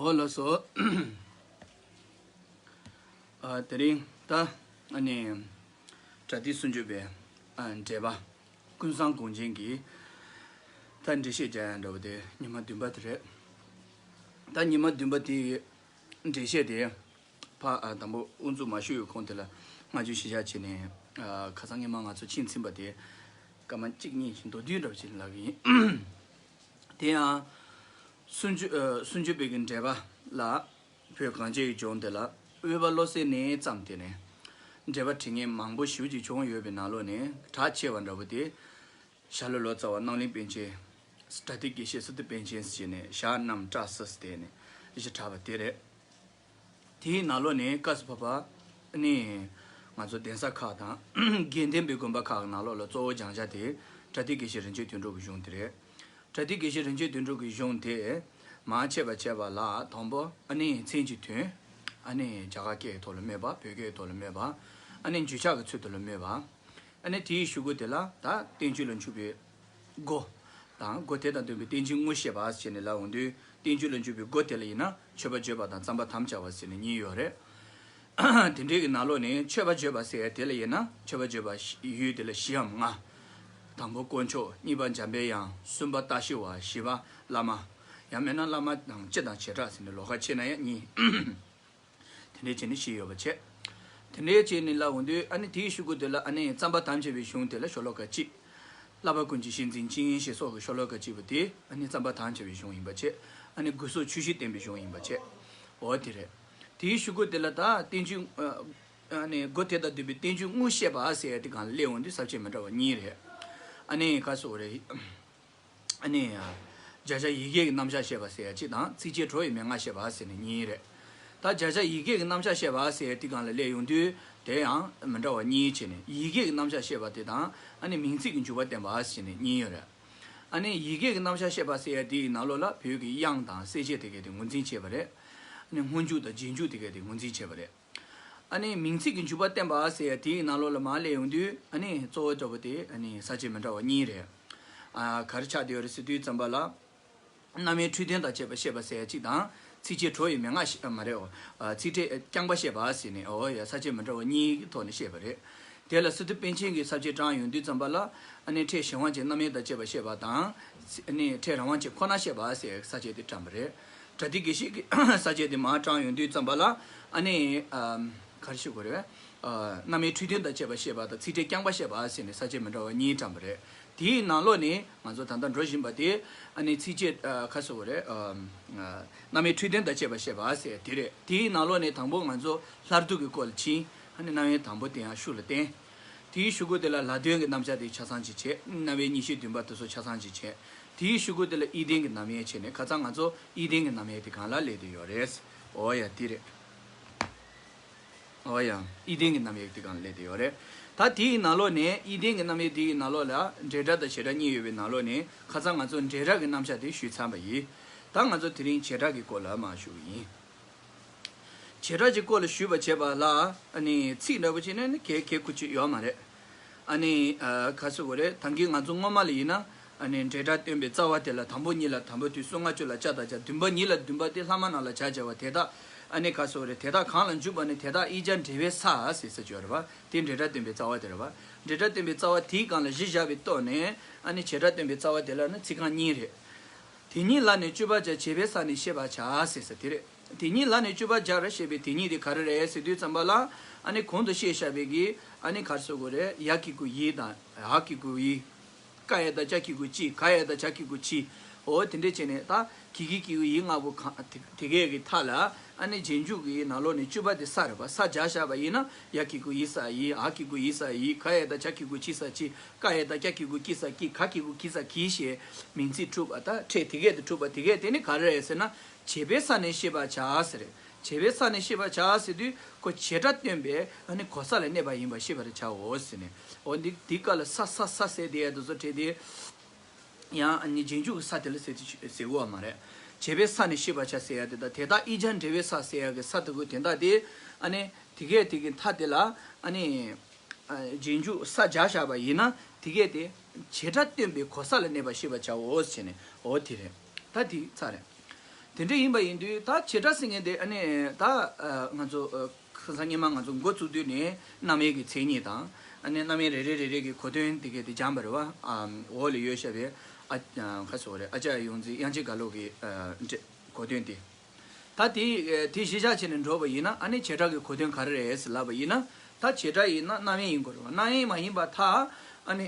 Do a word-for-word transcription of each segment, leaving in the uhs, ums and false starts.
འོ་ལགས་སོ། ཨ་དེ་རིང་ད་ཨ་ནི་པྲ་ཏི་སུམ་ཅུ་པའི་ཨ་འགྲེལ་པ་ཀུན་བཟང་གུང་ཆེན་གྱིས་ད་འགྲེལ་བཤད་རྒྱག་ཡ་འདྲ་བོ་དེ་ཉི་མ་བདུན་པ་དེ་རེད། ད་ཉི་མ་བདུན་པ་དེའི་འགྲེལ་བཤད་དེ་ཕ་ཨ་དང་པོ་དབུ་འཛུགས་མ་ཞུས་གོང་དེ་ལ་སྔ་ཆུ་ཞི་བྱ་བྱས་ནས་ཨ་ཁ་སང་ངས་མ་ང་ཚོ་ཕྱིན་ཚིམ་པ་དེ་སྐར་མ་གཅིག་གཉིས་ཤིག་མདོར་བསྡུས་འདྲ་བོ་ཞིག་ལབ་གི་ཡིན། དེ་ཡང་། སུམ་ཅུ་ཨ་སུམ་ཅུ་པའི་གི་འགྲེལ་པ་ལ་བོད་གངས་ཅན་གྱི་ལྗོངས་དེ་ལ་དབུས་པ་བློ་གསལ་ནས་བརྩམས་ཏེ་ནས་འགྲེལ་པ་བྲིས་མཁན་མང་པོ་ཞེ་པོ་ཅིག་བྱུང་ཡོད་པའི་ནང་ལོགས་ནས་གྲགས་ཆེ་བ་འདྲ་བོ་དེ་ཞྭ་ལུ་ལོ་ཙཱ་བ་རྣམ་གླིང་པཎ་ཆེན། པྲ་ཏི་དགེ་བཤེས་སི་ཏུ་པཎ་ཆེན་ཟེར་ནས་ཞྭ་རྣམས་བཀྲ་ཟེར་ཏེ་ནས་བཞི་གྲགས་པ་དེ་རེད། དེའི་ནང་ལོགས་ནས་སྐབས་སུ་བབ་པ་ནི་ང་ཚོ་གདན་ས་ཁག་དང་དགེ་ལྡན་པའི་དགོན་པ་ཁག་གི་ནང་ལོགས་ལ་གཙོ་བོ་སྦྱང་བྱ་དེ་པྲ་ཏི་དགེ་བཤེས་རིན་ཆེན་དོན་གྲུབ་ཀྱི་གཞུང་དེ་རེད། པྲ་ཏི་དགེ་བཤེས་རིན་ཆེན་དོན་གྲུབ་ཀྱི་གཞུང་དེ་མར་འཆད་པ་བྱས་པ་ལ་དང་པོ་ཨ་ནི་མཚན་གྱི་དོན། ཨ་ནི་རྒྱ་གར་སྐད་ཀྱི་ཐོག་ལ་སྨོས་པ། བོད་སྐད་ཀྱི་ཐོག་ལ་སྨོས་པ། ཨ་ནི་འགྱུར་ཕྱག་གི་ཚུལ་དུ་ལ་སྨོས་པ། ཨ་ནི་དེའི་གཞུག་གུ་དེ་ལ་ད་བསྟན་བཅོས་ལ་འཇུག་པའི་སྒོ་དང་སྒོ་དེ་དང་ལྡན་པའི་བསྟན་བཅོས་དངོས་བཤད་པ་ཟེར་ནས་ལབ་འོང་དུས་བསྟན་བཅོས་ལ་འཇུག་པའི་སྒོ་དེ་ལ་ཡིན་ན་མཆོད་པ་བརྗོད་པ་དང་བརྩམ་པར་དམ་བཅའ་བ་ཟེར་ནས་གཉིས་ཡོད་རེད། དེ་འདྲའི་གི་ནང་ལོགས་ནས་མཆོད་པ་བརྗོད་པ་ཟེར་ཡ་དེ་ལ་ཡིན་ན་མཆོད་པ་བརྗོད་པ་ཡུལ་དེ་ལ་བཞིའམ་ལྔ། དང་པོ་དཀོན་མཆོག་གཉིས་པ་འཇམ་པའི་དབྱངས། གསུམ་པ་བཀྲ་ཤིས་པ། བཞི་པ་བླ་མ། ཡང་མིན་ན་བླ་མ་དང་སྤྱི་དང་བྱེ་བྲག་ཟེར་ནས་ལོགས་ཀ་ཕྱེ་ན་ཡང་གཉིས། དེ་འདྲའི་བྱས་ནས་བཞི་ཡོད་པ་བྱས། དེ་འདྲའི་བྱས་ནས་ལབ་འོང་དུས་ཨ་ནི་དེའི་གཞུག་གུ་དེ་ལ་ཨ་ནི་བརྩམ་པར་དམ་བཅའ་བའི་གཞུང་དེ་ལ་ཤོ་ལོ་ཀ་གཅིག་བསླབ་པ་ཀུན་གྱི་གཞི་འཛིན་ཅིང་ཞེས་སོགས་ཀྱི་ཤོ་ལོ་ཀ་གཅིག་པོ་དེ་ཨ་ནི་བརྩམ་པར་དམ་བཅའ་བའི་གཞུང་ཡིན་པ་བྱས། ཨ་ནི་དགོས་གསོག་ཆོས་བཞི་བསྟན་པའི་གཞུང་ཡིན་པ་བྱས། འོ་དེ་རེད། དེའི་གཞུག་གུ་དེ་ལ་ད་བསྟན་བཅོས་ཨ་ནི་སྒོ་དེ་དང་ལྡན་པའི་བསྟན་བཅོས་དངོས་བཤད་པ་ཟེར་ཡ་དེ་སྒང་ལ་སླེབས་འོང་དུས་ས་བཅད་མི་འདྲ་བ་གཉིས་རེད། ཨ་ནི་ག་སོགས་རེད། ཨ་ནི། བརྗོད་བྱ་ཡི་གེ་གི་རྣམ་གཞག་བཤད་པ་ཟེར་ཡ་གཅིག་དང་ཚིགས་བཅད་གྲོགས་ཡི་མན་ངག་བཤད་པ་ཟེར་ནས་གཉིས་རེད། ད་བརྗོད་བྱ་ཡི་གེ་གི་རྣམ་གཞག་བཤད་པ་ཟེར་ཡ་དེ་སྒང་ལ་སླེབས་ཡོང་དུས་དེ་ཡང་མི་འདྲ་བ་གཉིས་བྱས་ནས་ཡི་གེ་གི་རྣམ་གཞག་བཤད་པ་དེ་དང་ཨ་ནི་མིང་ཚིག་གི་འཇུག་པ་བསྟན་པ་ཟེར་ནས་གཉིས་ཡོད་རེད། ཨ་ནི་ཡི་གེ་གི་རྣམ་གཞག་བཤད་པ་ཟེར་ཡ་དེའི་ནང་ལོགས་ལ་བོད་ཀྱི་དབྱངས་དང་གསལ་བྱེད་དེ་གའི་དེ་ངོས་འཛིན་བྱས་པ་རེད། ཨ་ནི་སྔོན་འཇུག་དང་རྗེས་འཇུག་དེ་གའི་དེ་ངོས་འཛིན་བྱས་པ་རེད། ཨ་ནི་མིང་ཚིག་གི་འཇུག་པ་བསྟན་པ་ཟེར་ཡ་དེའི་ནང་ལོགས་ལ་མར་སླེབས་ཡོང་དུས་ཨ་ནི་གཙོ་བོ་འདྲ་བོ་དེ་ཨ་ནི་ས་བཅད་མི་འདྲ་བ་གཉིས་རེད། ཨ་ག་རེ་ཆགས་བསྡད་ཡོད་རེད་ཟེར་དུས་ཙམ་པ་ལ། རྣམ་དབྱེ་འཁྲུལ་དོན་དང་བཅས་པ་བཤད་པ་ཟེར་ཡ་གཅིག་དང་ཚིགས་བཅད་གྲོགས་ཡི་མན་ངག་བཤད་མ་རེད་འོ། ཚིག་ཕྲད་རྐྱང་པ་བཤད་པ་ཟེར་ནས་འོ་ཡ་ས་བཅད་མི་འདྲ་བ་གཉིས་ཀྱི་ཐོག་ནས་བཤད་པ་རེད། དེ་ལ་སི་ཏུ་པཎ་ཆེན་གྱི་ས་བཅད་དྲངས་ཡོང་དུས་ཙམ་པ་ལ་ཨ་ནི་ཕྲད་གཞན་དབང་ཅན་རྣམ་དབྱེ་དང་བཅས་པ་བཤད་པ་དང་། ཨ་ནི་ཕྲད་རང་དབང་ཅན་ཁོ་ན་བཤད་པ་ཟེར་ས་བཅད་དེ་དྲངས་པ་རེད། པྲ་ཏི་དགེ་བཤེས་ཀྱི་ས་བཅད་དེ་མར་དྲངས་ཡོང་དུས་ཙམ་པ་ལ་ཨ་ནི་ག་རེ་ཞུ་དགོས་རེད། རྣམ་དབྱེ་འཁྲུལ་དོན་དང་བཅས་པ་བཤད་པ་དང་ཚིག་ཕྲད་རྐྱང་པ་བཤད་པ་ཟེར་ནས་ས་བཅད་མི་འདྲ་བ་གཉིས་དྲངས་པ་རེད། དེའི་ནང་ལོགས་ནས་ང་ཚོ་ད་ལྟ་འགྲོ་བཞིན་པ་དེ་ཨ་ནི་ཚིགས་བཅད་ཁ་གསོ་བ་རེད། རྣམ་དབྱེ་འཁྲུལ་དོན་དང་བཅས་པ་བཤད་པ་ཟེར་དེ་རེད། དེའི་ནང་ལོགས་ནས་དང་པོ་ང་ཚོ་སླར་བསྡུ་གི་སྐོར་ལ་ཕྱིན། ཨ་ནི་རྣམ་དབྱེ་དང་པོ་དེ་ཡང་ཤུགས་ལ་བསྟན། དེའི་གཞུག་གུ་དེ་ལ་ལ་དོན་གྱི་རྣམ་གཞག་དེ་ཆ་ཚང་ཅིག་བྱས། རྣམ་དབྱེ་གཉིས་བཞི་བདུན་པ་དེ་ཚོ་ཆ་ཚང་ཅིག་བྱས། དེའི་གཞུག་གུ་དེ་ལ་ཡིད་བརྟན་གྱི་རྣམ་དབྱེ་བྱས་ནས་ཁ་སང་ང་ཚོ་ཡིད་བརྟན་གྱི་རྣམ་དབྱེ་དེ་སྒང་ལ་སླེབས་བསྡད་ཡོད་རེད། འོ་ཡ་དེ་རེད། འོ་ཡ། ཡིད་བརྟན་གྱི་རྣམ་དབྱེ་དེ་སྒང་ལ་སླེབས་བསྡད་ཡོད་རེད། ད་དེའི་ནང་ལོགས་ནས་ཡིད་བརྟན་གྱི་རྣམ་དབྱེ་དེའི་ནང་ལོགས་ལ་འབྲེལ་སྒྲ་དང་བྱེད་སྒྲ་གཉིས་ཡོད་པའི་ནང་ལོགས་ནས་ཁ་སང་ང་ཚོ་འབྲེལ་སྒྲ་གི་རྣམ་གཞག་དེ་ཞུས་ཚར་བ་ཡིན། ད་ང་ཚོ་དེ་རིང་བྱེད་སྒྲ་གི་སྐོར་ལ་མར་ཞུ་གི་ཡིན། བྱེད་སྒྲ་གི་སྐོར་ལ་ཞུས་པ་བྱས་པ་ལ་ཨ་ནི་ཚིག་འདྲ་པོ་བྱས་ནས་ནི་གལ་གལ་ཁུ་ཆུ་ཡོད་མ་རེད། ཨ་ནི་ཨ་ག་ཟེར་དགོས་རེད། ད་གིན་ང་ཚོ་སྔོན་མ་ལ་ཡིན་ན་ཨ་ནི་འབྲེལ་སྒྲ་སྟོན་པའི་རྩ་བ་དེ་ལ་དང་པོ་གཉིས་ལ་དང་པོ་དུས་གསུམ་ལྔ་བཅུ་ལ་ཅ་དང་ཇ། བདུན་པ་གཉིས་ལ་བདུན་པ་སྟེ་ལྷག་མ་རྣམས་ལ་བྱ་བྱ་བ་དེ་དག་ཨ་ནི་ག་ཟེར་དགོས་རེད། དེ་དག་གང་ལ་འཇུག་པ་ནི་དེ་དག་དབྱིབས་སྦྱར་འབྲེལ་བའི་ས་ཟེར་ས་ཅིག་ཡོད་རེད་པ། དེ་འབྲེལ་སྒྲ་སྟོན་པའི་རྩ་བ་དེ་རེད་པ། འབྲེལ་སྒྲ་སྟོན་པའི་རྩ་བ་དེའི་སྒང་ལ་གཞི་བཞག་པའི་ཐོག་ནས་ཨ་ནི་བྱེད་སྒྲ་སྟོན་པའི་རྩ་བ་དེ་ལ་ནི་ཚིག་རྐང་གཉིས་རེད། དེ་ཉིད་ལ་ནི་དཔྱོད་པ་བྱ། བྱེད་པའི་ས་ནི་ཤེས་པར་བྱ་ཟེར་ས་དེ་རེད། དེ་ཉིད་ལ་ནི་དཔྱོད་པ་སྦྱར་ཞེས་པའི་དེ་ཉིད་དེ་ག་རེ་རེད་ཟེར་དུས་ཙམ་པ་ལ་ཨ་ནི་གོང་དུ་བཤད་བཞག་པའི་གི་ཨ་ནི་ག་རེ་ཟེར་དགོས་རེད། ཡ་གི་གུ་ཡི་དང་འ་གི་གུ་འི། ཀ་ཡ་བཏགས་ཀྱ་གི་གུ་ཀྱི། ག་ཡ་བཏགས་གྱ་གི་གུ་གྱིས། འོ་དེ་འདྲས་བྱས་ནས་ད་གི་གུ་གི་གུ་ཡི་ལྔ་པོ་གང་དེ་དེ་གས་ཀྱི་མཐའ་ལ་ཨ་ནི་རྗེས་འཇུག་གི་ནང་ལོགས་ནས་དཔྱོད་པ་དེ་ས་རེད་པ། ས་སྦྱར་བཞག་པ་ཡིན་ན་ཡ་གི་གུ་ཡི་ས་ཡི། འ་གི་གུ་འི་ས་འི། ག་ཡ་བཏགས་གྱ་གི་གུ་གྱི་ས་གྱིས། ཀ་ཡ་བཏགས་ཀྱ་གི་གུ་ཀྱི་ས་ཀྱིས། ག་གི་གུ་གི་ས་གིས་ཞེས་མིང་ཚིག་གྲུབ་པ་དང་ཕྲད་དེ་གས་དེ་གྲུབ་པ་དེ་གས་དེ་ནི་ག་རེ་རེད་ཟེར་ན། བྱེད་པའི་ས་ནས་ཤེས་པར་བྱ་ཟེར། བྱེད་པའི་ས་ནས་ཤེས་པར་བྱ་ཟེར་དུས་ཁོ་བྱེད་སྒྲ་སྟོན་པའི་ཨ་ནི་གོ་ས་ལ་གནས་པ་ཡིན་པར་ཤེས་པར་བྱའོ་ཟེར་ནས། འོ་འདི་འདི་ཀ་ལ་ས་ས་ས་ཟེར་དེ་ཡ་དེ་ཚོ་བྲིས་ཏེ། ཡང་ཨ་ནི་རྗེས་འཇུག་གི་ས་དེ་ལ་ཟེར་དེ་ཟེར་དགོས་པ་མ་རེད། བྱེད་པའི་ས་ནས་ཤེས་པར་བྱ་ཟེར་ཡ་དེ་དང་དེ་དག་དབྱིབས་སྦྱར་འབྲེལ་བའི་ས་ཟེར་ཡ་གི་ས་དེ་ཀོ་དེ་དག་དེ་ཨ་ནི་དེ་གས་དེ་གི་མཐའ་དེ་ལ་ཨ་ནི། རྗེས་འཇུག་ས་སྦྱར་བཞག་པ་ཡིན་ན་དེ་གས་དེ་བྱེད་སྒྲ་སྟོན་པའི་གོ་ས་ལ་གནས་པ་ཤེས་པར་བྱའོ་ཟེར་ནས་འོ་དེ་རེད། ད་དེ་ཚར་རེད། དེ་འདྲ་ཡིན་པ་ཡིན་དུས་ད་བྱེད་སྒྲ་ཟེར་མཁན་དེ་ཨ་ནི་ད་ང་ཚོ་ཁ་སང་སྔོན་མ་ང་ཚོ་འགོ་བཙུགས་དུས་ནས་རྣམ་དབྱེ་གི་མཚན་ཉིད་དང་ཨ་ནི་རྣམ་དབྱེ་རེ་རེ་རེ་རེ་གི་གོ་དོན་དེ་གས་དེ་སྦྱངས་པ་རེད་བ། འོག་ལ་ཡོད་བཞག་པའི་ཨ་ཁ་སོ་རེད། ཨ་ཅག་ཡོངས་འཛིན་དབྱངས་ཅན་དགའ་ལོ་གི་གོ་དོན་དེ། ད་དེ་དེ་གཞི་བཞག་བྱས་ནས་འགྲོ་བ་ཡིན་ན་ཨ་ནི་བྱེད་སྒྲ་གི་གོ་དོན་ག་རེ་རེད་ཟེར་ལབ་པ་ཡིན་ན། ད་བྱེད་སྒྲ་ཡིན་ན་རྣམ་དབྱེ་ཡིན་དགོས་རེད་བ། རྣམ་དབྱེ་མ་ཡིན་པ་ད་ཨ་ནི།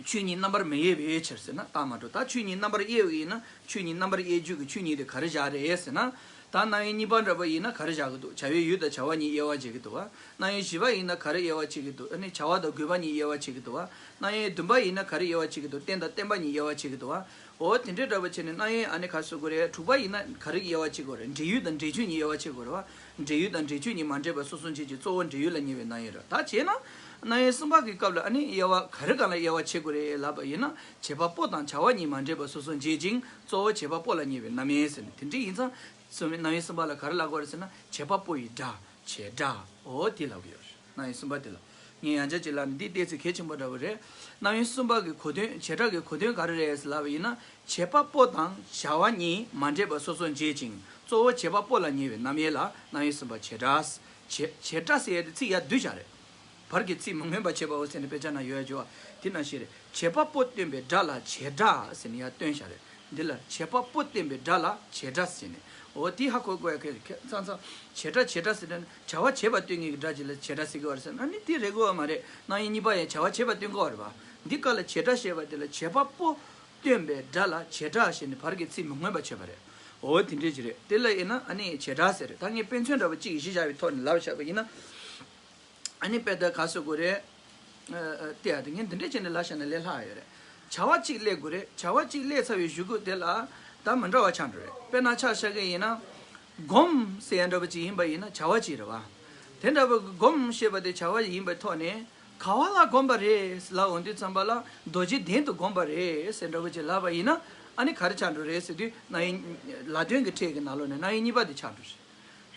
ཆོས་ཉིད་རྣམ་པར་མི་དབྱེ་བའི་ཕྱིར་ཟེར་ན་རྟགས་མ་གྲུབ། ད་ཆོས་ཉིད་རྣམ་པར་དབྱེ་བ་ཡིན་ན་ཆོས་ཉིད་རྣམ་པར་དབྱེ་རྒྱུ་གི་ཆོས་ཉིད་དེ་ག་རེ་བཞག་རེད་ཟེར་ན། ད་རྣམ་དབྱེ་གཉིས་པ་འདྲ་པོ་ཡིན་ན་ག་རེ་བཞག་གི་འདུག་བྱ་བའི་ཡུལ་དང་བྱ་བ་གཉིས་དབྱེ་བ་འབྱེད་ཀྱི་འདུག་བ། རྣམ་དབྱེ་བཞི་པ་ཡིན་ན་ག་རེ་དབྱེ་བ་འབྱེད་ཀྱི་འདུག་ཨ་ནི་བྱ་བ་དང་དགོས་པ་གཉིས་དབྱེ་བ་འབྱེད་ཀྱི་འདུག་བ། རྣམ་དབྱེ་བདུན་པ་ཡིན་ན་ག་རེ་དབྱེ་བ་འབྱེད་ཀྱི་འདུག་རྟེན་དང་བརྟེན་པ་གཉིས་དབྱེ་བ་འབྱེད་ཀྱི་འདུག་བ། འོ་དེ་འདྲའི་འདྲ་པོ་བྱས་ནས་རྣམ་དབྱེ་ཨ་ནི་ག་རེ་ཟེར་དགོས་རེད། དྲུག་པ་ཡིན་ན་ག་རེ་དབྱེ་བ་འབྱེད་དགོས་རེད། འབྲེལ་ཡུལ་དང་འབྲེལ་ཆོས་གཉིས་དབྱེ་བ་འབྱེད་དགོས་རེད་བ། འབྲེལ་ཡུལ་དང་འབྲེལ་ཆོས་གཉིས་མ་འདྲེས་པ་སོ་སོར་འབྱེད་ཅིང་གཙོ་བོ་འབྲེལ་ཡུལ་ལ་ཉེ་བའི་རྣམ་དབྱེ་རེད། ད་བྱས་ན། རྣམ་དབྱེ་གསུམ་པ་གི་སྐབས་ལ་ཨ་ནི་དབྱེ་བ་ག་རེ་གང་ལ་དབྱེ་བ་ཕྱེ་དགོས་རེད་ལབ་པ་ཡིན་ན། བྱེད་པ་པོ་དང་བྱ་བ་གཉིས་མ་འདྲེས་པ་སོ་སོར་འབྱེད་ཅིང་གཙོ་བོ་བྱེད་པ་པོ་ལ་ཉེ་བའི་རྣམ་དབྱེ་ཟེར་ནས་དེ་འདྲ་ཡིན་ཙང་། གསུམ་པའི་རྣམ་དབྱེ་གསུམ་པ་ལ་ག་རེ་ལབ་དགོས་རེད་ཟེར་ན་བྱེད་པ་པོ་ཡི་སྒྲ། བྱེད་སྒྲ། འོ་དེ་ལབ་ཀྱི་ཡོད་རེད། རྣམ་དབྱེ་གསུམ་པ་དེ་ལ། ངས་ཡང་བསྐྱར་ཅིག་ལབ་ན་འདི་ཏོག་ཙམ་གལ་ཆེན་པོ་འདྲ་པོ་རེད། རྣམ་དབྱེ་གསུམ་པ་གི་གོ་དོན་བྱེད་སྒྲ་གི་གོ་དོན་ག་རེ་རེད་ལབ་པ་ཡིན་ན། བྱེད་པ་པོ་དང་བྱ་བ་གཉིས་མ་འདྲེས་པ་སོ་སོར་འབྱེད་ཅིང་གཙོ་བོ་བྱེད་པ་པོ་ལ་ཉེ་བའི་རྣམ་དབྱེ་ལ་རྣམ་དབྱེ་གསུམ་པ་བྱེད་སྒྲ། བྱེད་བྱེད་སྒྲ་ཟེར་ཡ་དེ་ཚིག་ཡར་བསྡུས་བཞག་རེད། བར་གྱི་ཚིག་མི་མངོན་པར་བྱེད་པའོ་ཟེར་ནས་དཔེ་ཆ་ནང་ཡོད་ཡ་ཅོ། དེ་ནང་བཞིན་རེད། བྱེད་པ་པོ་སྟོན་པའི་སྒྲ་ལ་བྱེད་སྒྲ་ཟེར་ནས་ཡར་བཏོན་བཞག་རེད། འདི་ལ་བྱེད་པ་པོ་བསྟན་པའི་སྒྲ་ལ་བྱེད་སྒྲ་ཟེར་ནས། འོ་དེ་ཧ་གོ་དགོས་ཡ་གལ་ཆེ། ཚང་ཚང་བྱེད་སྒྲ་བྱེད་སྒྲ་ཟེར་ན་བྱ་བ་བྱེད་པ་སྟོན་མཁན་གྱི་སྒྲ་ཅིག་ལ་བྱེད་སྒྲ་ཟེར་གི་བ་རེད་ཟེར་ན་ནི་དེ་རེད་དགོས་བ་མ་རེད། རྣམ་དབྱེ་གཉིས་པ་ཡང་བྱ་བ་བྱེད་པ་སྟོན་གི་བ་རེད་བ། འདི་ག་ལ་བྱེད་སྒྲ་ཞེས་པ་དེ་ལ་བྱེད་པ་པོ་སྟོན་པའི་སྒྲ་ལ་བྱེད་སྒྲ་ཞེས་ནས་བར་གྱི་ཚིག་མི་མངོན་པར་བྱེད་པ་རེད། འོ་དེ་འདྲས་ཅིག་རེད། དེ་ལ་ཡིན་ན་ཨ་ནི་བྱེད་སྒྲ་ཟེར་རེད། ད་ངས་དཔེ་མཚོན་འདྲ་པོ་གཅིག་གཞི་བཞག་པའི་ཐོག་ནས་ལབ་བཞག་པ་ཡིན་ན། ཨ་ནི་དཔེ་ད་ག་ཟེར་དགོས་རེད། ཨ་ཨ་དེ་ཡ་དེ་ངས་འདི་འདྲས་བྱས་ནས་ལབ་བཞག་ན་ལས་སླ་ཡོད་རེད། བྱ་བ་གཅིག་ལས་དགོས་རེད། བྱ་བ་གཅིག་ལས་ཚར་བའི་གཞུག་གུ་དེ་ལ་ད་མི་འདྲ་བ་ཆགས་འགྲོ་རེད། དཔེར་ན་ཆ་བཞག་གི་ཡིན་ན། སྒོམ་ཟེར་ཡ་འདྲ་པོ་ཅིག་ཡིན་པ་ཡིན་ན་བྱ་བ་གཅིག་རེད་བ། དེ་འདྲ་པོ་སྒོམ་ཞེས་པ་དེ་བྱ་བ་ཡིན་པའི་ཐོག་ནས་ག་བ་ལ་སྒོམ་པ་རེད་ལབ་འོང་དུས་ཙམ་པ་ལ་རྡོ་རྗེ་གདན་དུ་བསྒོམ་པ་རེད་ཟེར་འདྲ་པོ་ཅིག་ལབ་པ་ཡིན་ན། ཨ་ནི་ག་རེ་ཆགས་འགྲོ་རེད་ཟེར་དུས་རྣམ་དབྱེ་ལ་དོན་གྱི་ཕྲད་ཀྱི་ནང་ལོགས་ནས་རྣམ་དབྱེ་གཉིས་པ་དེ་ཆགས་འགྲོ་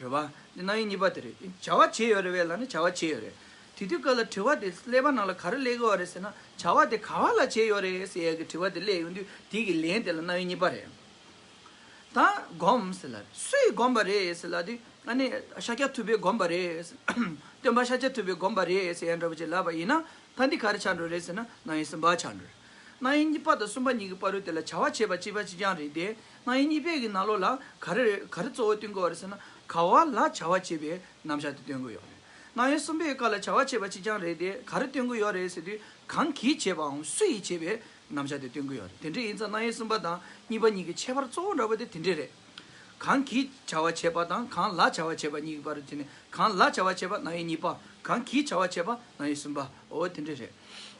རེད། རེད་བ། འདི་རྣམ་དབྱེ་གཉིས་པ་དེ་རེད། བྱ་བ་བྱས་ཡོད་རེད་བས་ལབ་ན་བྱ་བ་བྱས་ཡོད་རེད། དེ་དུས་སྐབས་ལ་དྲི་བ་དེ་ཀླད་པ་ནང་ལ་ག་རེ་སླེབས་ཀྱི་ཡོད་རེད་ཟེར་ན་བྱ་བ་དེ་ག་བ་ལ་བྱས་ཡོད་རེད་ཟེར་ཡས་ཀྱི་དྲི་བ་དེ་སླེབས་ཡོང་དུས་དེ་གི་ལན་དེ་ལ་རྣམ་དབྱེ་གཉིས་པ་རེད། ད་སྒོམ་ཟེར་ལ་སུས་སྒོམ་པ་རེད་ཟེར་ལབ་དུས་ཨ་ནི་ཤཱཀྱ་ཐུབ་པས་སྒོམ་པ་རེད། སྟོན་པ་ཤཱཀྱ་ཐུབ་པས་སྒོམ་པ་རེད་ཟེར་ཡ་འདྲ་པོ་ཅིག་ལབ་པ་ཡིན་ན་ད་འདི་ག་རེ་ཆགས་འགྲོ་རེད་ཟེར་ན་རྣམ་དབྱེ་གསུམ་པ་ཆགས་འགྲོ་རེད། རྣམ་དབྱེ་གཉིས་པ་དང་གསུམ་པ་གཉིས་ཀྱི་བར་དུ་དེ་ལ་བྱ་བ་བྱེད་པ་གཅིག་པ་གཅིག་རྐྱང་རེད་དེ། རྣམ་དབྱེ་གཉིས་པའི་གི་ནང་ལོགས་ལ་ག་རེ་རེད། ག་རེ་གཙོ་བོ་སྟོན་གྱི་ཡོད་རེད་ཟེར་ན་ག་བ་ལ་བྱ་བ་བྱེད་པའི་རྣམ་གཞག་དེ་སྟོན་གྱི་ཡོད་རེད། རྣམ་དབྱེ་གསུམ་པའི་སྐབས་ལ་བྱ་བ་བྱེད་པ་གཅིག་རྐྱང་རེད་དེ་ག་རེ་སྟོན་གྱི་ཡོད་རེད་ཟེར་དུས་གང་གིས་བྱས་པའམ་སུ་ཡིས་བྱས་པའི་རྣམ་གཞག་དེ་སྟོན་གྱི་ཡོད་རེད། དེ་འདྲ་ཡིན་ཙང་རྣམ་དབྱེ་གསུམ་པ་དང་གཉིས་པ་གཉིས་ཀྱི་ཁྱད་པར་གཙོ་བོ་འདྲ་པོ་དེ་དེ་འདྲས་རེད། གང་གིས་བྱ་བ་བྱེད་པ་དང་གང་ལ་བྱ་བ་བྱེད་པ་གཉིས་ཀྱི་བར་དུ་དེ་ནི་གང་ལ་བྱ་བ་བྱེད་པ་རྣམ་དབྱེ་གཉིས་པ། གང་གིས་བྱ་བ་བྱེད་པ་རྣམ་དབྱེ་གསུམ་པ། འོ་དེ་འདྲས་རེད།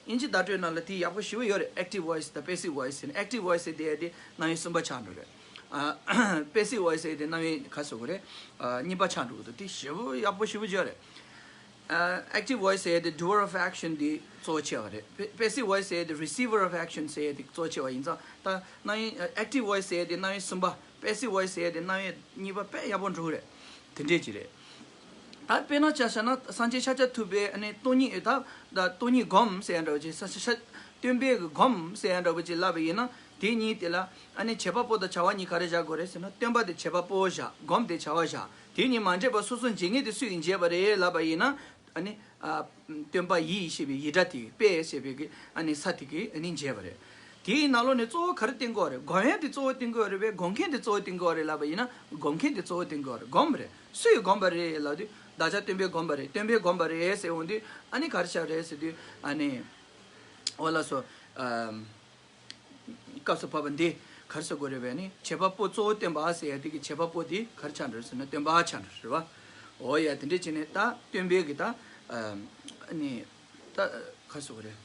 དབྱིན་ཇི་བརྡ་སྤྲོད་ནང་ལ་དེ་ཡག་པོ་ཞེ་པོ་ཡོད་རེད། active voice་དང་passive voice་ཟེར་ནས། active voice་ཟེར་དེ་དེ་རྣམ་དབྱེ་གསུམ་པ་ཆགས་འགྲོ་རེད། ཨ་passive voice་ཟེར་དེ་རྣམ་དབྱེ་ག་ཟེར་དགོས་རེད། ཨ་གཉིས་པ་ཆགས་འགྲོ་གི་འདུག་དེ་ཞེ་པོ་ཡག་པོ་ཞེ་པོ་ཅིག་ཡོད་རེད། ཨ་active voice་ཟེར་དེ་doer of action་དེ་གཙོ་ཆེ་བ་རེད། pa- passive voice་ཟེར་དེ་receiver of action་ཟེར་དེ་གཙོ་ཆེ་བ་ཡིན་ཙང་། ད་རྣམ་དབྱེ་ཨ་active voice་ཟེར་དེ་རྣམ་དབྱེ་གསུམ་པ། passive voice་ཟེར་དེ་རྣམ་དབྱེ་གཉིས་པ་དཔེ་ཡག་པོ་འགྲོ་གི་རེད། དེ་འདྲས་ཅིག་རེད། ད་དཔེར་ན་ཆ་བཞག་ན་སངས་རྒྱས་ཤཱཀྱ་ཐུབ་པས་ཨ་ནི་སྟོང་ཉིད་ད་ད་སྟོང་ཉིད་སྒོམ་ཟེར་ཡ་འདྲ་བོ་ཅིག་ས་ས་ས་སྟོན་པས་ཀྱི་སྒོམ་ཟེར་ཡ་འདྲ་བོ་ཅིག་ལབ་པ་ཡིན་ན། དེ་གཉིས་དེ་ལ་ཨ་ནི་བྱེད་པ་པོ་དང་བྱ་བ་གཉིས་ག་རེ་བཞག་དགོས་རེད་ཟེར་ན། སྟོན་པ་དེ་བྱེད་པ་པོ་བཞག་སྒོམ་དེ་བྱ་བ་བཞག་དེ་གཉིས་མ་འདྲེས་པ་སོ་སོར་འབྱེད་མཁན་དེ་སུ་ཡིས་འབྱེད་པ་རེད་ལབ་པ་ཡིན་ན། ཨ་ནི་ཨ་སྟོན་པ་ཡིས་ཞེས་པའི་ཡི་སྒྲ་དེ་པས་ཞེས་པའི་གི་ཨ་ནི་ས་དེ་གིས་ཨ་ནི་འབྱེད་པ་རེད། དེའི་ནང་ལོགས་ནས་གཙོ་བོ་ག་རེ་བསྟན་གྱི་ཡོད་རེད། སྒོམ་ཡ་དེ་གཙོ་བོ་བསྟན་གྱི་ཡོད་རེད་པས། སྒོམ་མཁན་དེ་གཙོ་བོ་བསྟན་གྱི་ཡོད་རེད་ལབ་པ་ཡིན་ན། སྒོམ་མཁན་དེ་གཙོ་བོ་བསྟན་གྱི་ཡོད་རེད། སྒོམ་རེད། སུས་སྒོམ་པ་རེད་ལབ་དུས་བདག་ཅག་སྟོན་པས་སྒོམ་པ་རེད། སྟོན་པས་སྒོམ་པ་རེད་ཟེར་འོང་དུས་ཨ་ནི་ག་རེ་ཆགས་རེད་ཟེར་དུས་ཨ་ནི་འོ་ལགས་སོ། ཨམ། སྐབས་སུ་བབ་པ་འདི་ག་རེ་ཟེར་དགོས་རེད་པས་ནི། བྱེད་པ་པོ་གཙོ་བོ་སྟོན་པ་ཟེར་ཡ་དེ་གི་བྱེད་པ་པོ་དེ་ག་རེ་ཆགས་འགྲོ་ཟེར་ན་སྟོན་པ་ཆགས་འགྲོ་རེད་བ། འོ་ཡ་དེ་འདྲས་བྱས་ནས་ད་སྟོན་པའི་གི་ད་ཨ་ནི་ད་ག་རེ་ཟེར་དགོས་རེད།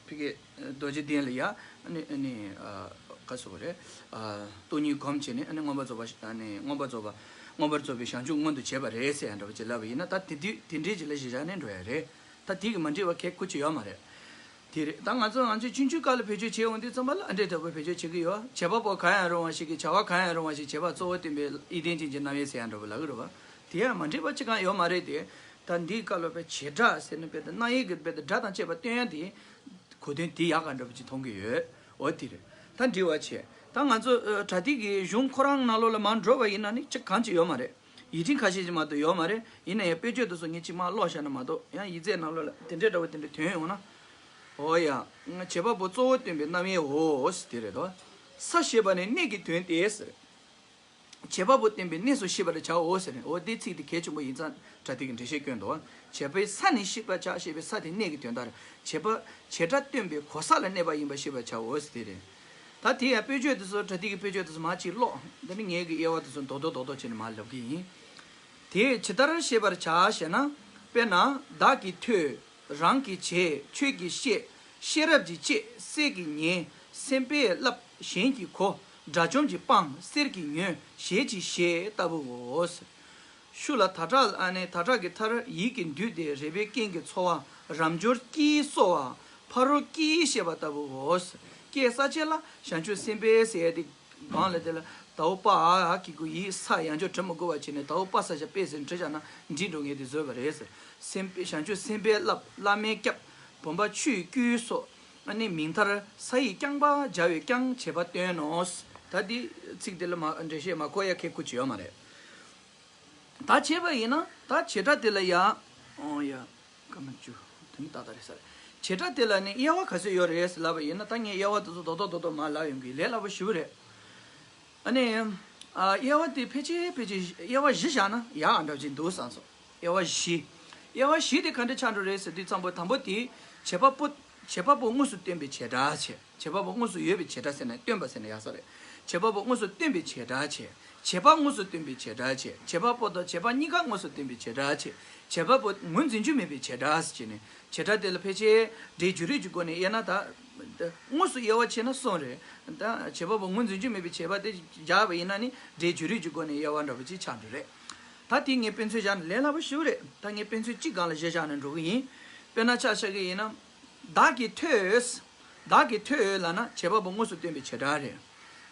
ཕ་གི་རྡོ་རྗེ་གདན་ལ་ཡ་ཨ་ནི་ཨ་ནི་ཨ་ག་རེ་ཟེར་དགོས་རེད། ཨ་སྟོང་ཉིད་སྒོམ་བྱས་ནས་ཨ་ནི་མངོན་པར་རྫོགས་པ་ཨ་ནི་མངོན་པར་རྫོགས་པ་མངོན་པར་རྫོགས་པའི་བྱང་ཆུབ་མངོན་དུ་བྱེད་པ་རེད་ཟེར་ཡ་འདྲ་བ་ཅིག་ལབ་པ་ཡིན་ན། ད་དེ་དུས་དེ་འདྲས་ཅིག་ལ་གཞི་བཞག་ནས་འགྲོ་ཡ་རེད། ད་དེ་གི་མ་འགྲིག་པ་གལ་ཁུ་ཆེ་ཡོད་མ་རེད། དེ་རེད། ད་ང་ཚོ་ང་ཚོའི་ཆུང་ཆུང་སྐབས་ལ་བེད་སྤྱོད་བྱེད་འོང་དུས་ཙམ་པ་ལ་ཨ་འདྲས་འདྲ་པོ་བེད་སྤྱོད་བྱེད་ཀྱི་ཡོད། བྱེད་པ་པོ་གང་ཡང་རུང་བ་ཞིག་གིས་བྱ་བ་གང་ཡང་རུང་བ་ཞིག་བྱེད་པ་གཙོ་བོ་སྟོན་པའི་ཡིད་བརྟན་ཅན་གྱི་རྣམ་དབྱེ་ཟེར་ཡ་འདྲ་པོ་ལབ་ཀྱི་རེད་བ། དེ་ཡང་མ་འགྲིག་པ་ཅི་གང་ཡོད་མ་རེད་དེ། ད་འདིའི་སྐབས་ལ་བས་བྱེད་སྒྲ་ཟེར་ན་བས་ད་རྣམ་དབྱེ་གི་བས་ད་སྒྲ་དང་བཅས་པ་སྟོན་ཡ་དེ་གོ་དོན་དེ་ཡག་ག་འདྲ་པོ་ཅིག་མཐོང་གི་ཡོད། འོ་དེ་རེད། ད་འགྲིག་པ་བྱས། ད་ང་ཚོ་ཨ་པྲ་ཏི་གི་གཞུང་ཁོ་རང་ནང་ལོགས་ལ་མར་འགྲོ་བ་ཡིན་ན་ནི་ཅིག་གང་ཅིག་ཡོད་མ་རེད། ཡིག་ཕྲེང་ཁ་ཤས་ཅིག་མ་གཏོགས་ཡོད་མ་རེད། ཡིན་ན་ཡང་དཔེ་བརྗོད་དེ་ཚོ་ངས་ཅིག་མར་ཀློག་བཞག་ན་མ་གཏོགས། ཡང་ཡིག་ཚད་ནང་ལོགས་ལ་དེ་འདྲའི་འདྲ་བོ་དེ་འདྲ་ཐོན་ཡོང་ན། འོ་ཡ། བྱེད་པ་པོ་གཙོ་བོ་སྟོན་པའི་རྣམ་དབྱེའོ་ཟེར་དེ་རེད་དོ། ས་ཞེས་པ་ནི་གནས་ཀྱི་དོན་ཏེ་ཟེར། བྱེད་པ་པོ་བསྟན་པའི་གནས་སུ་ཤེས་པར་བྱའོ་ཟེར་ནས། འོ་དེའི་ཚིག་དེ་གལ་ཆེན་པོ་ཡིན་ཙང་པྲ་ཏི་གིས་འགྲེལ་བཤད་བསྐྱོན་འདུག། བྱེད་པའི་ས་ནི་ཤེས་པར་བྱ་ཞེས་པའི་ས་དེ་གནས་ཀྱི་དོན་དག་རེད། བྱེད་པ་བྱེད་སྒྲ་སྟོན་པའི་གོ་ས་ལ་གནས་པ་ཡིན་པར་ཤེས་པར་བྱའོ་ཟེར་དེ་རེད། ད་དེ་ཡང་དཔེ་བརྗོད་དེ་ཚོ་པྲ་ཏི་གི་དཔེ་བརྗོད་དེ་ཚོ་མར་ཅིག་ཀློག། འདི་ནི་ངས་ཀྱི་དབྱེ་བ་དེ་ཚོ་རྡོག་རྡོག་རྡོག་རྡོག་བྱས་ནས་མར་ལབ་ཀྱི་ཡིན། དེ་ཇི་ལྟར་ཤེས་པར་བྱ་ཞེ་ན། དཔེར་ན་བདག་གིས་ཐོས། རང་གིས་བྱས། ཁྱོད་ཀྱིས་ཤེས། ཤེས་རབ་ཀྱིས་དཔྱད། གསེར་གྱིས་ཉན། སེམས་པས་བསླབ། གཞན་གྱིས་གོ། དགྲ་བཅོམ་གྱིས་སྤང་། གསེར་གྱིས་ཉོན། ཞལ་གྱིས་བཞེས་ལྟ་བུའོ། ཤུ་ལ་ད་དྲག་ཨ་ནི་ད་དྲག་གི་མཐར་ཡིད་ཀྱི་འདུས་ཏེ་རེག་པའི་རྐྱེན་གྱིས་ཚོར་བ་རབ་འབྱོར་སྐྱེས་སོ་བ་ཕ་རོལ་སྐྱེས་ཤེས་པ་ལྟ་བུའོ། སྐྱེས་ས་ཆེ་ལ་བྱང་ཆུབ་སེམས་དཔའ་ཟེར་ཡ་དེ། གང་ལ་དེ་ལ་ཟླ་བོ་པ་ཨ་གི་གུ་ཡིག་ས་ཡང་བསྐྱར་བྲི་མི་དགོས་པ་བྱས་ནས་ཟླ་བོ་པ་ས་ཞབས་པད་ཟེར་བྲི་བཞག་ན་འགྲིག་འགྲོ་ངེས་དེ་བཟོས་པ་རེད་ཟེར། སེམས་དཔའ་བྱང་ཆུབ་སེམས་དཔའི་བསླབ། བླ་མས་སྐྱབས། བུམ་པ་ཆུས་བསྐུལ་སོགས། ཨ་ནི་མིང་མཐར་ས་ཡིས་རྐྱང་པ་སྦྱར་བས་ཀྱང་བྱེད་པ་སྟོན་ནོ། ད་འདི་ཚིག་འདི་ལ་མ་འགྲེལ་བཤད་མ་འཁོར་ཡ་ཁེ་ཁུ་ཅི་ཡོད་མ་རེད། ད་བྱས་པ་ཡིན་ན་ད་བྱེད་སྒྲ་དེ་ལ་ཡ། ཨོ་ཡ། སྐར་མ་བཅུ། དེ་ནི་ཏག་ཏག་རེད་ས་རེད། བྱེད་སྒྲ་དེ་ལ་ནི་དབྱེ་བ་ག་ཚོད་ཡོད་རེད་ཟེར་ལབ་པ་ཡིན་ན། ད་ངས་དབྱེ་བ་དེ་ཚོ་རྡོག་རྡོག་རྡོག་རྡོག་མར་ལབ་ཡོང་གི། ལས་སླ་པོ་ཞེ་པོ་རེད། ཨ་ནི། ཨ་དབྱེ་བ་དེ་ཕལ་ཆེར་ཕལ་ཆེར་དབྱེ་བ་བཞི་བཞག་ན་ཡག་འདྲ་ཅིག་འདུག་བསམ་སོང་། དབྱེ་བ་བཞི། དབྱེ་བ་བཞི་དེ་ག་འདྲ་ཆགས་འགྲོ་རེད་ཟེར་དུས་ཙམ་པ་དང་པོ་དེ། བྱེད་པ་པོ། བྱེད་པ་པོ་དངོས་སུ་སྟོན་པའི་བྱེད་སྒྲ་བྱས། བྱེད་པ་པོ་དངོས་སུ་ཡོད་པའི་བྱེད་སྒྲ་ཟེར་ན་སྟོན་པ་ཟེར་ན་ཡག་ས་རེད། བྱེད་པ་པོ་དངོས་སུ་སྟོན་པའི་བྱེད་སྒྲ་བྱས། བྱེད་པ་དངོས་སུ་སྟོན་པའི་བྱེད་སྒྲ་བྱས། བྱེད་པ་པོ་དང་བྱེད་པ་གཉིས་ཀ་དངོས་སུ་སྟོན་པའི་བྱེད་སྒྲ་བྱས། བྱེད་པ་པོ་ངོས་འཛིན་རྒྱུ་མེད་པའི་བྱེད་སྒྲ་ཟེར་བྱས་ནས། བྱེད་སྒྲ་དེ་ལ་ཕལ་ཆེར་སྒྲའི་འཇུག་རིགས་ཀྱི་སྒོ་ནས་དབྱེ་ན་ད། དངོས་སུ་དབྱེ་བ་ཕྱེ་ན་གསུམ་རེད། ད་བྱེད་པ་པོ་ངོས་འཛིན་རྒྱུ་མེད་པའི་བྱེད་པ་དེ་སྦྱར་བ་ཡིན་ན་ནི་སྒྲའི་འཇུག་རིགས་ཀྱི་སྒོ་ནས་དབྱེ་བ་འདྲ་པོ་ཅིག་ཆགས་འགྲོ་རེད། ད་དེ་ངས་དཔེ་མཚོན་བཞག་ན་ལས་སླ་པོ་ཞེ་པོ་རེད། ད་ངས་དཔེ་མཚོན་གཅིག་སྒང་ལ་བཞག་བཞག་ནས་འགྲོ་གི་ཡིན། དཔེར་ན་ཆ་བཞག་གི་ཡིན་ན། བདག་གིས་ཐོས། བདག་གིས་ཐོས་ལབ་ན་བྱེད་པ་པོ་དངོས་སུ་སྟོན་པའི་བྱེད་སྒྲ་རེད།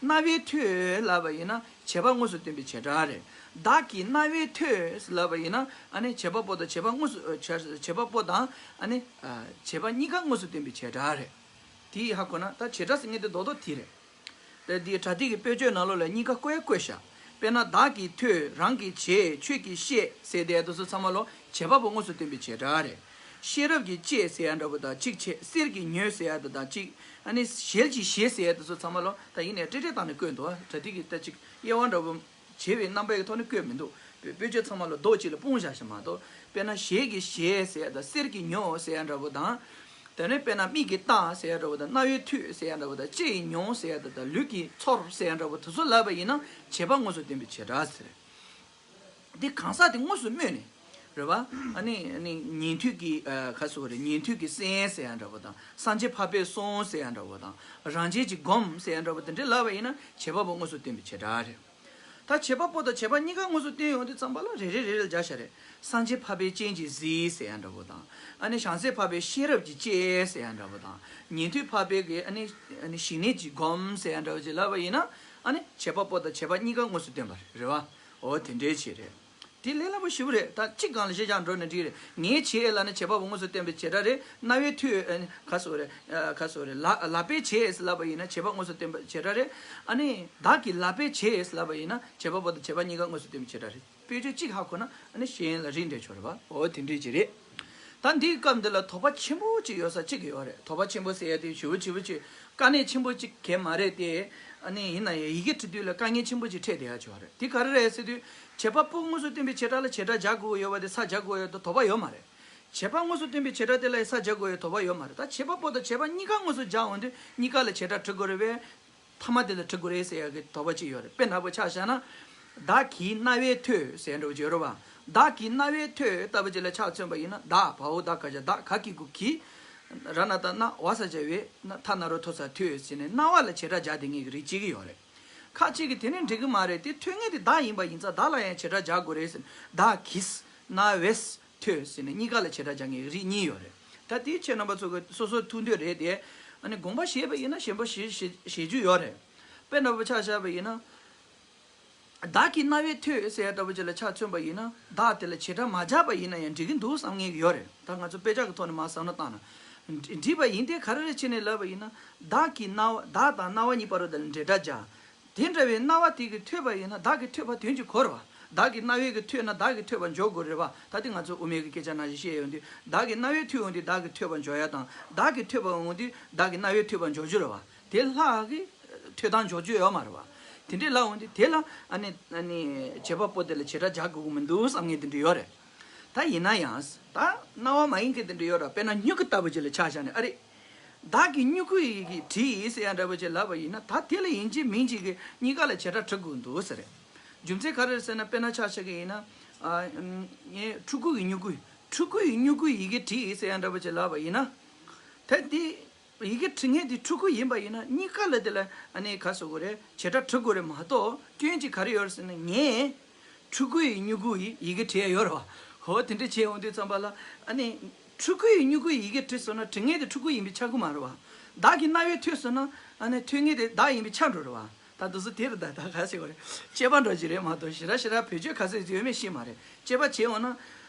རྣ་བས་ཐོས་ལབ་པ་ཡིན་ན་བྱེད་པ་དངོས་སུ་སྟོན་པའི་བྱེད་སྒྲ་རེད། བདག་གིས་རྣ་བས་ཐོས་ལབ་པ་ཡིན་ན་ཨ་ནི་བྱེད་པ་པོ་དང་བྱེད་པ་དངོས་སུ་ཨ་བྱ་བྱེད་པ་པོ་དང་ཨ་ནི་ཨ་བྱེད་པ་གཉིས་ཀ་དངོས་སུ་སྟོན་པའི་བྱེད་སྒྲ་རེད། དེ་ཧ་གོ་ན་ད་བྱེད་སྒྲ་ཟེར་མཁན་དེ་རྡོག་རྡོག་དེ་རེད། ད་འདི་པྲ་ཏི་གི་དཔེ་བརྗོད་ནང་ལོགས་ལ་གཉིས་ཀ་བཀོད་བཀོད་བཞག། དཔེར་ན་བདག་གིས་ཐོས། རང་གིས་བྱས། ཁྱོད་ཀྱིས་ཤེས་ཟེར་དེ་དེ་ཚོ་ཚང་མ་ལོ་བྱེད་པ་པོ་དངོས་སུ་སྟོན་པའི་བྱེད་སྒྲ་རེད། ཤེས་རབ་ཀྱིས་དཔྱད་ཟེར་ཡ་འདྲ་པོ་དང་གཅིག་བྱས། གསེར་གྱིས་ཉོས་ཟེར་ཡ་དང་གཅིག། ཨ་ནི་ཞལ་གྱིས་བཞེས་ཟེར་ཡ་དེ་ཚོ་ཚང་མ་ལོ་ད་ཡིན་ནའི་ཏྲེ་ཏྲེ་བཏང་ནས་བཀོད་འདུག། པྲ་ཏི་གི་ད་གཅིག་དབྱེ་བ་འདྲ་པོ། བྱས་པའི་རྣམ་པའི་ཐོག་ནས་བཀོད་མི་འདུག། བེ་བེད་སྤྱོད་ཚང་མ་ལ་རྡོག་གཅིག་ལ་སྤུངས་བཞག་ཤག་མ་གཏོགས། དཔེར་ན་ཞལ་གྱིས་བཞེས་ཟེར་ཡ་དང་གསེར་གྱིས་ཉོ་ཟེར་ཡ་འདྲ་པོ་དང་། དེ་ནས་དཔེར་ན་མིག་གིས་ལྟ་ཟེར་ཡ་འདྲ་པོ་དང་། རྣ་བས་ཐོས་ཟེར་ཡ་འདྲ་པོ་དང་། ལྕེ་ཡིས་མྱོང་ཟེར་ཡ་དང་། ལུས་ཀྱིས་ཚོར་ཟེར་ཡ་འདྲ་པོ་དེ་ཚོ་ལབ་པ་ཡིན་ན་བྱེད་པ་དངོས་སུ་སྟོན་པའི་བྱེད་སྒྲ་ཟེར། འདི་གང་ཟག་དེ་དངོས་སུ་སྨོས་ནས། རེད་བ། ཨ་ནི་ཨ་ནི་ཉན་ཐོས་ཀྱི་ཨ་ག་ཟེར་དགོས་རེད། ཉན་ཐོས་ཀྱི་གསན་ཟེར་ཡ་འདྲ་པོ་དང་། སངས་རྒྱས་འཕགས་པས་གསུངས་ཟེར་ཡ་འདྲ་པོ་དང་། རང་རྒྱལ་གྱིས་སྒོམ་ཟེར་ཡ་འདྲ་པོ་དེ་འདྲ་ལབ་པ་ཡིན་ན་བྱེད་པ་པོ་དངོས་སུ་སྟོན་པའི་བྱེད་སྒྲ་རེད། ད་བྱེད་པ་པོ་དང་བྱེད་པ་གཉིས་ཀ་དངོས་སུ་བསྟན་ཡོང་དུས་ཙམ་པ་ལ་རེ་རེ་རེ་རེ་སྦྱར་བཞག་རེད། སངས་རྒྱས་འཕགས་པས་སྤྱན་གྱིས་གཟིགས་ཟེར་ཡ་འདྲ་པོ་དང་། ཨ་ནི་བྱང་སེམས་འཕགས་པས་ཤེས་རབ་ཀྱིས་དཔྱད་ཟེར་ཡ་འདྲ་པོ་དང་། ཉན་ཐོས་འཕགས་པས་ཀྱི་ཨ་ནི་ཨ་ནི་ཞི་གནས་ཀྱིས་སྒོམ་ཟེར་ཡ་འདྲ་པོ་ཅིག་ལབ་པ་ཡིན་ན། ཨ་ནི་བྱེད་པ་པོ་དང་བྱེད་པ་གཉིས་ཀ་དངོས་སུ་སྟོན་པ་རེད་བ། འོ་དེ་འདྲའི་ཆེད་རེད། དེ་ལས་སླ་པོ་ཞེ་པོ་རེད། ད་གཅིག་སྒང་ལ་གཞི་བཞག་འགྲོ་ན་འགྲིག་རེད། ངས་བྱས་ལབ་ན་བྱེད་པ་པོ་དངོས་སུ་སྟོན་པའི་བྱེད་སྒྲ་རེད། རྣ་བས་ཐོས། ཨ་ནི་ག་ཟེར་དགོས་རེད། ཨ་ག་ཟེར་དགོས་རེད། ལག་ལག་པས་བྱས་ལབ་པ་ཡིན་ན་བྱེད་པ་དངོས་སུ་སྟོན་པའི་བྱེད་སྒྲ་རེད། ཨ་ནི་བདག་གིས་ལག་པས་བྱས་ལབ་པ་ཡིན་ན་བྱེད་པ་པོ་དང་བྱེད་པ་གཉིས་ཀ་དངོས་སུ་སྟོན་པའི་བྱེད་སྒྲ་རེད། དཔེ་བརྗོད་གཅིག་ཧ་གོ་ན་ཨ་ནི་གཞན་ལ་རིགས་འགྲེ་ཆོག་རེད་པ། འོ་དེ་འདྲས་ཅིག་རེད། ད་འདིའི་སྐབས་འདི་ལ་དོགས་པ་ཆེན་པོ་ཅིག་ཡོད་ས་གཅིག་ཡོད་རེད། དོགས་པ་ཆེན་པོ་ཟེར་ཡ་དེ་ཞེ་པོ་ཞེ་པོ་ཅིག་དཀའ་གནད་ཆེན་པོ་ཅིག་གང་མ་རེད་དེ། ཨ་ནི་ཡིན་ན་ཡང་ཡི་གེ་འབྲི་དུས་ལ་དཀའ་ངལ་ཆེན་པོ་ཅིག་འཕྲད་བསྡད་ཡ་ཅིག་ཡོད་རེད། དེ་ག་རེ་རེད་ཟེར་དུས། བྱེད་པ་པོ་དངོས་སུ་སྟོན་པའི་བྱེད་སྒྲ་ལ་བྱེད་སྒྲ་སྦྱར་དགོས་ཡོད་པ་དེ་ས་སྦྱར་དགོས་ཡོད་དོ་དོགས་པ་ཡོད་མ་རེད། བྱེད་པ་དངོས་སུ་སྟོན་པའི་བྱེད་སྒྲ་དེ་ལ་ས་སྦྱར་དགོས་ཡོད་དོགས་པ་ཡོད་མ་རེད། ད་བྱེད་པ་པོ་དང་བྱེད་པ་གཉིས་ཀ་དངོས་སུ་སྦྱར་འོང་དུས་གཉིས་ཀ་ལ་བྱེད་སྒྲ་འབྲི་དགོས་རེད་པས། མཐའ་མ་དེ་ལ་འབྲི་དགོས་རེད་ཟེར་ཡག་གི་དོགས་པ་གཅིག་ཡོད་རེད། དཔེར་ན་བོ་ཆ་བཞག་ན། བདག་གིས་རྣ་བས་ཐོས་ཟེར་འདྲ་བོ་ཅིག་ཡོད་རེད་བ། བདག་གིས་རྣ་བས་ཐོས་ལྟ་བུ་ཅིག་ལ་ཆ་མཚོན་པ་ཡིན་ན། བདག་བ་འོག་ད་ག་བཞག་བདག་ག་གི་གུ་གི། ར་ན་ད་རྣ། བ་ས་བྱ་བའི་རྣ། ཐ་ན་རོ་ཐོ་ས་ཐོས་ཟེར་ནས་རྣ་བ་ལ་བྱེད་སྒྲ་སྦྱར་བསྡད་མཁན་གྱི་རིགས་གཅིག་ཡོད་རེད། ཁ་ཅིག་གིས་དེ་ནི་འགྲིག་གི་མ་རེད། དེ་ཐོས་མཁན་དེ་བདག་ཡིན་པ་ཡིན་ཙང་བདག་ལ་ཡང་བྱེད་སྒྲ་སྦྱར་དགོས་རེད་ཟེར། བདག་གིས་རྣ་བས་ཐོས་ཟེར་ནས་གཉིས་ཀ་ལ་བྱེད་སྒྲ་སྦྱར་མཁན་རིགས་གཉིས་ཡོད་རེད། ད་དེའི་ཁྱེད་རྣམ་པ་ཚོ་གི་སོ་སོའི་ཐུགས་འདོད་རེད་དེ། ཨ་ནི་དགོངས་པ་བཞེས་པ་ཡིན་ན་ཞེན་པ་བཞེས་བཞེས་བཞེས་རྒྱུ་ཡོད་རེད། དཔེར་ན་བོ་ཆ་བཞག་པ་ཡིན་ན། བདག་གིས་རྣ་བས་ཐོས་ཟེར་ཡ་ལྟ་བུ་ཅིག་ལ་ཆ་མཚོན་པ་ཡིན་ན། བདག་དེ་ལ་བྱེད་སྒྲ་མ་སྦྱར་བ་ཡིན་ན་ཡང་འགྲིག་གི་འདུག་བསམ་མཁན་ཡོད་རེད། ད་ང་ཚོ་དཔེ་ཆ་གི་ཐོག་ནས་མར་བསམ་བློ་བཏང་ན། འདྲིས་པ་ཡིན་ཏེ། ག་རེ་རེ་བྱས་ནས་ལབ་པ་ཡིན་ན། བདག་གི་རྣ་བ། བདག་དང་རྣ་བ་གཉིས་བར་དུ་ལ་འབྲེལ་སྒྲ་སྦྱར། དེ་འདྲ་བའི་རྣ་བ་དེ་གིས་ཐོས་པ་ཡིན་ན་བདག་གིས་ཐོས་པ་དོན་གྱིས་གོ་རེད་བ། བདག་གི་རྣ་བས་ཀྱིས་ཐོས་ན་བདག་གིས་ཐོས་པ་འཇོག་དགོས་རེད་བ། ད་དེ་ང་ཚོ་དབུ་མའི་གི་སྐད་ཆ་ནང་བཞིན་བཤད་ཡོང་དུས། བདག་གི་རྣ་བས་ཐོས་འོང་དུས་བདག་གིས་ཐོས་པ་འཇོག་ཡ་དང་། བདག་གིས་ཐོས་པ་འོང་དུས་བདག་གི་རྣ་བས་ཐོས་པ་འཇོག་རྒྱུ་རེད་བ། དེ་ལྷག་གི་ཐོས་སྟངས་འཇོག་རྒྱུ་ཡོད་མ་རེད་བ། དེ་འདྲའི་ལབ་འོང་དུས་དེ་ལ་ཨ་ནི་ཨ་ནི་བྱེད་པ་པོ་དེ་ལ་བྱེད་སྒྲ་སྦྱར་དགོས་ཀྱི་མི་འདུག་བསམ་མཁན་དེ་འདྲ་ཡོད་རེད། ད་ཡིན་ན་ཡང་། ད་རྣ་བ་མ་ཡིན་མཁན་དེ་འདྲ་ཡོད་རེད། དཔེར་ན་སྨྱུ་གུ་ལྟ་བུ་ཅིག་ལ་ཆ་བཞག་ནས། ཨ་རེ། བདག་གི་སྨྱུ་གུ་ཡིས་ཀྱིས་བྲིས་ཟེར་ཡ་འདྲ་བོ་ཅིག་ལབ་པ་ཡིན་ན། ད་དེ་ལ་ཡིན་གཅིག་མིན་གཅིག་གིས་གཉིས་ཀ་ལ་བྱེད་སྒྲ་འབྲི་དགོས་འདུག་ཟེར་རེད། རྒྱུ་མཚན་ག་རེ་རེད་ཟེར་ན། དཔེར་ན་ཆ་བཞག་གི་ཡིན་ན། ཨ། ངས་ཕྲུ་གུ་ཡི་སྨྱུ་གུ། ཕྲུ་གུ་ཡི་སྨྱུ་གུ་ཡི་གེ་བྲིས་ཟེར་ཡ་འདྲ་བོ་ཅིག་ལབ་པ་ཡིན་ན། ད་དེ་ཡི་གེ་འབྲི་མཁན་དེ་ཕྲུ་གུ་ཡིན་པ་ཡིན་ན། གཉིས་ཀ་ལ་དེ་ལ་ཨ་ནི་ག་ཟེར་དགོས་རེད། བྱེད་སྒྲ་འབྲི་དགོས་རེད་མ་གཏོགས། སྐྱོན་གཅིག་ག་རེ་ཡོད་རེད་ཟེར་ན། ངས་ཕྲུ་གུ་ཡི་སྨྱུ་གུ་ཡི་ཡི་གེ་བྲིས་ཡ་ཡོད་རེད་བ། ཧོ། དེ་འདྲ་བྱས་འོང་དུས་ཙམ་པ་ལ། ཨ་ནི་ཕྲུ་གུ་ཡི་སྨྱུ་གུ་ཡི་ཡི་གེ་བྲིས་སོང་ན་འབྲི་མཁན་དེ་ཕྲུ་གུ་ཡིན་པས་ཁྱབ་ཀྱི་མ་རེད་བ། བདག་གི་རྣ་བས་ཐོས་སོང་ན་ཨ་ནི་ཐོས་མཁན་དེ་བདག་ཡིན་པས་ཁྱབ་འགྲོ་རེད་བ། ད་དེ་ཚོ་དེ་རེད། ད་ད་ག་ཟེར་དགོས་རེད། དཔྱད་པ་འདྲ་ཅིག་རེད་མ་གཏོགས། ཞེ་དྲག་ཞེ་དྲག་བེད་སྤྱོད་ག་ཚོད་ཡོད་མེད་ཤེས་མ་རེད། དཔྱད་པ་བྱས་འོང་ན།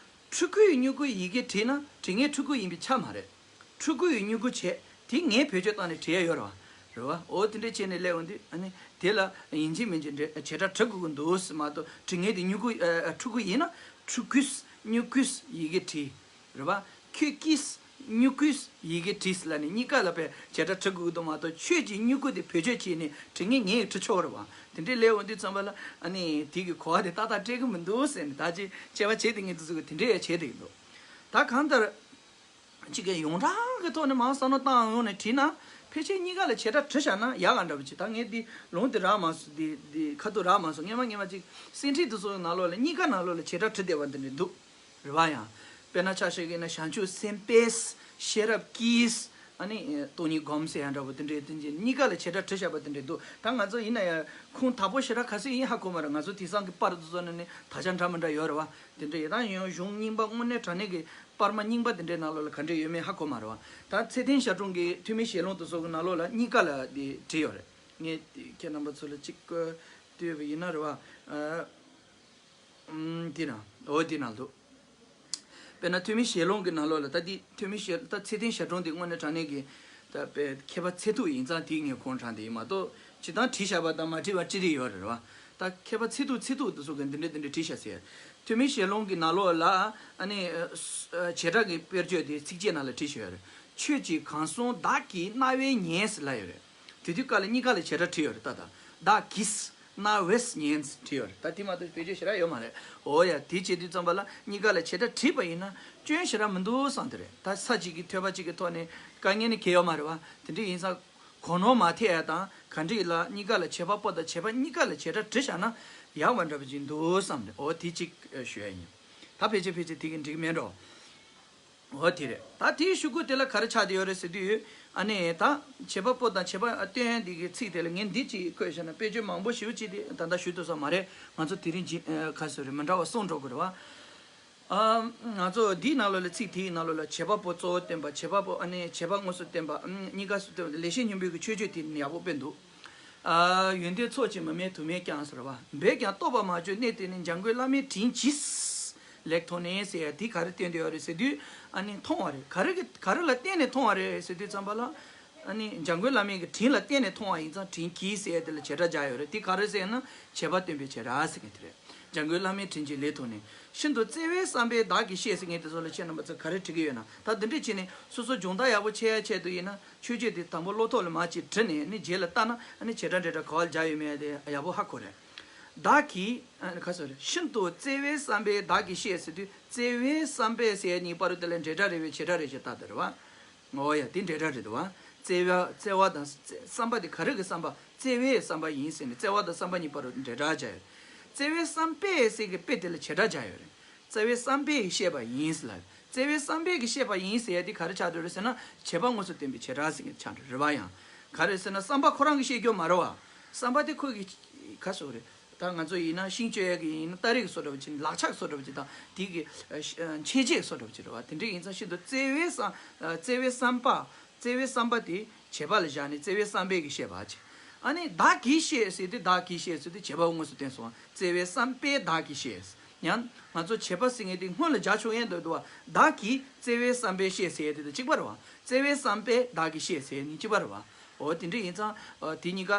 ཕྲུ་གུ་ཡི་སྨྱུ་གུ་ཡི་གེ་བྲིས་ན་འབྲི་མཁན་ཕྲུ་གུ་ཡིན་པས་ཁྱབ་མ་རེད། ཕྲུ་གུ་ཡི་སྨྱུ་གུ་བྱས། དེ་ངས་བེད་སྤྱོད་བཏང་ནས་བྲིས་ཡ་ཡོད་རེད་བ། རེད་བ། འོ་དེ་འདྲ་བྱས་ནས་སླེབས་འོང་དུས་ཨ་ནི་དེ་ལ་ཡིན་གཅིག་མིན་གཅིག་འབྲི། བྱེད་སྒྲ་འབྲི་དགོས་ཀྱི་འདུག་ཟེར་མ་གཏོགས། འབྲི་མཁན་དེ་སྨྱུ་གུ། ཨ། ཕྲུ་གུ་ཡིན་ན་ཕྲུ་གུས་སྨྱུ་གུས་ཡི་གེ་བྲིས། རེད་བ། ཁྱོད་ཀྱིས་སྨྱུ་གུས་ཡི་གེ་བྲིས་ལབ་ནས་གཉིས་ཀ་ལ་བས་བྱེད་སྒྲ་འབྲི་དགོས་ཀྱི་འདུག་མ་གཏོགས། ཁྱོད་ཀྱི་སྨྱུ་གུ་དེ་བེད་སྤྱོད་བྱས་ནས་འབྲི་མཁན་ངས་བྲིས་ཆོག་རེད་བ། དེ་འདྲའི་སླེབས་འོང་དུས་ཙམ་པ་ལ་ཨ་ནི་དེ་གི་གོ་བ་དེ་ཏག་ཏག་སྤྲད་ཀྱི་མི་འདུག་ཟེར་ནས། ད་ཅི་དཔྱད་པ་བྱས་བསྡད་མཁན་དེ་ཚོ་གིས་དེ་འདྲ་ཡང་བྱས་བསྡད་ཀྱི་འདུག་ད་གང་ལྟར། གཅིག་གིས་ཡོངས་གྲགས་ཀྱི་ཐོག་ནས་མར་བསམ་བློ་བཏང་ཡོང་ནས་བྲིས་ན། ཕལ་ཆེར་གཉིས་ཀ་ལ་བྱེད་སྒྲ་བྲིས་བཞག་ན་ཡག་ག་འདྲ་པོ་ཅིག་ད་ངས་འདི་ལུང་འདི་རག་མ་སོང་། འདི་འདི་ཁ་ཐུག་རག་མ་སོང་། སྔན་མ་སྔན་མ་ཅིག་གསེར་ཁྲི་དེ་ཚོའི་ནང་ལོགས་ལ་གཉིས་ཀ་ནང་ལོགས་ལ་བྱེད་སྒྲ་བྲིས་བསྡད་པ་འདི་འདྲ་འདུག་རེད་བ། ཡང་དཔེར་ན་ཆ་བཞག་གི་ན། བྱང་ཆུབ་སེམས་དཔའི། ཤེས་རབ་ཀྱི། ཨ་ནི་སྟོང་ཉིད་སྒོམ་ཟེར་ཡ་འདྲ་པོ་དེ་འདྲའི་དེ་འདྲའི་གཉིས་ཀ་ལ་བྱེད་སྒྲ་བྲིས་བཞག་པ་དེ་འདྲ་འདུག་ད་ང་ཚོ་ཡིན་ན་ཡང་ཁུངས་དག་པོ་ཞེ་དྲག་ག་ཚོད་ཡིན་ཧ་གོ་མ་རེད། ང་ཚོ་དེང་སང་གི་པར་དེ་ཚོ་ནང་ནས་དག་ཆ་འདྲ་མི་འདྲ་ཡོད་རེད་བ། དེ་འདྲ་ཡིན་ན་ཡང་གཞུང་རྙིང་པ་དངོས་གནས་དྲང་གནས་ཀྱི་པར་མ་རྙིང་པ་དེ་འདྲའི་ནང་ལོགས་ལ་ག་འདྲ་ཡོད་མེད་ཧ་གོ་མ་རེད་བ། ད་ཚེ་བརྟན་ཞབས་དྲུང་གི་ཐོན་མིའི་ཞལ་ལུང་དེ་ཚོ་གི་ནང་ལོགས་ལ་གཉིས་ཀ་ལ་དེ་བྲིས་ཡོད་རེད། ངས་ཁྱེད་རྣམ་པ་ཚོ་ལ་གཅིག་བཀོད་བསྡད་པ་ཡིན་ན། རེད་བ། ཨ། ཨམ། དེ་ན། འོ་དེ་ན་འདུག་དཔེར་ན་ཐོན་མིའི་ཞལ་ལུང་གི་ནང་ལོགས་ལ། ད་དེ་ཐོན་མིའི་ཞལ། ད་ཚེ་བརྟན་ཞབས་དྲུང་དེ་དངོས་གནས་དྲང་གནས་ཀྱི་ད་དཔེ་མཁས་པ་ཚད་ཐུབ་ཡིན་ཙང་། དེ་ངས་ཁོང་དྲངས་དེ་ཡིན་མ་གཏོགས། སྤྱིར་བཏང་བྲིས་བཞག་པ་དང་མ་བྲིས་པ་ཅི་རིགས་ཡོད་རེད་བ། ད་མཁས་པ་ཚད་ཐུབ་ཚད་ཐུབ་དེ་ཚོ་གིས་འདི་འདྲ་འདི་འདྲ་བྲིས་བཞག་ཟེར། ཐོན་མིའི་ཞལ་ལུང་གི་ནང་ལོགས་ལ་ཨ་ནི་བྱེད་སྒྲ་གི་དཔེར་བརྗོད་དེ་ཚིགས་བཅད་ནང་ལ་བྲིས་བཞག་ཡོད་རེད། ཁྱོད་ཀྱིས་གང་སོང་བདག་གི་རྣ་བས་ཉན་ཟེར་ལབ་ཡོད་རེད། དེ་དུས་སྐབས་ལ་གཉིས་ཀ་ལ་བྱེད་སྒྲ་བྲིས་ཡོད་རེད། ད་ད་བདག་གིས་རྣ་བས་ཉན་བྲིས་ཡོད་རེད། ད་དེ་མ་གཏོགས་བེད་སྤྱོད་ཞེ་དྲག་ཡོད་མ་རེད། འོ་ཡ། དེ་བྱེད་དུས་ཙམ་པ་ལ་གཉིས་ཀ་ལ་བྱེད་སྒྲ་བྲིས་པ་ཡིན་ན་སྐྱོན་ཞེ་དྲག་མི་འདུག་བསམ་དེ་རེད། ད་ས་གཅིག་གི་ཐོས་པ་གཅིག་གི་ཐོག་ནས་དཀའ་ངལ་ནི་གང་ཡང་ཡོད་མ་རེད་བ། དེ་འདྲ་ཡིན་ཙང་གོ་ནོར་མ་ཐེབས་ཡ་དང་། ག་འདྲ་ལ་གཉིས་ཀ་ལ་བྱེད་པ་པོ་དང་བྱེད་པ་གཉིས་ཀ་ལ་བྱེད་སྒྲ་བྲིས་བཞག་ན་ཡག་པ་འདྲ་པོ་ཅིག་འདུག་བསམ་ནས། འོ་དེ་གཅིག་ཞུ་ཡ་ཡིན། ད་ཕལ་ཆེར་ཕལ་ཆེར་དེ་གི་འགྲིག་མེད་འགྲོ། འོ་དེ་རེད། ད་དེའི་གཞུག་གུ་དེ་ལ་ག་རེ་ཆགས་བསྡད་ཡོད་རེད་ཟེར་དུས། ཨ་ནི་ད་བྱེད་པ་པོ་དང་བྱེད་པ་སྟོན་འདི་གི་ཚིག་དེ་ལ་ངས་འདི་གཅིག་བཀོད་བཞག་ན། དཔེ་བརྗོད་མང་པོ་ཞེ་པོ་ཅིག་དེ་ད་ལྟ་ཞུ་ཐུབ་ས་མ་རེད། ང་ཚོ་དེ་རིང་ཇི། ཨ། ག་ཟེར་རེད། མི་འདྲ་བ་གསུམ་འགྲོ་དགོས་རེད་བ། ཨ། ང་ཚོ་འདིའི་ནང་ལོགས་ལ། ཚིག་དེའི་ནང་ལོགས་ལ་བྱེད་པ་པོ་གཙོ་བོ་སྟོན་པ། བྱེད་པ་པོ། ཨ་ནི་བྱེད་པ་དངོས་སུ་སྟོན་པ། ཨམ། གཉིས་ཀ་སུ་སྟོན་པ། ལེགས་བཤད་སྙིང་པོའི་གི་མཆོད་བརྗོད་དེ་ཡག་པོ་དཔེ་འདུག་ཨ། ཡོན་ཏན་ཚོགས་ཀྱིས་མི་དམན་དུ་མས་ཀྱང་ཟེར་བ། འབད་ཀྱང་རྟོགས་པར་མ་གྱུར་གནས་དེ་ནི། འཇམ་མགོན་བླ་མས་དྲིན་གྱིས། ལེགས་མཐོང་ནས་ཟེར་ཡ་དེ་ག་རེ་སྟོན་བསྡད་ཡོད་རེད་ཟེར་དུས། ཨ་ནི་མཐོང་བ་རེད། ག་རེ་གི། ག་རེ་ལ་བརྟེན་ནས་མཐོང་བ་རེད་ཟེར་དུས་ཙམ་པ་ལ། ཨ་ནི་འཇམ་མགོན་བླ་མའི་གི་དྲིན་ལ་བརྟེན་ནས་མཐོང་བ་ཡིན་ཙང་། དྲིན་གྱིས་ཟེར་ཡ་དེ་ལ་བྱེད་སྒྲ་སྦྱར་ཡོད་རེད། དེ་ག་རེ་ཟེར་ན་བྱེད་པ་སྟོན་པའི་བྱེད་སྒྲ་ཟེར་མཁན་དེ་རེད། འཇམ་མགོན་བླ་མའི་དྲིན་གྱིས་ལེགས་མཐོང་ནས། ཤིན་ཏུ་བརྩེ་བའི་བསམ་པས་བདག་གིས་བཤད་ཟེར་མཁན་དེ་ཚོ་ལ་ཁྱེད་རྣམ་པ་ཚོ་ག་རེ་འབྲི་གི་ཡོད་ན། ད་འདི་འདྲས་བྱས་ནས་སོ་སོ་སྦྱོང་བརྡར་ཡག་པོ་བྱེད་ཡ་ཆེད་དུ་ཡིན་ན། མཆོད་བརྗོད་དེ་དང་པོ་བློ་ཐོག་ལ་མར་ཅིག་བྲིས་ནས། ཨ་ནི་རྗེས་ལ་བལྟས་ན། ཨ་ནི་བྱེད་སྒྲ་འབྲེལ་སྒྲ་ག་པར་སྦྱར་ཡོད་མེད་དེ་ཡག་པོ་ཧ་གོ་རེད། བདག་གིས། ཨ། ག་ཟེར་རེད། ཤིན་ཏུ་བརྩེ་བའི་བསམ་པས་བདག་གིས་བཤད་ཟེར་དུས། བརྩེ་བའི་བསམ་པས་ཟེར་ཡ་གཉིས་བར་དུ་དེ་ལ་འབྲེལ་སྒྲ་རེད་པས། བྱེད་སྒྲ་རེད་ཅེས་བཏགས་དེ་རེད་བ། འོ་ཡ། དེ་འབྲེལ་སྒྲ་རེད་འདུག་བ། བརྩེ་བ། བརྩེ་བ་དང་བརྩེ། བསམ་པ་དེ་ག་རེ་གི་བསམ་པ། བརྩེ་བའི་བསམ་པ་ཡིན་ཟེར་ནས། བརྩེ་བ་དང་བསམ་པ་གཉིས་བར་དུ་འབྲེལ་སྒྲ་སྦྱར་ཡོད། བརྩེ་བའི་བསམ་པས་ཟེར་གི་པས་དེ་ལ་བྱེད་སྒྲ་སྦྱར་ཡོད་རེད། བརྩེ་བའི་བསམ་པས་བཤད་པ་ཡིན་ཟེར་ལ། བརྩེ་བའི་བསམ་པས་ཀྱིས་བཤད་པ་ཡིན་ཟེར་ཡ་དེ་ག་རེ་ཆགས་འགྲོ་རེད་ཟེར་ན། བྱེད་པ་དངོས་སུ་སྟོན་པའི་བྱེད་སྒྲ་ཟེར་མཁན་ཆགས་འགྲོ་རེད་བ། ཡང་ག་རེ་ཟེར་ན། བསམ་པ་ཁོ་རང་གིས་བཤད་རྒྱུ་མ་རེད་བ། བསམ་པ་དེ་ཁོ་གི། ག་ཟེར་རེད། ད་ང་ཚོ་ཡིན་ན་ཤིང་གཅོད་ཡ་གི་ཡིན་ན། སྟ་རེ་གི་བཟོ་འདྲ་བ་བྱས་ནས། ལག་ཆ་གི་བཟོ་འདྲ་བ་བྱས་དང་། དེ་གི། ཨ། ཤ། ཨ། མཆེད་བྱེད་བཟོ་འདྲ་བ་བྱས་རེད་བ། དེ་འདྲ་ཡིན་ཙང་། ཤིན་ཏུ་བརྩེ་བའི་བསམ། ཨ། བརྩེ་བའི་བསམ་པ། བརྩེ་བའི་བསམ་པ་དེ་བྱེད་པ་ལ་བཞག་ནས། བརྩེ་བའི་བསམ་པས་ཀྱིས་བཤད་པ་བྱས། ཨ་ནི་བདག་གིས་བཤད་ཟེར་དུས། བདག་གིས་བཤད་ཟེར་དུས་བྱེད་པ་དངོས་སུ་བསྟན་སོང་བ། བརྩེ་བའི་བསམ་པས་བདག་གིས་བཤད། ཡང་ང་ཚོ་བྱེད་པ་ཟེར་མཁན་དེ་སྔོན་ལ་སྦྱར་ཆོག་ཡས་འདུག་འདུག་བ། བདག་གིས་བརྩེ་བའི་བསམ་པས་བཤད་ཟེར་ཡས་དེ་དང་གཅིག་པ་རེད་བ། བརྩེ་བའི་བསམ་པས་བདག་གིས་བཤད་ཟེར་ཡས་ནི་གཅིག་པ་རེད་བ། འོ་དེ་འདྲ་ཡིན་ཙང་དེ་གཉིས་ཀ་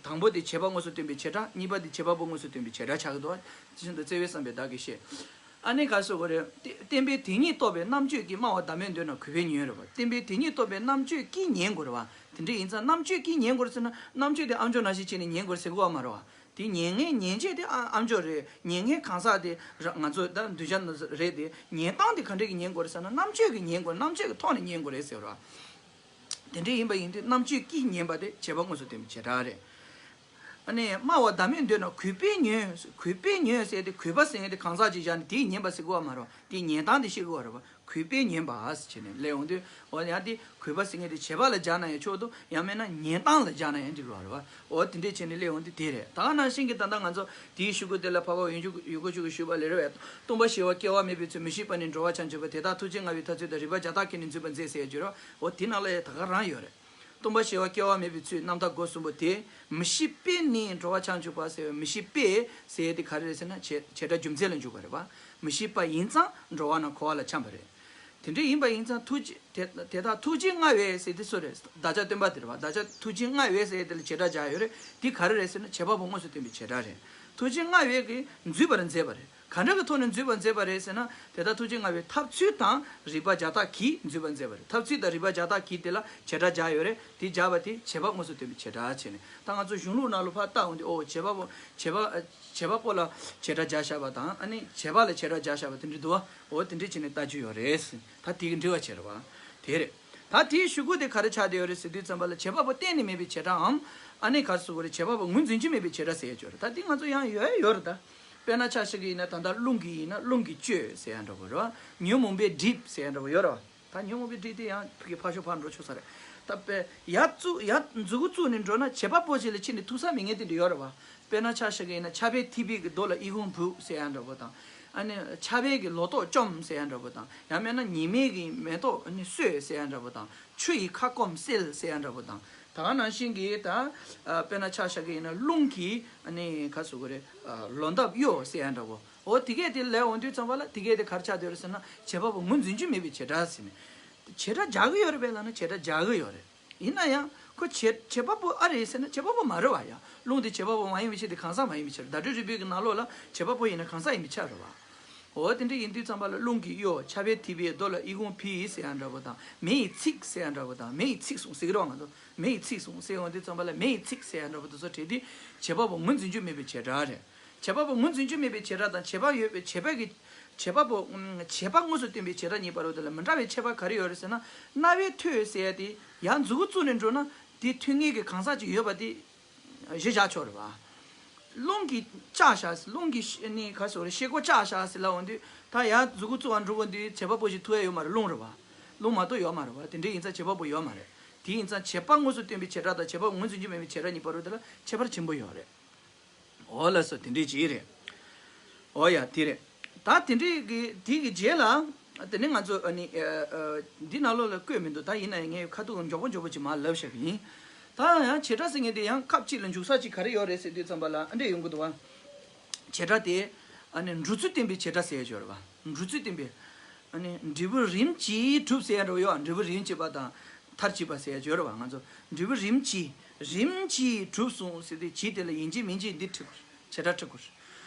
དང་པོ་དེ་བྱེད་པ་དངོས་སུ་སྟོན་པའི་བྱེད་སྒྲ། གཉིས་པ་དེ་བྱེད་པ་པོ་དངོས་སུ་སྟོན་པའི་བྱེད་སྒྲ་ཆགས་ཀྱི་འདུག་བ། དེ་བཞིན་དུ་བརྩེ་བའི་བསམ་པས་བདག་གིས་བཤད། ཨ་ནི་ག་སོ་གོ་རེ། བསྟན་པའི་དེ་ཉིད་རྟོགས་པའི་རྣམ་དཔྱོད་ཀྱིས། སྨྲ་བ་བདག་མེད་འདོད་ན་གུས་པས་ཉོན་རེད་བ། བསྟན་པའི་དེ་ཉིད་རྟོགས་པའི་རྣམ་དཔྱོད་ཀྱིས་ཉན་དགོས་རེད་བ། དེ་འདྲ་ཡིན་ཙང་རྣམ་དཔྱོད་ཀྱིས་ཉན་དགོས་རེད་ཟེར་ན་རྣམ་དཔྱོད་དེ་ཨ་མཆོག་ནང་བཞིན་བྱས་ནས་ཉན་དགོས་རེད་ཟེར་གི་ཡོད་མ་རེད་བ། དེ་ཉན་མཁན་ཉན་བྱེད་དེ་ཨ་ཨ་མཆོག་རེད། ཉན་མཁན་གང་ཟག་དེ་ར་ང་ཚོ་ད་གདུལ་བྱ་རེད་དེ། ཉན་སྟངས་དེ་ག་འདྲས་ཀྱིས་ཉན་དགོས་རེད་ཟེར་ན་རྣམ་དཔྱོད་ཀྱིས་ཉན་དགོས། རྣམ་དཔྱོད་ཀྱི་ཐོག་ནས་ཉན་དགོས་རེད་ཟེར་བ། དེ་འདྲས་ཡིན་པ་ཡིན་དུས་རྣམ་དཔྱོད་ཀྱིས་ཉན་པ་དེ་བྱེད་པ་དངོས་སུ་སྟོན་པའི་བྱེད་སྒྲ་རེད། ཨ་ནི་སྨྲ་བ་བདག་མེད་འདོད་ན་གུས་པས་ཉོན། གུས་པས་ཉོན་ཟེར་དེ་གུས་པ་ཟེར་མཁན་དེ་གང་ཟག་ཅིག་བཞག་ནས་དེས་ཉན་པ་ཟེར་གི་ཡོད་མ་རེད་བ། དེས་ཉན་སྟངས་དེ་བཤད་གི་ཡོད་རེད་བ། གུས་པས་ཉོན་པ་ཟེར་བྱས་ནས་སླེབས་ཡོང་དུས། འོ་ཡང་དེ་གུས་པ་ཟེར་མཁན་དེ་བྱེད་པ་ལ་སྦྱར་ན་ཡང་ཆོག་འདུག་ཡང་མིན་ན་ཉན་སྟངས་ལ་སྦྱར་ན་ཡང་འགྲིག་གི་རེད་བ། འོ་དེ་འདྲས་བྱས་ནས་སླེབས་ཡོང་དུས་དེ་རེད། ད་ག་ནང་བཞིན་གྱི་ད་ལྟ་ང་ཚོ་དེའི་གཞུག་གུ་དེ་ལ་འཕགས་པ་ཡུལ་གྱི་ཡུལ་གྱི་གཅིག་གི་ཞུས་པ་ལས་རེད་བས། སྟོང་པ་ཞི་བ་སྐྱེ་བ་མེད་པའི་ཚུལ། མི་ཤིགས་པ་ནི་འགྲོ་བ་བྱང་ཆུབ་པ། དེ་དག་ཐུགས་རྗེ་མངའ་བའི་མཐར་ཚུད་དང་། རིགས་པ་བརྒྱ་རྟག་གིས་ནི་འཛིན་པར་མཛད་ཟེར་ཡ་བརྗོད་རོགས། འོ་དེ་ནང་ལ་ཡང་ད་ག་རང་ཡོད་རེད། སྟོང་པ་ཞི་བ་སྐྱེ་བ་མེད་པའི་ཚུལ་རྣམ་དག་སྒོ་གསུམ་པོ་དེ། མི་ཤིགས་པས་ནི་འགྲོ་བ་བྱང་ཆུབ་པ་ཟེར་བའི་མི་ཤིགས་པས་ཟེར་དེ་ག་རེ་རེད་ཟེར་ན་བྱེད་བྱེད་སྒྲ་རྒྱུ་མཚན་ལ་འཇུག་པ་རེད་བ། མི་ཤིགས་པ་ཡིན་ཙང་འགྲོ་བ་རྣམས་འཁོར་བ་ལ་འཁྱམས་པ་རེད། དེ་འདྲ་ཡིན་པ་ཡིན་ཙང་ཐུགས་རྗེ་དེ་དེ་དག་ཐུགས་རྗེ་མངའ་བས་ཟེར་དེ་སུ་རེད། བདག་ཅག་སྟོན་པ་དེ་རེད་བ། བདག་ཅག་ཐུགས་རྗེ་མངའ་བས་ཟེར་དེ་ལ་བྱེད་སྒྲ་སྦྱར་ཡོད་རེད། དེ་ག་རེ་རེད་ཟེར་ན་བྱེད་པ་པོ་དངོས་སུ་སྟོན་པའི་བྱེད་སྒྲ་རེད། ཐུགས་རྗེ་མངའ་བས་ཀྱིས་འཛུད་པར་མཛད་པ་རེད། ག་འདྲ་གི་ཐོག་ནས་འཛུད་པར་མཛད་པ་རེད་ཟེར་ན། དེ་ལྟར་ཐུགས་རྗེ་མངའ་བའི་ཐབས་ཚུལ་དང་རིགས་པ་བརྒྱ་རྟག་གིས་འཛུད་པར་མཛད་པ་རེད། ཐབས་ཚུལ་དང་རིགས་པ་བརྒྱ་རྟག་གིས་དེ་ལ་བྱེད་སྒྲ་སྦྱར་ཡོད་རེད། དེ་སྦྱར་བ་དེ་བྱེད་པ་དངོས་སུ་སྟོན་པའི་བྱེད་སྒྲ་བྱས་ནས། ད་ང་ཚོ་གཞུང་ལུགས་ནང་ལ་ཕར་བལྟ་འོང་དུས། ཨོ་བྱེད་པ་པོ་བྱེད་པ་བྱེད་པ་པོ་ལ་བྱེད་སྒྲ་སྦྱར་བཞག་པ་དང་། ཨ་ནི་བྱེད་པ་ལ་བྱེད་སྒྲ་སྦྱར་བཞག་པ་དེ་འདྲ་འདུག་བ། ཨོ་དེ་འདྲ་བྱས་ནས་ལྟ་རྒྱུ་ཡོད་རེད། ད་དེ་གི་འབྲེལ་བ་བྱེད་རེད་བ། དེ་རེད། ད་དེའི་གཞུག་གུ་དེ་ག་རེ་ཆགས་བསྡད་ཡོད་རེད་ཟེར་དུས་ཙམ་པ་ལ། བྱེད་པ་པོ་གཏན་ནས་མེད་པའི་བྱེད་སྒྲའམ། ཨ་ནི་ག་རེ་ཟེར་དགོས་རེད། བྱེད་པ་པོ་ངོས་འཛིན་གྱི་མེད་པའི་བྱེད་སྒྲ་ཟེར་ཡ་ཅིག་ཡོད་རེད། ད་དེ་ང་ཚོ་ཡང་ཡོད་ཡོད་རེད་ད། དཔེར་ན་ཆ་བཞག་གི་ཡིན་ན། ད་ལྟ་རླུང་གིས་ཡིན་ན་རླུང་གིས་བསྐྱོད་ཟེར་ཡ་འདྲ་པོ་རེད་བ། ཉོན་མོངས་པས་བསྒྲིབས་ཟེར་ཡ་འདྲ་པོ་ཡོད་རེད་བ། ད་ཉོན་མོངས་པས་བསྒྲིབས་དེ་ཡང་ཕ་གི་ཕར་ཞོག་ཕར་འགྲོ་ཆོག་ས་རེད། ད་དཔེ་ཡར་བཙུགས་ཡར་མཛུ་གུ་བཙུགས་ནས་འགྲོ་ན་བྱེད་པ་པོ་ཞིག་ལ་ཕྱིན་ནས་ཐུག་ས་མེད་མཁན་དེ་འདྲ་ཡོད་རེད་བ། དཔེར་ན་ཆ་བཞག་གི་ཡིན་ན། ཆར་པས་འཐིབས་པའི་གི་རྡོ་ལ་ཨི་ཁུང་བུད་ཟེར་ཡ་འདྲ་པོ་དང་། ཨ་ནི་ཆར་པའི་གི་ལོ་ཏོག་བཅོམ་ཟེར་ཡ་འདྲ་པོ་དང་། ཡང་མིན་ན་ཉི་མའི་གི་མེ་ཏོག་ཨ་ནི་གསོས་ཟེར་ཡ་འདྲ་པོ་དང་། ཆུ་ཡིས་ཁ་སྐོམ་སེལ་ཟེར་ཡ་འདྲ་པོ་དང་། ད་ག་ནང་བཞིན་གྱི་ད་ཨ་དཔེར་ན་ཆ་བཞག་གི་ཡིན་ན། རླུང་གིས་ཨ་ནི་ག་ཟེར་དགོས་རེད། ཨ་ལོ་འདབ་གཡོ་ཟེར་ཡ་འདྲ་པོ། འོ་དེ་གས་དེ་ལས་འོང་དུས་ཙམ་པ་ལ་དེ་གས་དེ་ག་རེ་ཆགས་བསྡད་ཡོད་རེད་ཟེར་ན། བྱེད་པ་པོ་ངོས་འཛིན་རྒྱུ་མེད་པའི་བྱེད་སྒྲ་ཟེར་ནས། བྱེད་སྒྲ་སྦྱར་གི་ཡོད་རེད་པས་ལབ་ན་བྱེད་སྒྲ་སྦྱར་གི་ཡོད་རེད། ཡིན་ན་ཡང་ཁོ་བྱེད་བྱེད་པ་པོ་ཨ་རེད་ཟེར་ན་བྱེད་པ་པོ་མ་རེད་བ་ཡ། རླུང་དེ་བྱེད་པ་པོ་མ་ཡིན་པའི་ཕྱིར་དེ་གང་ཟག་མ་ཡིན་པའི་ཕྱིར། བརྡ་སྤྲོད་རིག་པའི་གི་ནང་ལོགས་ལ་བྱེད་པ་པོ་ཡིན་ན་གང་ཟག་ཡིན་པའི་ཆ་རེད་བ། འོ་དེ་འདྲ་ཡིན་དུས་ཙམ་པ་ལ། རླུང་གིས་གཡོ། ཆར་པས་འཐིབས་པའི་རྡོ་ལ་ཨི་ཁུང་བུད་ཟེར་ཡ་འདྲ་པོ་དང་། མེ་ཡིས་ཚིག་ཟེར་ཡ་འདྲ་པོ་དང་། མེ་ཡིས་ཚིག་སོང་ཟེར་གི་རེད་བ། ང་ཚོ་མེ་ཡིས་ཚིག་སོང་ཟེར་ཡོང་དུས་ཙམ་པ་ལ། མེ་ཡིས་ཚིག་ཟེར་ཡ་འདྲ་པོ་དེ་ཚོ་བྲིས་དུས་བྱེད་པ་པོ་ངོས་འཛིན་རྒྱུ་མེད་པའི་བྱེད་སྒྲ་རེད། བྱེད་པ་པོ་ངོས་འཛིན་རྒྱུ་མེད་པའི་བྱེད་སྒྲ་དང་། བྱེད་པ་ཡོད་པའི་བྱེད་པ་གི་བྱེད་པ་པོ་ཨུམ། བྱེད་པ་དངོས་སུ་སྟོན་པའི་བྱེད་སྒྲ་གཉིས་བར་དུ་དེ་ལ་མི་འདྲ་བའི་ཁྱད་པར་ག་རེ་ཡོད་རེད་ཟེར་ན། རྣ་བས་ཐོས་ཟེར་ཡ་དེ་ཡར་མཛུ་གུ་བཙུགས་ནས་འགྲོ་ན་དེ་ཐོས་མཁན་གྱི་གང་ཟག་ཅིག་ཡོད་པ་དེ་གཞི་བཞག་ཆོག་རེད་བ། རླུང་གིས་བཅག་བཞག་རླུང་གིས་ཤ་ནི་ག་ཟེར་རེད། ཤེལ་སྒོ་བཅག་བཞག་ཟེར་ལབ་འོང་དུས། ད་ཡར་མཛུ་གུ་བཙུགས་པ་འགྲོ་གོ་དུས་བྱེད་པ་པོ་ཞིག་ཐུག་ཡ་ཡོད་མ་རེད། རླུང་རེད་བ། རླུང་མ་གཏོགས་ཡོད་མ་རེད་བ། དེ་འདྲ་ཡིན་ཙང་བྱེད་པ་པོ་ཡོད་མ་རེད། དེ་ཡིན་ཙང་བྱེད་པ་དངོས་སུ་སྟོན་པའི་བྱེད་སྒྲ་དང་། བྱེད་པ་ངོས་འཛིན་རྒྱུ་མེད་པའི་བྱེད་སྒྲ་གཉིས་བར་དུ་དེ་ལ་ཁྱད་པར་ཆེན་པོ་ཡོད་རེད། འོ་ལགས་སོ། དེ་འདྲས་ཅིག་རེད། འོ་ཡ་དེ་རེད། ད་དེ་འདྲས་ཀྱི་དེ་གི་རྗེས་ལ། དེ་ནས་ང་ཚོ་ཨ་ནི་ཨ་ཨ་འདི་ནང་ལོགས་ལ་བཀོད་མི་འདུག་ད་ཡིན་ན་ཡང་ངས་ཁ་ཐུག་མགྱོགས་པོ་མགྱོགས་པོ་ཅིག་མར་ལབ་བཞག་གི་ཡིན། ད་ཡང་བྱེད་སྒྲ་ཟེར་མཁན་དེ་ཡང་སྐབས་གཅིག་ལ་འཇུག་ས་ཅིག་ག་རེ་ཡོད་རེད་ཟེར་དུས་ཙམ་པ་ལ། ཨ་འདྲས་ཡོང་གི་འདུག་བ། བྱེད་སྒྲ་དེ་ཨ་ནི་འབྲུ་ཚུལ་བསྟན་པའི་བྱེད་སྒྲ་ཟེར་ཡ་ཅིག་ཡོད་རེད་བ། འབྲུ་ཚུལ་བསྟན་པའི། ཨ་ནི་འབྲས་བུ་རིམ་གྱིས་གྲུབ་ཟེར་ཡ་འདྲ་པོ་ཡོད། འབྲས་བུ་རིམ་གྱིས་པ་དང་། མཐར་གྱིས་པ་ཟེར་ཡ་ཅིག་ཡོད་རེད་བ། ང་ཚོ་འབྲས་བུ་རིམ་གྱིས་རིམ་གྱིས་གྲུབ་སོང་ཟེར་དུས། གྱིས་དེ་ལ་ཡིན་གཅིག་མིན་གཅིག་འདི་ཁྲིད་དགོས། བྱེད་སྒྲ་ཁྲིད་དགོས།